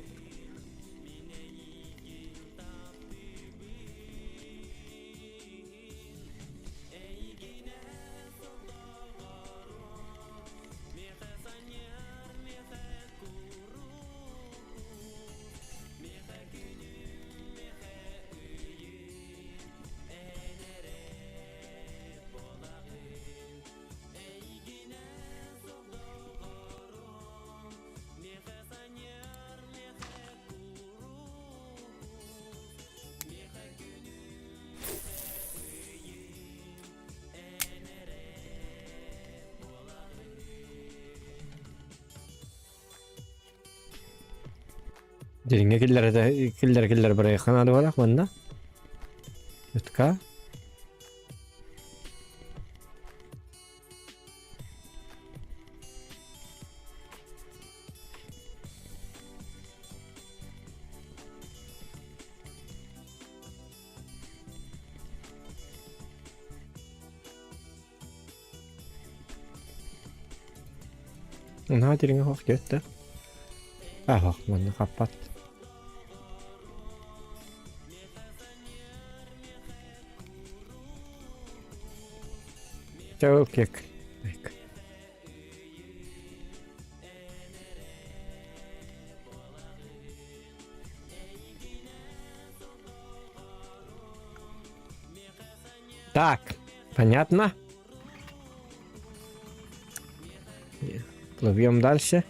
Дириҥҥэ киллэрэ киллэрэ киллэрэ барыахха наада буолах манна. Ытка. Наһаа дириҥэ суох диэт да. Аһах манна хаппат. Чэ ол кек. Так, понятно? Плывем дальше.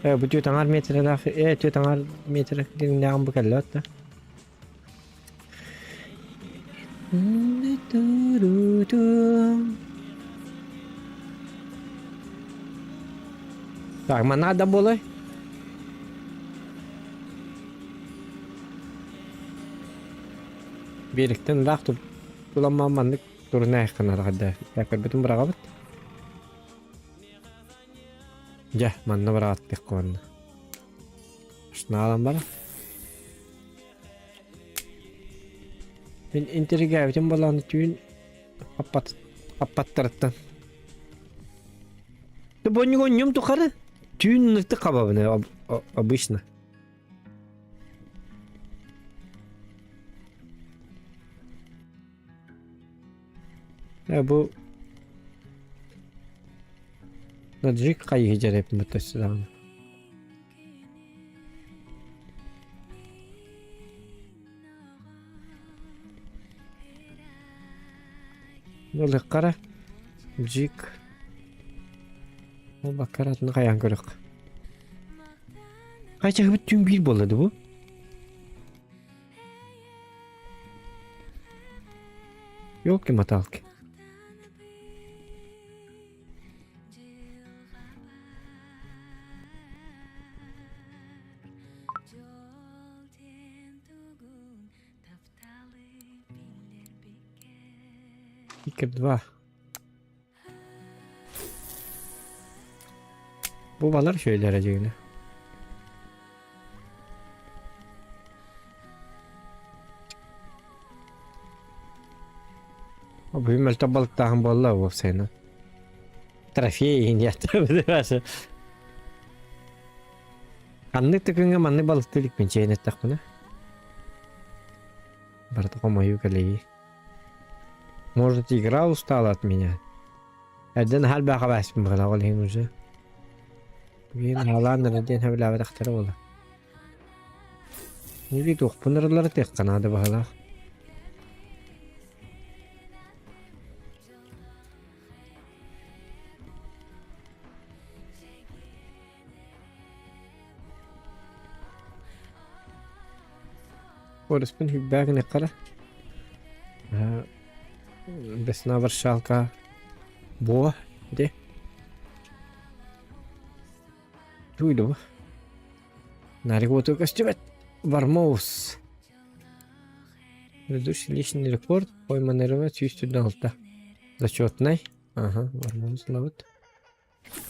Бу түөрт аҥаар метрэлээх, түөрт аҥаар метр дириҥнээҕин бу кэллэ да. Так, манна да буолай. Биэрэктэн ыраах туламмаан маннык турунайаххын араҕарда. Көрбүтүн быраҕабыт. Дьэ, манна быраҕаттык уонна. Шнаалан бара. Мин интригээбитим буолааны түүн аппат аппаттарыттан. Бонньугонньум тухары түүн ыныртык хабабын обычно. Бу Наджик хайыһы дьэрэппин баттассы даҕаны. Ылыххара Джик Ол баккаратын хайаан көрөх. Хайчаһыбыт түн биир буолла бу? Ёлки-моталки. Икки два. Бу балар şöyle дьигинэ. Бу мөлтөх балыктааһын буолла уопсайынан. Трофей иһин диэхтээбит. Ханнык да күҥҥэ маннык балыктыы иликпин чэйин эттэхпинэ. Барыта хомойуу кэлэйии. Может, игра устала от меня? Эрдэн аһар баҕабааспын быһалаах ол иһин уже. Бүгүн хаалаан эрэ диэн сөбүлээбэтэхтэрэ буолла. Или туохпун ырыллара тыахха наада баһалаах. Куораспын хүлбээ гыныаххара. Весна Варшалка буо де. Туйду. Нарик көстүбэт. Вармоус. Предыдущий личный рекорд пойманырыва 106. Зачетный. Ага, Вармоус ловит.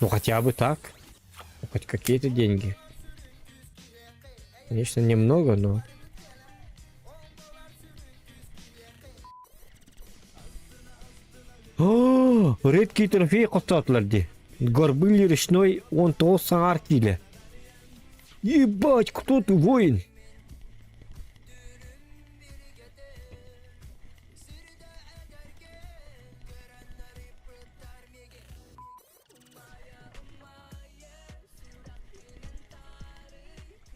Ну хотя бы так. Ну, хоть какие-то деньги. Конечно, немного, но... О, редкий трофей хостоотулар дии. Горбыль речной 19 саҥар киилэ. Ебать, кто ты, воин?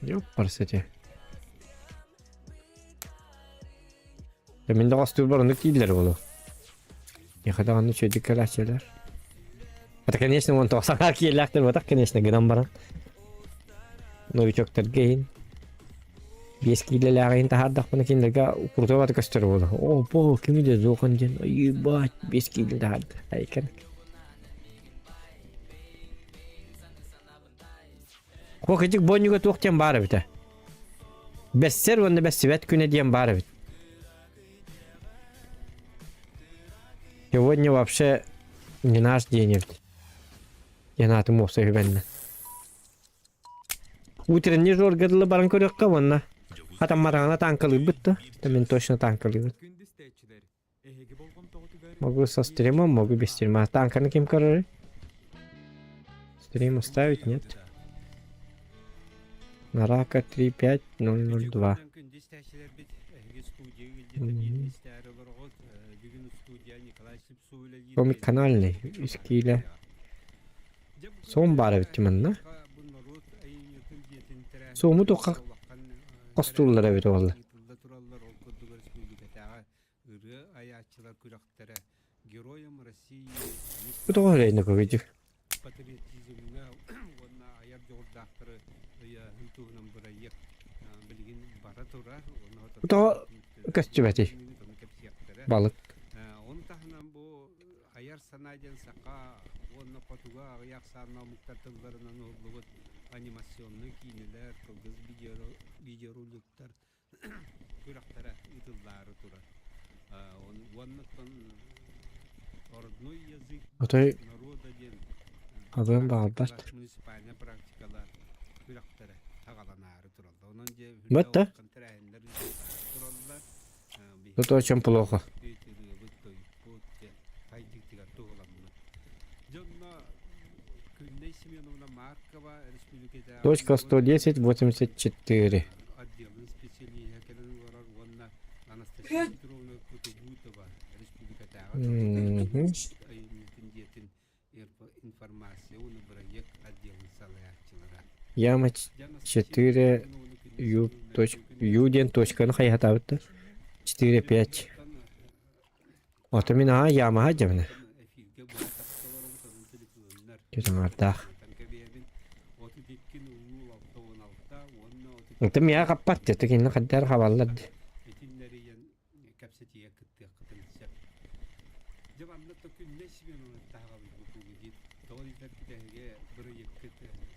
Ёппарсете. Мин да хостуурбар оннук дииллэр буолуо. Миэхэ даҕаны үчүгэйдик кэлээччилэр. Это, конечно, уон тоҕус киэллээхтэр буотах, конечно, гынан баран. Новичоктарга иһин биэс киилэлээҕи иһин таһаардахпына кинилэргэ крутой көстөр буолуо. О, бо, кими да зохан диэн, ебать, биэс киилэ таһаарда. Айкан. Куокичик бонньуга туох диэн баар эбитэ? Бэссэр уонна бэссибэт күнэ диэн баар эбит. Сегодня вообще не наш день эбит. Диэн аатым уопсай үһүбэннэ. Утренний жорга дылы баран көрүөххэ уонна хатамматаҕына танкалыырбыт да. Мин точно танкалыыбын. Могу со стримом, могу без стрима. Танканы ким көрөрүй? Стрим оставить, нет? Нарака 35002. Комик канальный, үс киилэ. Суом баар эбит манна. Суому туохха хостууллар эбит уолла. Ырыа айааччылар күрэхтэрэ Героям России Бу тоҕо үрэйнэ көбүдүк? патриотизмҥа уонна айар дьоҕурдаахтары ыйааһын туһунан бырайыак билигин бара турар. Бу тоҕо көстүбэтий? Балык. Ону таһынан бу айар санаа диэн саха уонна хотугу аҕыйах ахсааннаах омуктар тылларынан уһуллубут анимационнай киинэлэр, кылгас видеороликтар күрэхтэрэ ыытыллаары турар. Уоннаттан родной язык Отой народа диэн абыан баҕарбат. муниципальнай практикалар күрэхтэрэ саҕаланаары тураллар. Онон дьэ Бытта. улахан тэрээһиннэр ыытыллаары тураллар. Это очень плохо. Ырыабыт, тойукпут хайдыытыгар туһуламмыт. Дьонно Күннэй Семеновна Маркова республикатааҕы Точка 110 84. отделын специалиһа кэлэн олорор уонна Анастасия Петровна Кутугутова республикатааҕы айымньытын дьиэтин информация уонна бырайыак отделын салайааччылара. Яма 4 Ю, точ, Ю диэн точканы хайыһатаабыт да 4 5. Ото мин аһа ямаһа дьэбинэ. Түтаҥардаах. Ынты миэхэ хаппат дии, кинини хайдах эрэ хабаллар дии. Кэпсэтиигэ кыттыаххытын сөп. Дьэ манна күннэй Семеновна таһаҕабыт бу диит тоҕо диэтэр бүтэһигэ бырайыаккыт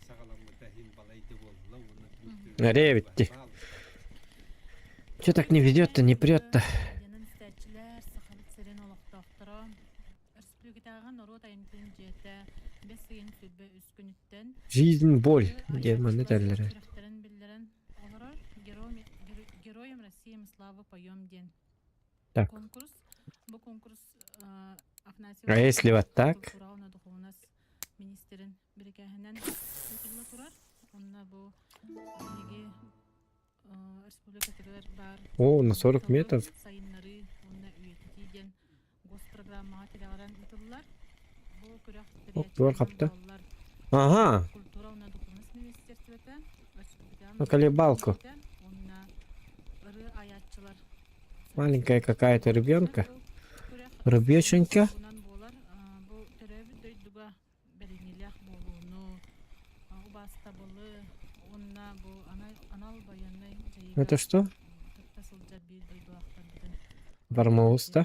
саҕаламмыта иһин балай да буолла уонна Эрэ эбитти. Че так не ведет-то, не прет-то? Дианан истээччилэр, Сахабыт сирин олохтоохторо, Өрөспүүбүлүкэтээҕи норуот айымньытын дьиэтэ бэс ыйын 23 күнүттэн Жизнь боль диэн манна этэллэр. сүрэхтэрин биллэрэн олорор Героям России мы славу поем диэн Так. конкурс. Бу конкурс Афанасий А если вот так? культура уонна духовнас министрин бирикээһинэн ыытылла турар. Онно бу биһиги республикатыгар баар О, на 40 метров. сайыннарыы уонна үйэтитии диэн госпрограммаҕа тирэҕирэн ыытыллар. Бу күрэх Ох, дуор хапта. Ага. Культура уонна духовность министерствота, Ну, колебалку. уонна ырыа айааччылар Маленькая какая-то рыбёнка. Рыбешенька. буолар бу төрөөбүт дойдуга бэриниилээх буолууну, убаастабылы уонна бу анал байыаннай дьайыыга Это что? кытта сылдьар биир дойдулаахтарбытын Бармауста.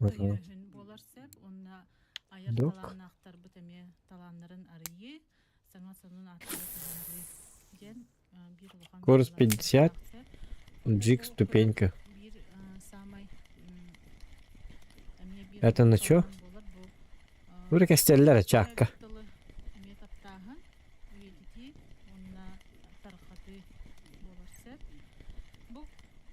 Ага. өйөөһүн буолар сөп уонна айар Док. талааннаахтарбыт эмиэ талааннарын арыйыы, саҥа сонун ааттары таһаарыы диэн биир улахан Скорость 50. Джиг ступенька. биир саамай эмиэ биир Это на чё? буолар бу Бу кэстэллэр чаакка. тылы эмиэ таптааһын, үйэтитии уонна тарҕатыы буолар сөп. Бу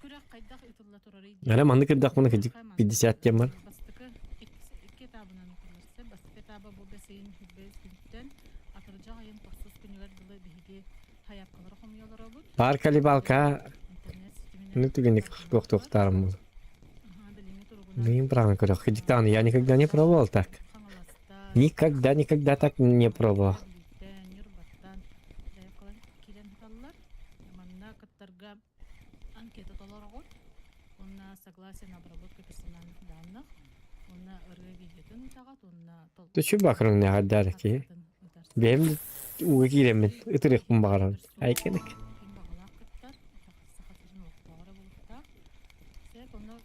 күрэх хайдах ыытылла турарый Эрэ маннык кырдахпына кыдьык 50 диэн бар. Бастакы икки этабынан ыытыллар. Сөп, бастакы этаба бу бэс ыйын 25 күнүттэн атырдьах ыйын тохсус күнүгэр дылы биһиги хайаапкалары хомуйа олоробут. Баар калибалка Интернет ситиминэн ну түгэнник туохтуохтаарым буолуо. Аха, билиҥҥи туругунан Билигин правильно көрөх. Диктант я никогда не пробовал так. Хаҥаластан, Никогда, никогда так не пробовал. Бүлүүттэн, Ньурбаттан заявкалар киирэн сыталлар. Манна кыттарга анкета толороҕут. Уонна согласие на обработку персональных данных. Уонна ырыа видеотун ыытаҕыт уонна Түчү бакырыҥнаҕардар киһи. Бэйэм ууга киирэммин ытырыахпын баҕарабын. Айканык. Ким баҕалаах кыттар, Саха сирин олохтооҕо эрэ буолуохтаах. Сөп, онно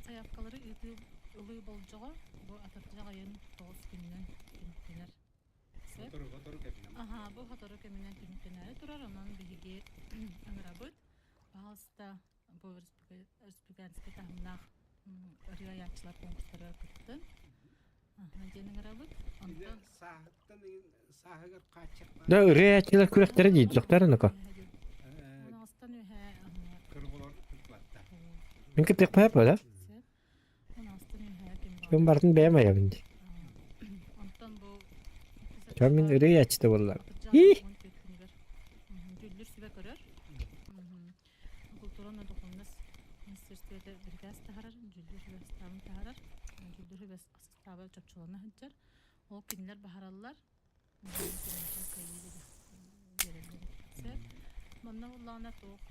сайаапкалары ыытыы ылыы болдьоҕо бу атырдьах ыйын 9 күнүнэн түмүктэнэр. Сөп. Сотору кэминэн. Аһаа, бу сотору кэминэн түмүктэнээри турар, онон биһиги ыҥырабыт. Пожалуйста, бу республиканскай таһымнаах ырыа айааччылар конкурстарыгар кыттын. Диэн ыҥырабыт. Онтон Сааһыттан сааһыгар хааччахтаах. Да ырыа күрэхтэрэ дии дьохтор аныка. Оноостон үһэ Кырболор кырбатта. Мин кыттыахпын да? Оноостон үһэ ким Ким бартын бэйэм айабын дии. Онтон бу Чон мин ырыа аччыта буолла. Ии! Дьүүллүүр сүбэ көрөр. Култуура уонна духовность министерствота бирикээс таһарар, дьүүллүүр сүбэ састаабын таһарар. Дьүүллүүр сүбэ састааба чопчулана сылдьар. Ол кинилэр баһараллар. Биэрэллэр. Сөп. Манна буллаҕына туох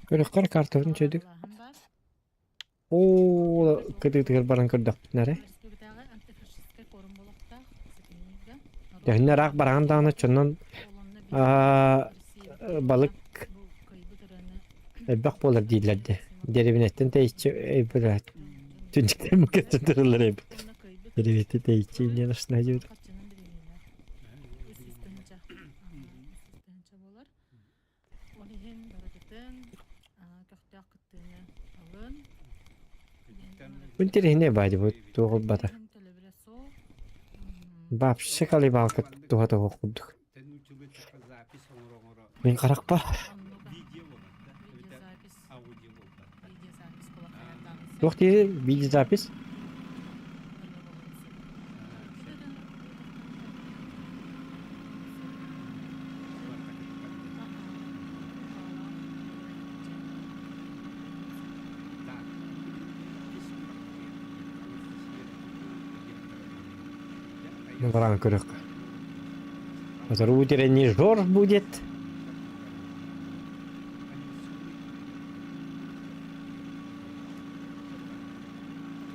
Көрөххөр картабын чөдүк. Оо, кытыытыгар баран көрдөхпүтүнэ эрэ. Республикатааҕы антифашистскай форум буолуохтаах сэтинньигэ. Төһөннө ыраах бараҕын даҕаны чоннон балык элбэх буолар дииллэр дии. Дэриэбинэттэн тэйиччи өйбөлөөт. Түннүктэн мукеттен тураллар эбит. Дэриэбинэттэн тэйиччи инньэн ашна диэбит. Ол иһин барытытын көхтөөх кыттыыны ылын. Интэриэһинэй баай бу туох ылбата. Төлөбүрэ суох. Вообще колебалка туһа туһуох курдук. Мин харахпар. Туох диир видеозапись? Баран көрүөххэ. Утренний жор будет.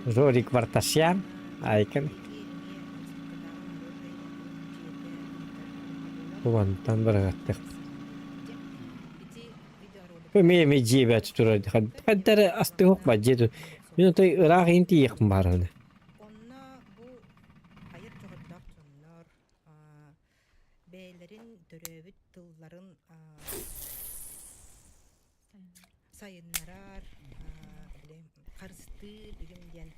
Жорик Варташян. Айкын. Уонтан барыгаттык. Эмиэ эмиэ дьиэбэт турар. Хаддары астыһык ба дьиэ. Мин отой ыраах иһин тиийиэхпин баараны. Онно бу айар дьоҕурдаах дьоннор бэйэлэрин төрөөбүт тылларын сайыннарар, били харыстыыр игин диэн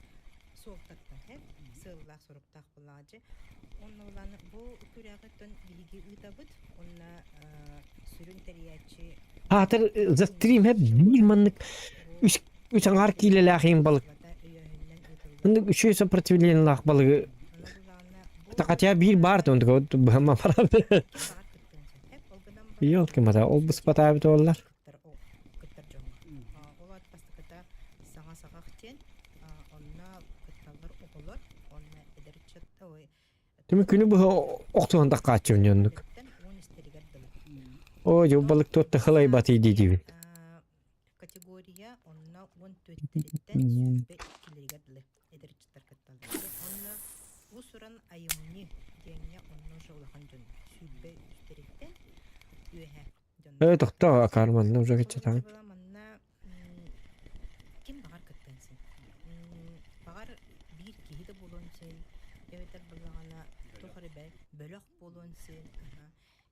суолтаттан һэ сыаллаах соруктаах буоллаҕа Онно улаан бу күрэҕиттэн биһиги ыытабыт уонна сүрүн тэрийээччи Аатыр за стрим һэп биир маннык үс үс аҥаар киилэлээх иһин балык. Маннык үчүгэй сопротивлениелаах балыгы хотя биир баар быһама барар. Ёлки-мата, ол быспатаабыт уоллар. Кыттар дьоҥҥо. Ол аат бастакыта саҥа саҕах диэн, онно кытталлар оҕолор, онно эдэр ыччат ой Түмүк күнү быһа охтуһан таххааччыбын оннук. Оо, дьыл балык туотта хылайбатый диибин. Категория онно 14-тэриттэн 22-лэригэр дылы эдэр ыччаттар кытталлар. Онно уус-уран айымньы диэҥҥэ онно уже улахан дьон 23-тэриттэн үөһэ Ээ, тохтоо, акаар манна уже кыччатаҕын. Манна ким баҕар кыттыан син. Баҕар биир киһи да буолуон син, эбэтэр буоллаҕына туох эрэ бөлөх буолуон син.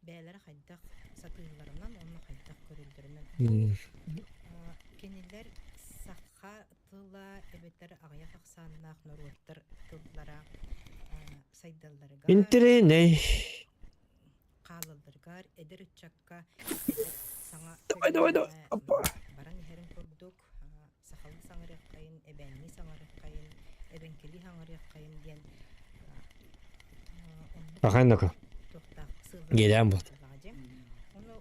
Бэйэлэрэ хайдах сатыылларынан уонна хайдах көрөллөрүнэн. Кинилэр саха тыла эбэтэр аҕыйах ахсааннаах норуоттар тыллара сайдалларыгар Интэриэһинэй. хаалалларыгар эдэр ыччакка саҥа Давай, давай, давай. Опа. баран иһэрин курдук сахалыы саҥарыаххайын, эбээннии саҥарыаххайын, эбэҥкилии саҥарыаххайын диэн. Оннук Пахайнака. туохтаах Гелям сыаллаах был. буоллаҕа дьэ. Ону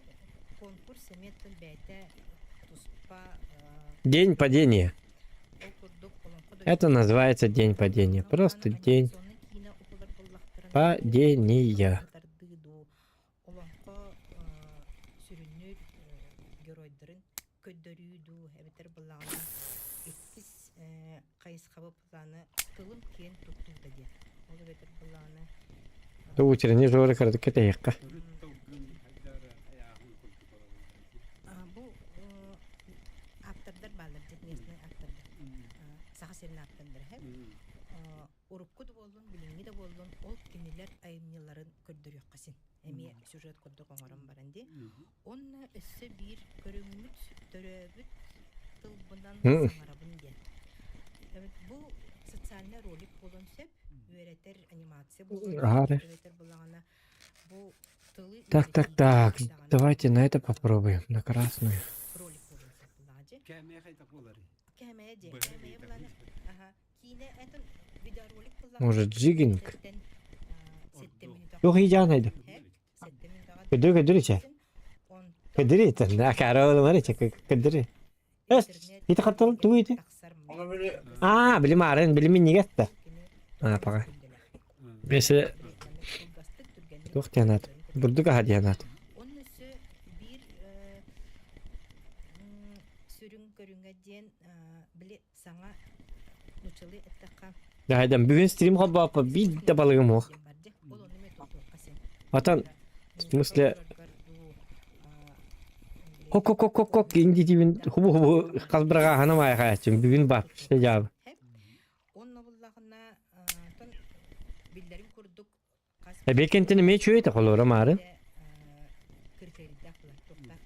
конкурс эмиэ тыл бэйэтэ туспа День падения. ол курдук Олоҥхо Это дойдутун называется день падения. Ону Просто аны день анимационнай киинэ уһулар буоллахтарына бу падения. тардыы дуу олоҥхо сүрүннүүр геройдарын көрдөрүү дуу эбэтэр былаана иккис хайысхаба былаана тылым киэн туттуута диэн ол эбэтэр былаана Утренний жоры кырдыкка тэйиэххэ. Төрүт тылгын хайдары айааһын курдук Бу ааптардар бааллар дьэ местный ааптардар Саха сирин ааптардара һэ урукку да буоллун билиҥҥи да буоллун ол кинилэр айымньыларын көрдөрүөххэ син эмиэ сюжет курдук оҥорон баран дии Онно өссө биир көрүҥмүт төрөөбүт тылбынан саҥарабын диэн. Бу социальный ролик буолуон сөп, үөрэтэр анимация буолуон Аһаары. сөп, эбэтэр булаҕына бу тылы Так, так, үөрэтиигэ так. даҕаны Давайте на это попробуем, на красную. ролик буолуон сөп булаҕа дьэ. Кээмэйэ хайдах буоларый? Кээмэйэ дьэ, Быһа кээмэйэ ыйытар. буланы аха киинэ этин видеоролик Может, джигинг? сэттэ мүнүүтэ Yok iyice anaydı. сэттэ мүнүүтэҕэ Көдүр көдүр içe. онтон Көдүр iten. Akara var içe. Көдүр. Эс. Ити хаттал туу ити. Аа, билим арын, билим нигетте. Аа, пага. Бесе туох дианат. Бурдук аха дианат. Онно өссө биир сүрүн көрүҥэ диэн били саҥа нучалы эттэххэ Дайдан бүгүн стрим холбооппа биир да балыгым суох. Ол ону мен тутуохха син. Атан, в смысле, Кок-кок-кок-кок инди хубу хубу хас быраға ханам айхаячым бүгүн бар жаабы. Онно буллаҕына тон биллэрин курдук хас Эбекентини ме чуйта холора мары. критерийдээх булар туохтаах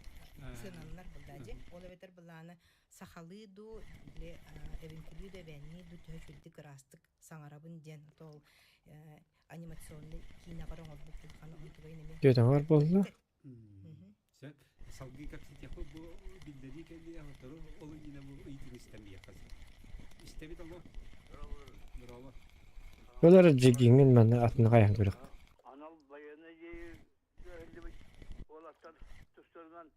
сыаналанар булдаажы. Ол эбэтэр былааны сахалыы дуу, били эбиҥкилии дуу, эбээннии дуу төһө үчүгэйдик ыраастык саҥарабын диэн тол анимационный киинэҕэр оҥорбут улахан онтугайын эмиэ Түөтөҥөр болла. Сөп. Салгыы кэпсэтиэхпит бу биллэрии кэлиэ сотору ол иннинэ бу ыйытыгы истэн биһиэхэ сөп. Истэбит оло. Браво. Олар джигиңин манна атын каян көрөк. Анал байыаннай дьайыы уолаттар тустарынан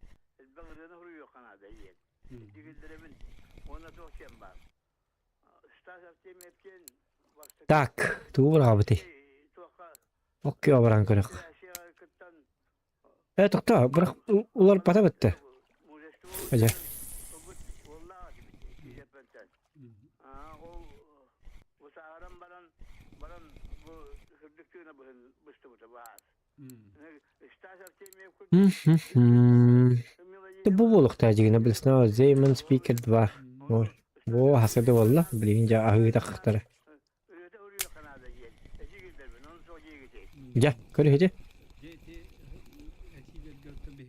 элбэх ырыаны суруйуохха наада диэн. Дигилдеремин уонна туох диэн баар. Стас Артемьевтиин бастакы Так, тугу быраҕабытый? туохха Оккио баран көрөх. Россияҕа кыттан Э, тохтоо, бырах уларпата бытты. мужество Ажа. ылбыт уоллаах этибит Исеппентэн. Ол бу сааһыран баран баран бу сырдык тыына быстыбыта баар. Стас Артемьев Бу буолуохтаа дьигинэ билснаа Зейман Speaker 2. Ой, бу хасады болла. Билигин жа аһыы тахтара. Жа, көрүһүтэ.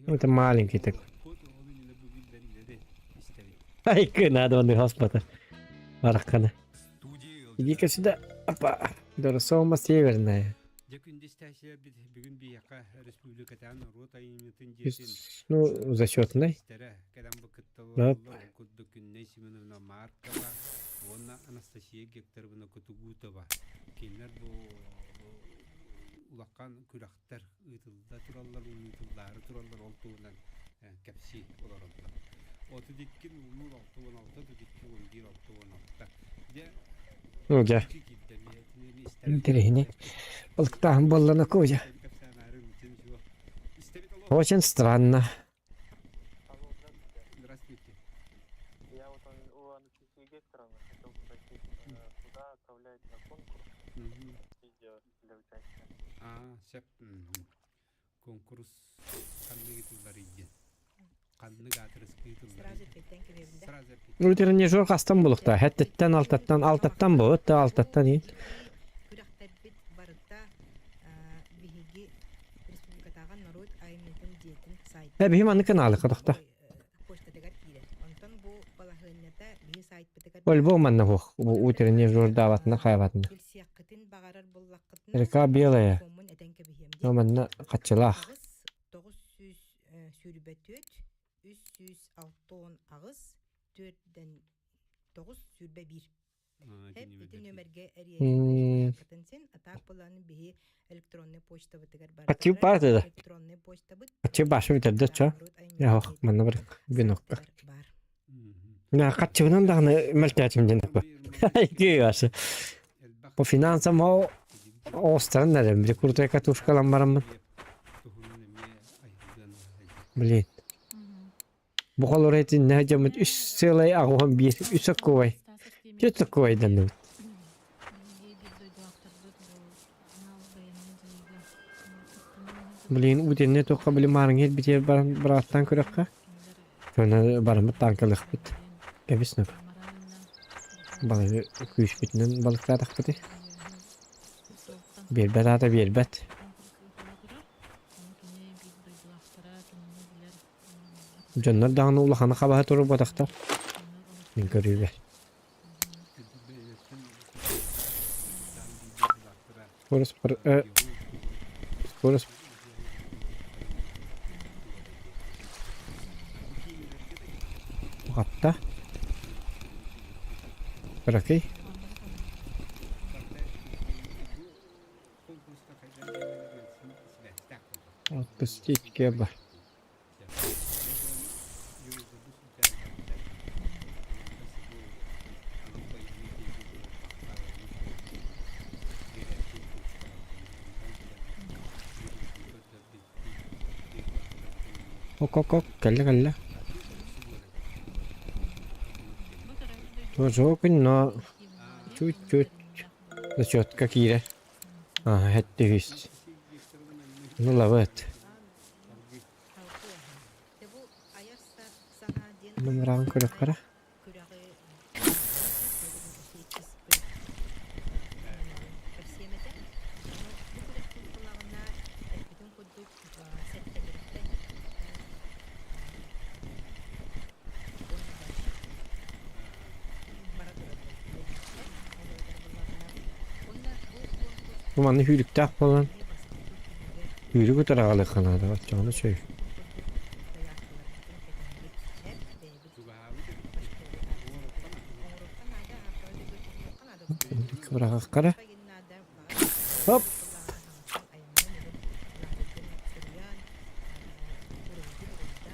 Это маленький такой. Ай, надо он господа. Барахкана. Иди-ка сюда. Опа. Доросома северная. Ну, зачетный. Оп. Анастасия Гекторовна Кутугутова кинилэр бу улахан күрэхтэр ыытылла тураллар, ыытыллаары тураллар ол туһунан кэпсии олороллор. 32 00 66 32 11 66. Дьэ, Ну, дьэ. Интэриэһинэй. Балыктааһын буоллана кожа. Очень странно. Здравствуйте. Я вот у Анастасии Гекторовны хотел спросить, куда отправлять на конкурс видео для участия? А, сөп. Конкурс ханнык ыытыллар диэн. Ханнык аадырыска ыытыллар. Сразу эппиттэн кэбиһэбин да. Сразу эппит. Утренний жор хастан булукта. Хэттеттен алтаттан алтаттан буут та алтаттан ин. Күрэхтэрбит барыта биһиги республикатааҕы норуот айымньытын дьиэтин Э, биһи маннык каналы катахта. почтатыгар киирэр. Онтон бу балаһыанньата биһи сайтпытыгар Ольбо манна хуох. Утренний жор даабатына хайабатына. Билсиэххитин баҕарар буоллаххытына Река белая. телефоммун этэн кэбиһиэм Но манна хаччылаах. Аҕыс 924 368 4 9 21. Хаччы баар да. Хаччы башы бүтэрдэ чо. Яһох манна бар венокка. Мына хаччыбынан даҕаны мөлтөөтүм диэн бу. Кыасы. По финансам о оостарын эрэ били крутой катушкалан бараммын. Блин. Бу холор этиннэ дьоммут үс сыалай аҕуһан биир үс оккубай. Түөрт оккубайданныбыт. Блин, утенне туохха били маарыҥ битиэр баран бырааттаан көрөххө. Көнө бараммыт таанкалыахпыт. Кэбис нөп. Балыгы күүспүтүнэн балыктаатахпытый. Биэрбэт аата биэрбэт. Дьоннор даҕаны улаханы хабаһа турбатахтар. Мин көрүүбэр. Скорость скорость Хатта. Кыракый. Отпустить кеба. Ок-ок-ок, кэллэ кэллэ. Тоже окунь, но чуть-чуть зачетка киирэр. Ага, хэттэ Ну, ловит. Номераҕын көрөххө Бу манна сүүрүктээх буолан сүүрүк утары аҕалыахха наада оччоҕуна үчүгэй. Быраҕахха Хоп!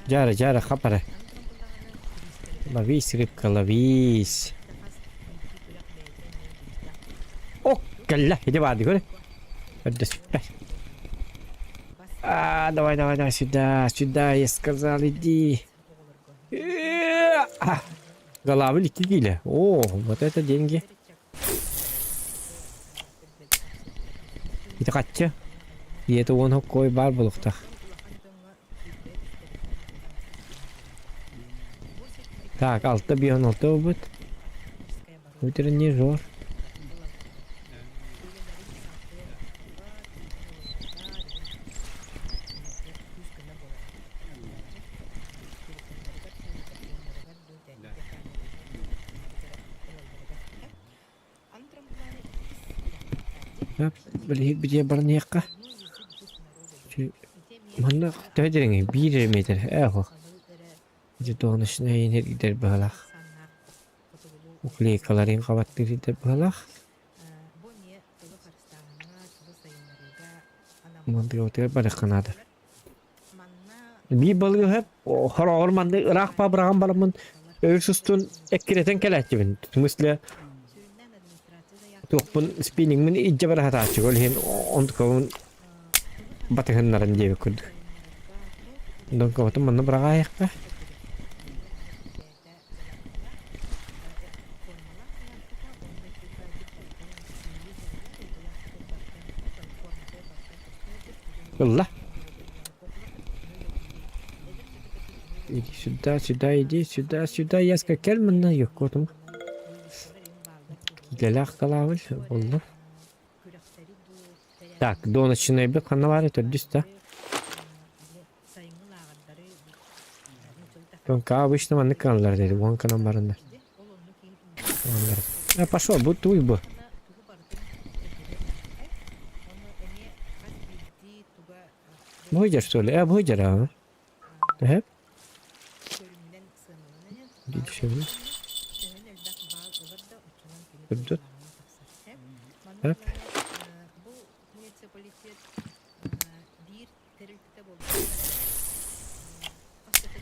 Дьара, дьара, хап эрэ. Ловись, рыбка, ловись. О, кэллэ, иди баарды көр. Өрдөспүппэр. А, давай, давай, давай, сюда, сюда, я сказал, иди. Голавль киилэ. О, вот это деньги. Ити хаччы. Ийэтэ уон хоккой баар буолуохтаах. Так, алта бион алта буолбут. Утренний жор. Билиһик битиэ баран иһиэххэ. Манна төһө дириҥий? Биир эрэ метр. Ээ оһох. Ити туонушнай иһирдэр быһалаах. Уклейкаларын хабаттыыр иһирдэр быһалаах. Мантыгабытыгар барыахха наада. Биир балыыһа хороҕор маннык ыраах быраҕан бараммын өр сустун эккирэтэн кэлээччибин. В смысле туохпун спиннингмин илдьэ бара сатааччы. Ол иһин онтукабын батыһыннаран диэбит курдук. Донкоботун манна быраҕаайахха. Ылла. Иди сюда, сюда, иди, сюда, сюда. Я скакал манна йоккотум. Кигэлээх калаабыл боллу. Так, доночнайбыт ханна баар төрдүс да? Тонка обычно маннык кыналлар dedi. Уон кынан бараннар. А пошел, будто уйбу. Бу что ли? А, бу а? Эһэ? Дии Үрдүт. Эп.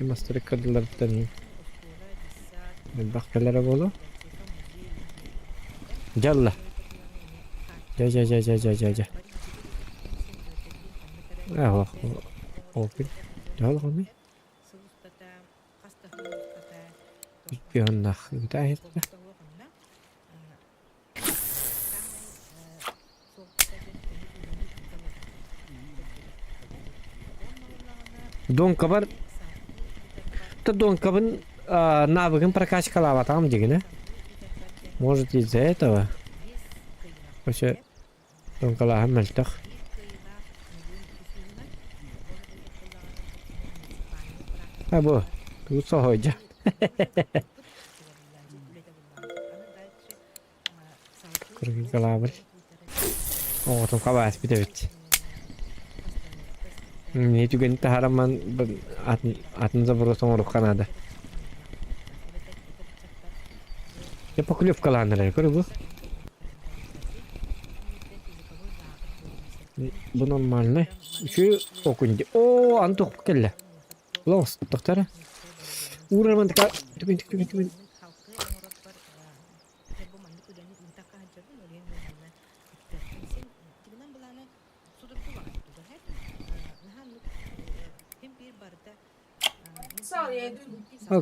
Мастары кырдыларыттан элбэх кэлэрэ буолуо. Дьалла. Дьэ дьэ дьэ дьэ дьэ дьэ дьэ. Ээ ол күн. Дьаллаҕыный? Үппүөннах ыытаа иһиттэ. Донкабар то донкабын навыгын прокачкалаабатаҕым дигинэ. Может из-за этого. Вообще донкалааһын мөлтөх. А бу тугу соһуйдьа. Кыргыгалаабыр. Оҕотун хабааспыт эбит. Не түгэни таһарамман атын, атын заброс оҥоруохха наада. Я поклевкалаан эрэр көрө бу. Бу нормальный. Үчү окунь. О, антох кэллэ. Лоос, тохтара. Уурарман така түгэн түгэн түгэн.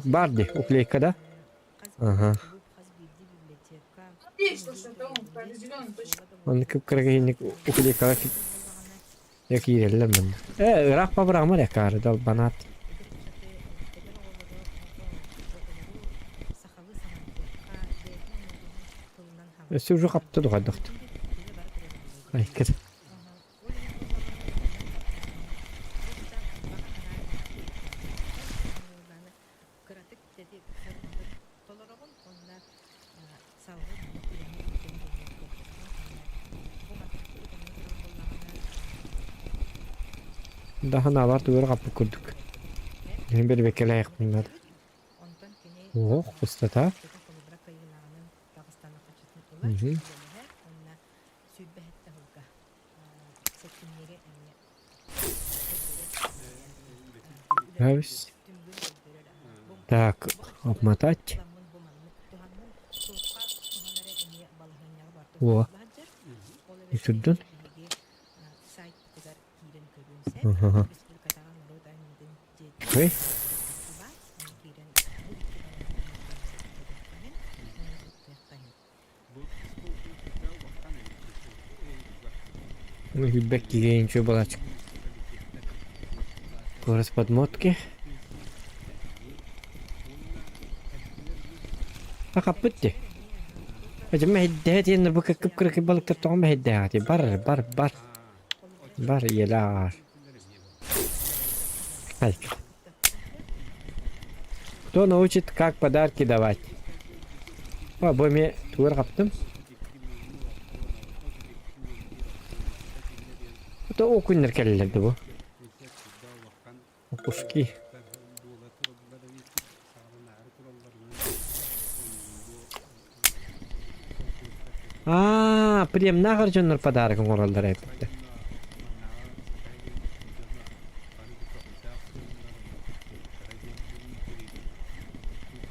Бар ди, уклейка да? Ага. Оны кып-кырагыйник уклейкаға Я киирэллэр манна. Ээ, ыраах бабыраҕым эрэ акаары далбанаат. Өссө уже хапта дуҕайдахт. Айкыр. Даханаалар тугу хаппыт курдук. Мин бэрбэккэлээхпин наада. Ох, пустота. Мгм. Нравится. Так, обмотать. О, үтүрдүн. Ага. Ой. Ну, Гүлбэк киһи ничего балачык. Скорость подмотки. Хаппыт дии. Эдьэ мэһэйдэһэ диэн бу кып-кыракый балыктар тоҕо мэһэйдэһэҕитий? Бар, бар, бар. Бар ийэлээх аар. Кто научит, как подарки давать? О, бу эмиэ тугар хаптым. Это окуннар кэллилэр да бу. Окушки. Аа, приемнаах дьоннор подарок оҥороллор эбит.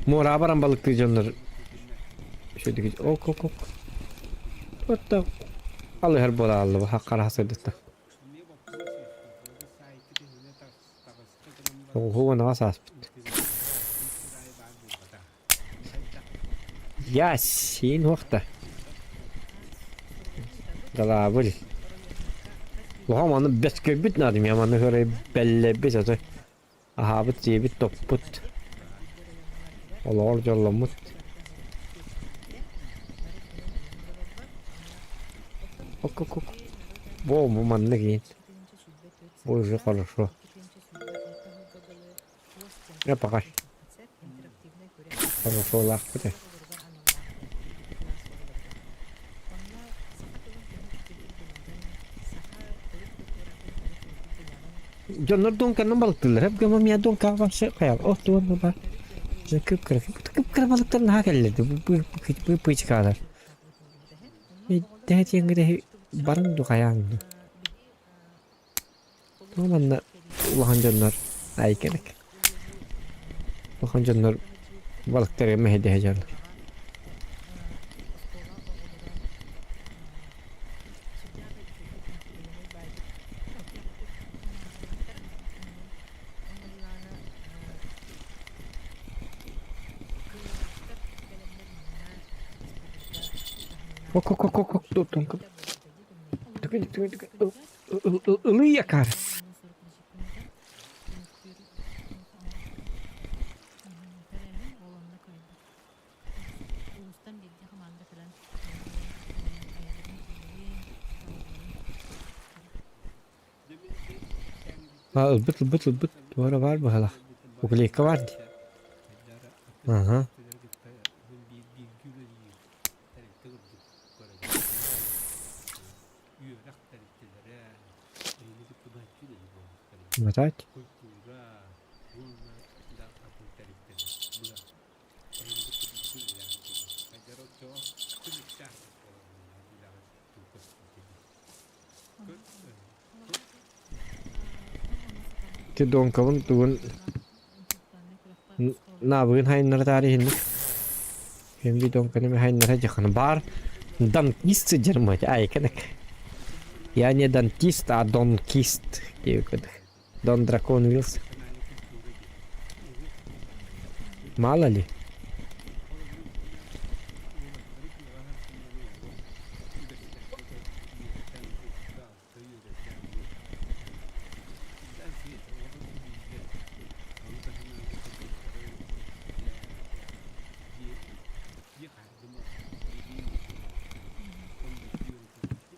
Муораҕа баран балыктыы дьоннор үчүгэй ок ок ок Отто алыһар буола аалла бу хара сырдытта. Оҕуһу уонаҕа сааспыт. Я сиин уохта. Далаабыл. Оҕом аны бэс көрбүт наадым я маны көрө бэллэбит ото аһаабыт сиэбит топпут олоҕор дьолломмут ок ок ок бу бу маннык иин бу уже хорошо Я пока хорошо лаахпыт э Дьоннор дуоҥканан балыктыыллар. Эп гына миэ дуоҥкаҕа барса хайал о туон ба. Кып-кыра кып-кыра балыктар наһаа кэллэр бу бу бу пычкалар. Дэһэтиэҥҥэ барыҥ ду хайааҥ ду. Тоҕо манна улахан дьоннор айкэлик. Улахан дьоннор балыктары мэһэйдэһэ дьоннор. Ок ок ок ок Ылыы якар. А, ылбыт, ылбыт, ылбыт. Туора баар быһалах. Уклейка бар дии. Ага. Мотать. Ти донкабын тугун наабыгын хайыннара таары иһинник. Хемби донканы хайыннара дьаханы бар. Донкист дьармать айканак. Я не дантист, а донкист. Дон Дракон Вилс. Мало ли.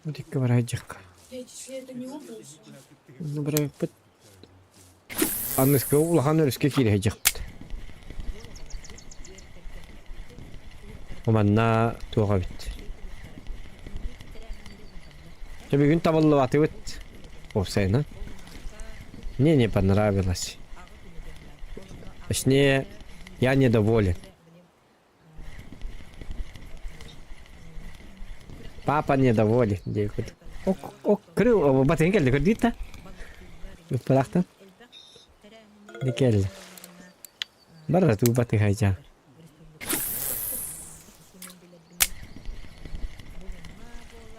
Дикка барайдьахха. Бырайыппыт Аныска улахан өрүскэ киирэһэдьэхпит. Манна туох эбит. Дьэ бүгүн табыллыбатыбыт. Уопсайынан. Мне не понравилось. Точнее, я недоволен. Папа недоволен диэбит. Ок, ок, крыл, батыгын кэллэ көрдүүт да? Ыппалаахтан. Не кэллэ. Барра туу батыхайдьа.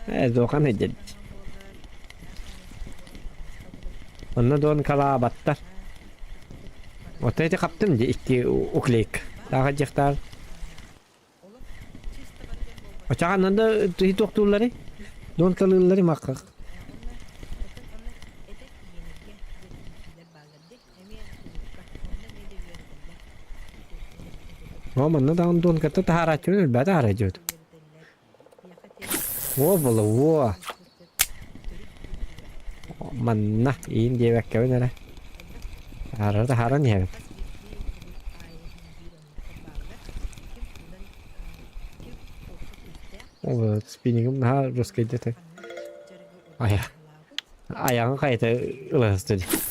Э, дуохан эдьэд. Онно дуон калаабаттар. Отой ити хаптым дии икки уклейк. Тааҕа дьахтаар. Очаҕаннан да туохтууллары? Дуон калыыллары макка. О, манна даҕаны дуонката таһаарааччыбын өлбөтө таһаарааччыбыт. Во була во. Манна иин диэбэккэбин эрэ. Таһаарар таһааран иһэбин. Ол спиннигым наһаа жесткайда этэ. Айа. Айаҕын хайата ылаһыста дии.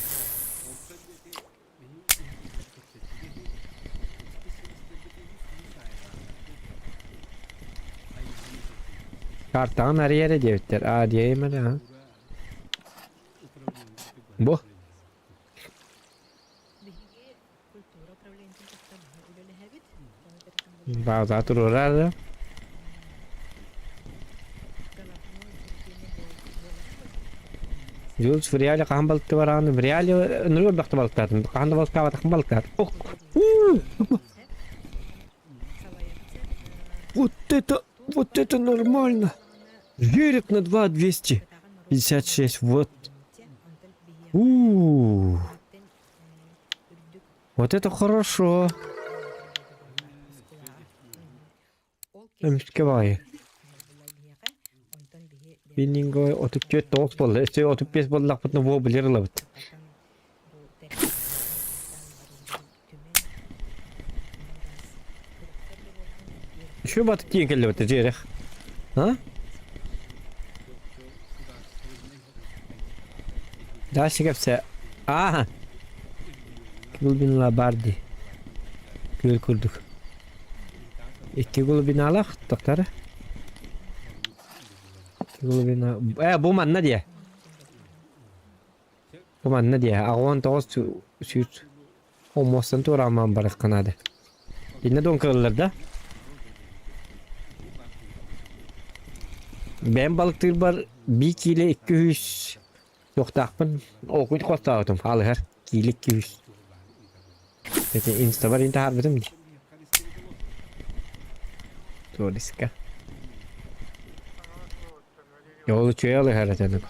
Картаҕын арый эрэ диэбиттэр. Аа диэйим эрэ аа. Бу. Бааза туруорар Юлс в реале хаһан балыкты бараҕын? В реале ынырык элбэхтэ балыктаатым. Хаһан да балыктаабатахпын балыктаат. Ох! Вот это, вот это нормально! Жерех на 2 256, вот. У, Вот это хорошо. Эмискэ баҕайы. Бининго 34 9 буолла. Өссө 35 буоллахпытына воблер ылабыт. Şu батык тиийэн кэллибит дьиэрэх. А? Дальше кэпсэ. Ааха. Глубинала бар дии. Күөл курдук. Икки глубиналаах токтара. Глубина. Э, бу манна диэ. Бу манна диэ. Аҕуон тоҕус сүүс омуостан туораамаан барыахха наада. Иннэ дон кырыллар да? Бэйэм балыктыырбар биир киилэ 200 туохтаахпын окунь хостообутум алыһар киилэ 200. Ити инстабар ин таһаарбытым дии. Туориска. Ол үчүгэй алыһар этэ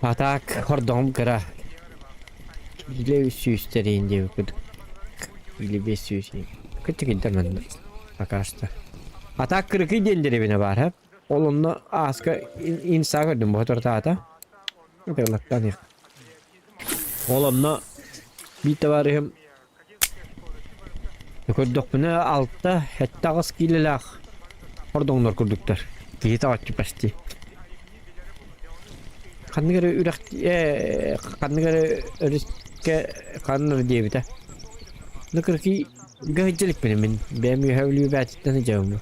А так хордоҕум кыра. Киилэ үс сүүстэриин диэбит курдук. Киилэ 500 Кытчыкыйдар манна пока что. А так кырыкый диэн дэриэбинэ баар һэ. Ол онно ааска инса көрдүм бу тортаата. Тыллаттан их. Ол онно биир табаарыһым көрдөхпүнэ алта сэттэ аҕыс киилэлээх хордоҥнор курдуктар. Киһи таҕаччы почти. Ханнык эрэ үрэх ээ ханнык эрэ өрүскэ ханна эрэ диэбитэ. Ну кыракый гыһыдьылыкпын мин бэйэм үөһэ Бүлүү бээтиттэн сылдьабын.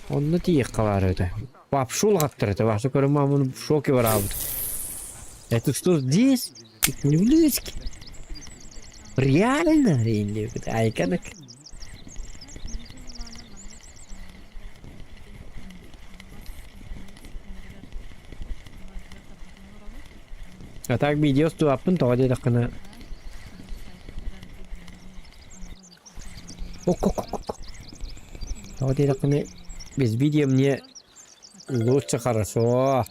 Онно тиийиэххэ баар этэ. Вообще улахаттар этэ, вообще көрөн маамын в шоке бараабыт. Это что здесь? Не близко. Реально? Айканак. А так видео устубаппын тоҕо диэтэххинэ Тоҕо диэтэххинэ без видео мне лучше хорошо.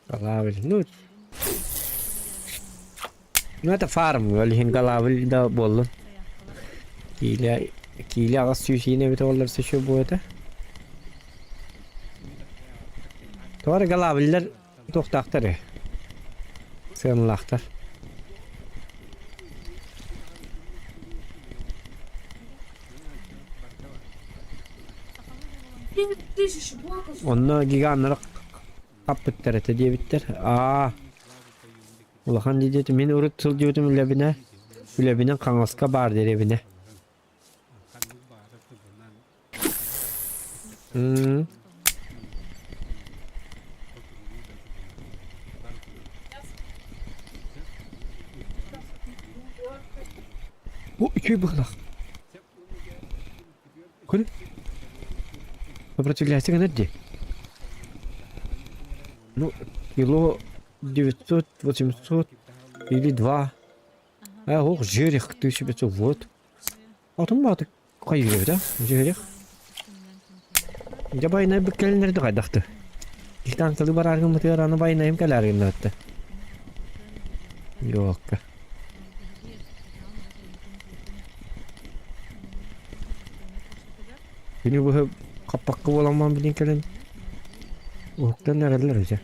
Голавль. Ну, ну это фарм, ол иһин голавль да буоллун. Киилэ киилэ аҕыс сүүс иин эбитэ буоллар сөчүө буо этэ. Тоҕо эрэ голавльлар туохтаахтар ээ сыаналаахтар. Онно гиганнары хаппыттар этэ диэбиттэр. Аа, улахан дии мин урут сылдьыбытым үлэбинэ, үлэбинэн Хаҥаска баар дэриэбинэ. М. О, үчүгэй быһыылаах. Көр. Сопротивляйся гынар дии. Ну, кило 900, 800 или 2. А, ох, жерех 1500, вот. Атын бааты хайыыр да, жерех. Дьэ байнай бүккэлиннэрди хайдахты. Итан тылы барааргыммытыгар аны байнайым кэлээргиннатты. Йоокка. Күнү быһа хаппакка буоламман билин кэлэн уһуктан эрэллэр үчэ.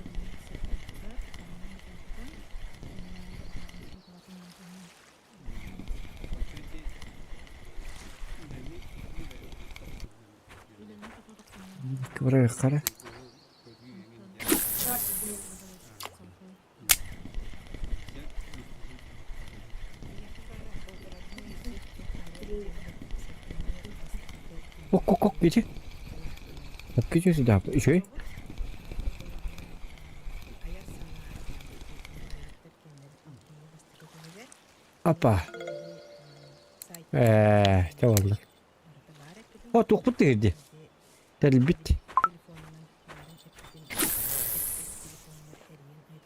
Кыбырыаххара. Ок-ок-ок, ити. Окки сюда. Үчүгэй. Апа. Ээ, чэ буолла. О, туохпут тиһирди. Тэрилбит.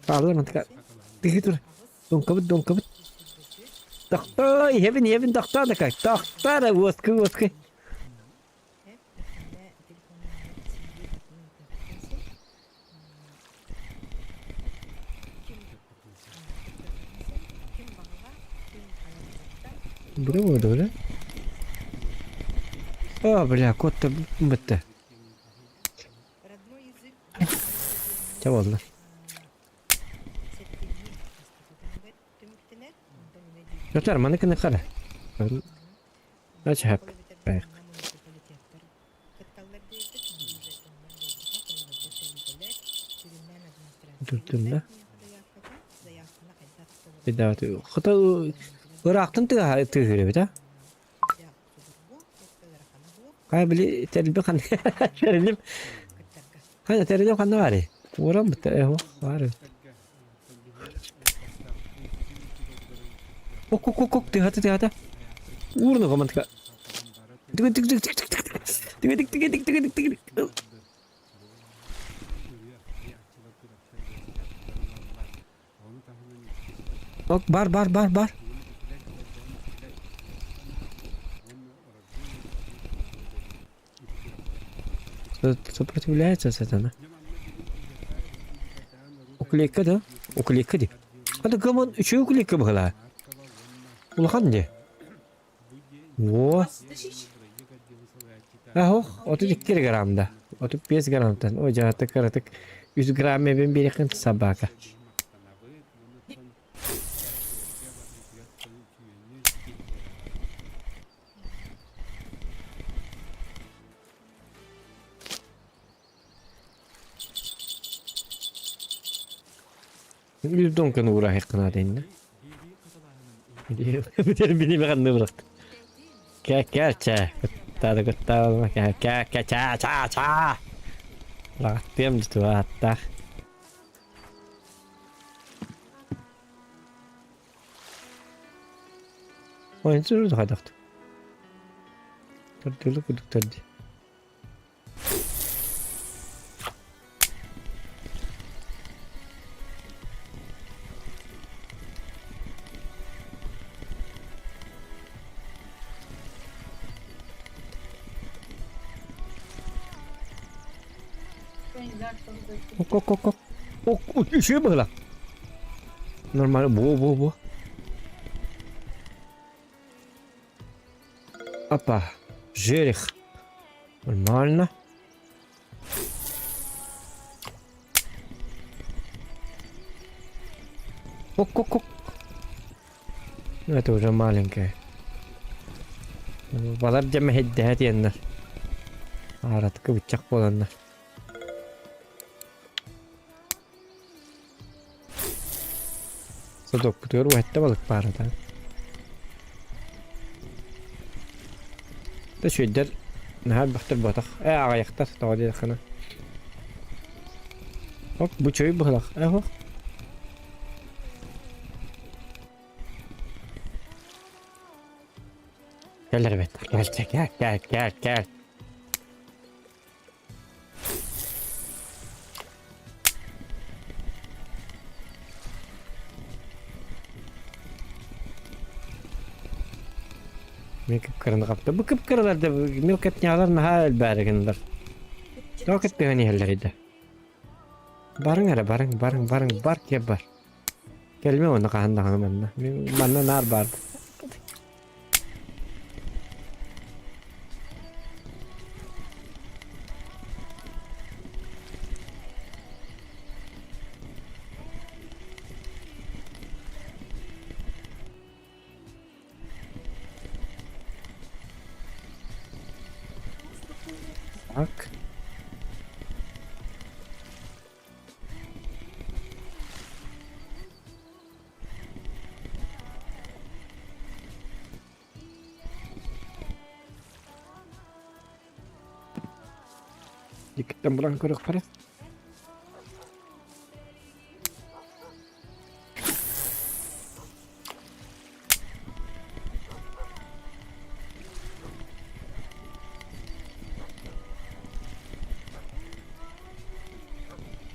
Тааллар мантыка. Тиһи тур. Донкабыт, донкабыт. Тохтоо, иһэбин, иһэбин, тохтоо да как. Тохтоо да, уоскуй, уоскуй. Браво, да, А, бля, кот-то бытты. Чэ буолла. Өтөр, маны кыны қара. Ачап. Туртунна. Хата ыраахтан тыаһа тыаһыыр эбит а? Хай били тэрилби хан тэрилим хана тэрилим ханна баарый? Ууран бутта э баар эбит. Ок ок ок ок тыһата тыһата. Уурну командка. Тыгы тык тык тык тык тык тыгы тык тыгы тык тыгы тык тыгы. Ок бар бар бар бар. Сопротивляется сатана. Уклейка да? Уклейка ди. Хата гамон үчүгэй уклейка быһылаа. Улахан ди. Во. Ах, 32 грамм да. 35 граммтан. Ой, жаатык кыратык 100 грамм эбин биэрэхин собака. Үс донканы уураһыаххынаата иннэ. Билиме ханны бырахт. Кэ кэ чэ. Куттаада куттаалма кэ кэ кэ ча ча ча. Лаҕаттыам дутуааттаах. Ой, сүрү хайдахт. Төрдүлү кудук төрдү. Ок ок ок ок. Ок, үчүгэй быһыылаах. Нормально, бу бу бу. Опа, жерех. Нормально. Ок-ок-ок. Ну, это уже маленькая. Балар дьэ мэһэйдэһэ диэннэр. Ааратка быччах буоланнар. Садокпутугар уһэтте балык баар этэ. Да үчүгэйдэр наһаа элбэхтэр буотах. Ээ аҕыйахтар тоҕо диэтэххинэ. Оп бу чөй быһылах. Ээ оһох. Кэл эрэ бэт. Кэл кэл кэл кэл кэл. Мин кып-кыраны хапта. Бу кып-кыралар да мелкотнялар наһаа элбээри гыннар. Тоҕо кыттыһан иһэллэр да. Барыҥ эрэ, барыҥ, барыҥ, барыҥ, бар киэ бар. Кэлимэ уонна хаһан даҕаны манна. Мин манна наар баар. Так. Дикиттэн булан көрүөхпэрэ.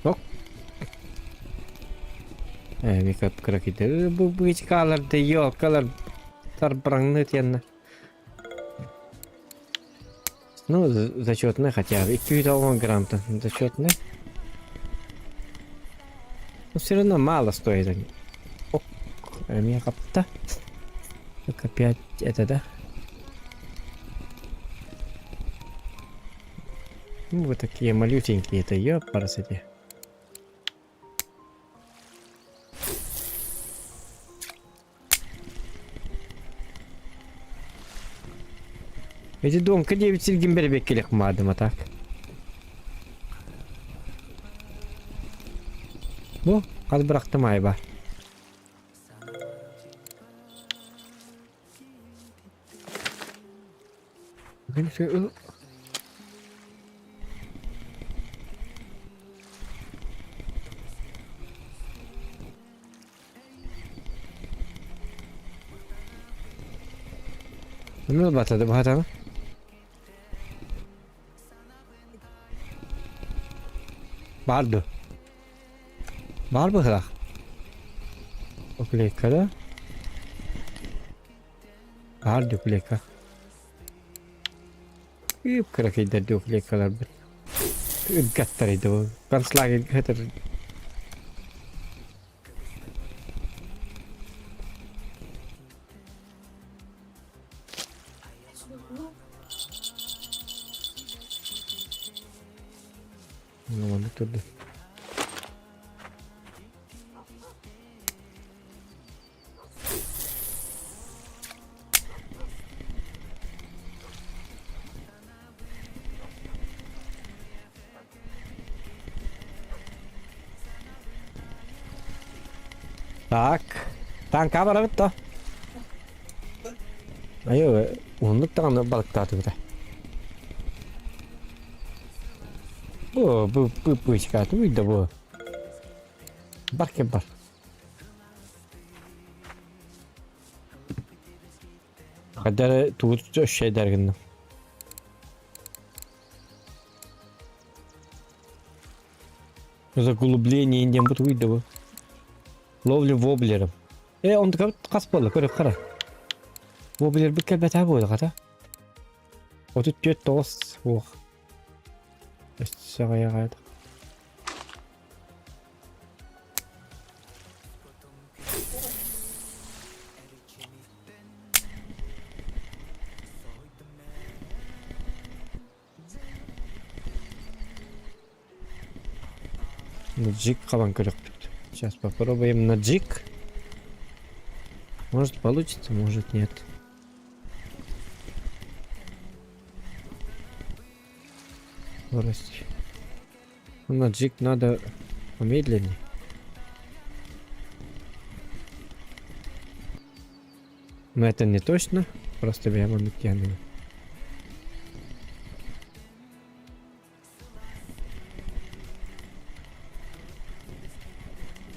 Ок. Э, микап кыракиды. Бу бычкаларды, ёлкалар тарбыраңны тиэннэ. Ну, зачетный хотя бы. 290 грамм-то зачетный. Но все равно мало стоит они. Ок, меня капта. Так опять это, да? Ну, вот такие малюсенькие это, ёпарасоте. Эти донка диэбит сиргин бэрэбиэккэлэх маадыма так. Бу хас бырахтым айба. Онно батады баһатана. Баар дуо? Баар быһыылаах. Уклейка да? Баар дуклейка. Үп кыракыйдар дуклейкаларбыт. Үргэттэр бу. Концлагерь хэтэр. Ну, турду. Так. Таҥка барабыт да. Айы, уһуннук даҕаны балыктаатыбыта. Бу, бу, бу, бу, да бу. Бар кем бар. Хадары тугу өшшәйдэр гынным. Заглубление диэн бу тугуй да бу? Ловля воблером. Э, онтука хас буолла көрө хара. Воблер бу кэлбэтэ буолла хата. 34 тоҕус уох. Өссө аҕыйаҕа Джик хабан көрөхпүт. Сейчас попробуем на джик. Может получится, может нет. Скорость. Ну, на джик надо помедленнее. Но это не точно, просто прямо тянем.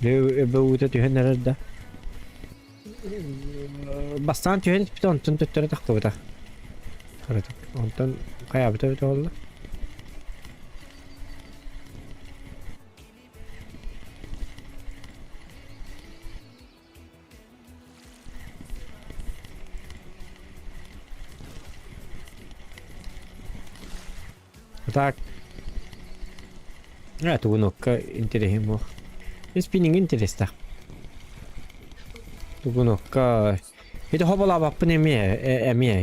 Эбэ түһэн эрэр да. Бастаан түһэн испитэ, онтон төттөрү тахтыбыта. Онтон хайаабыта эбитэ буолла. Так. А, тугунокка интэриэһим суох. Спиннинг интэриэстээх. Тугунокка... Ити хоболаабаппын эмиэ, эмиэ.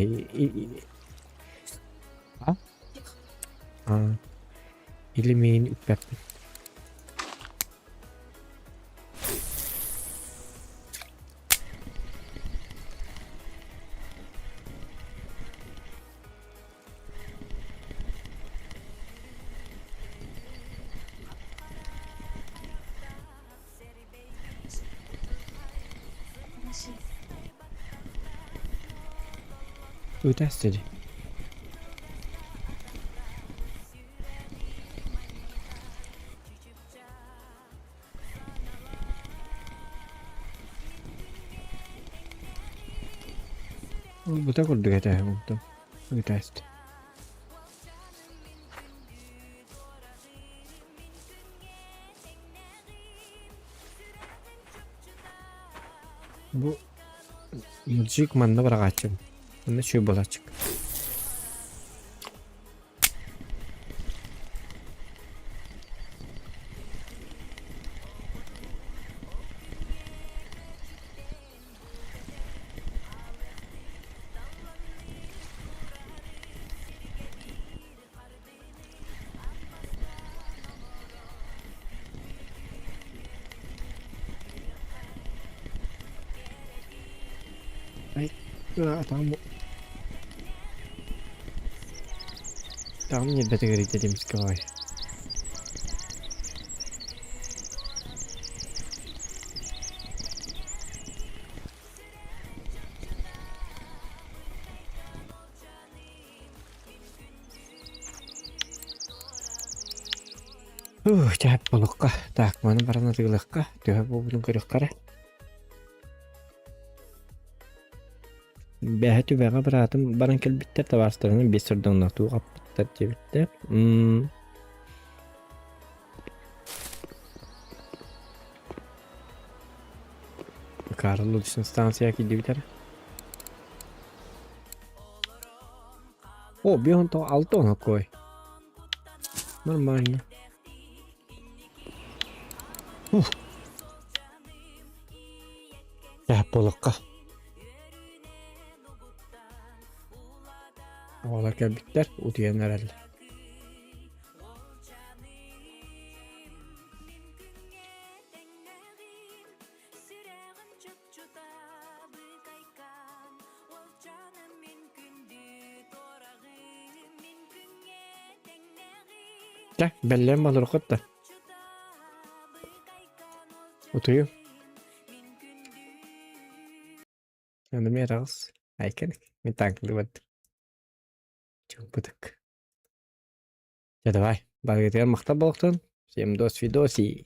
А? А. Или миин үппэппин. Ыытаас дии. Ылбыта курдук этэ онтон ыытааст. Бу мужик манна быраҕааччым. Манна үчүгэй буолааччык. Там Там не говорить этим скалой. Ух, чап булукка. Так, маны баран атыылыахха. Төһө буолбутун көрүөххэ эрэ. Бэһэ түбэҕэ быраатым баран кэлбиттэр, табаарыстарынан биэс сордоҥноох туох аппыттар диэбиттэр. М Карл Лудисон станция киирдибит эрэ. О, 56 оноккой. Нормально. Ух. Буолукка. Оҕолор кэлбиттэр, утуйан эрэллэр. Чэ, бэллээн балырхыт да. Утуйу. Аны эмиэ араҕас. Айканык. Мин таҥкылыбат. Чуҥкутук. Чэ, давай. Барыгытыгар махтал буолуохтун. Всем до свидоси.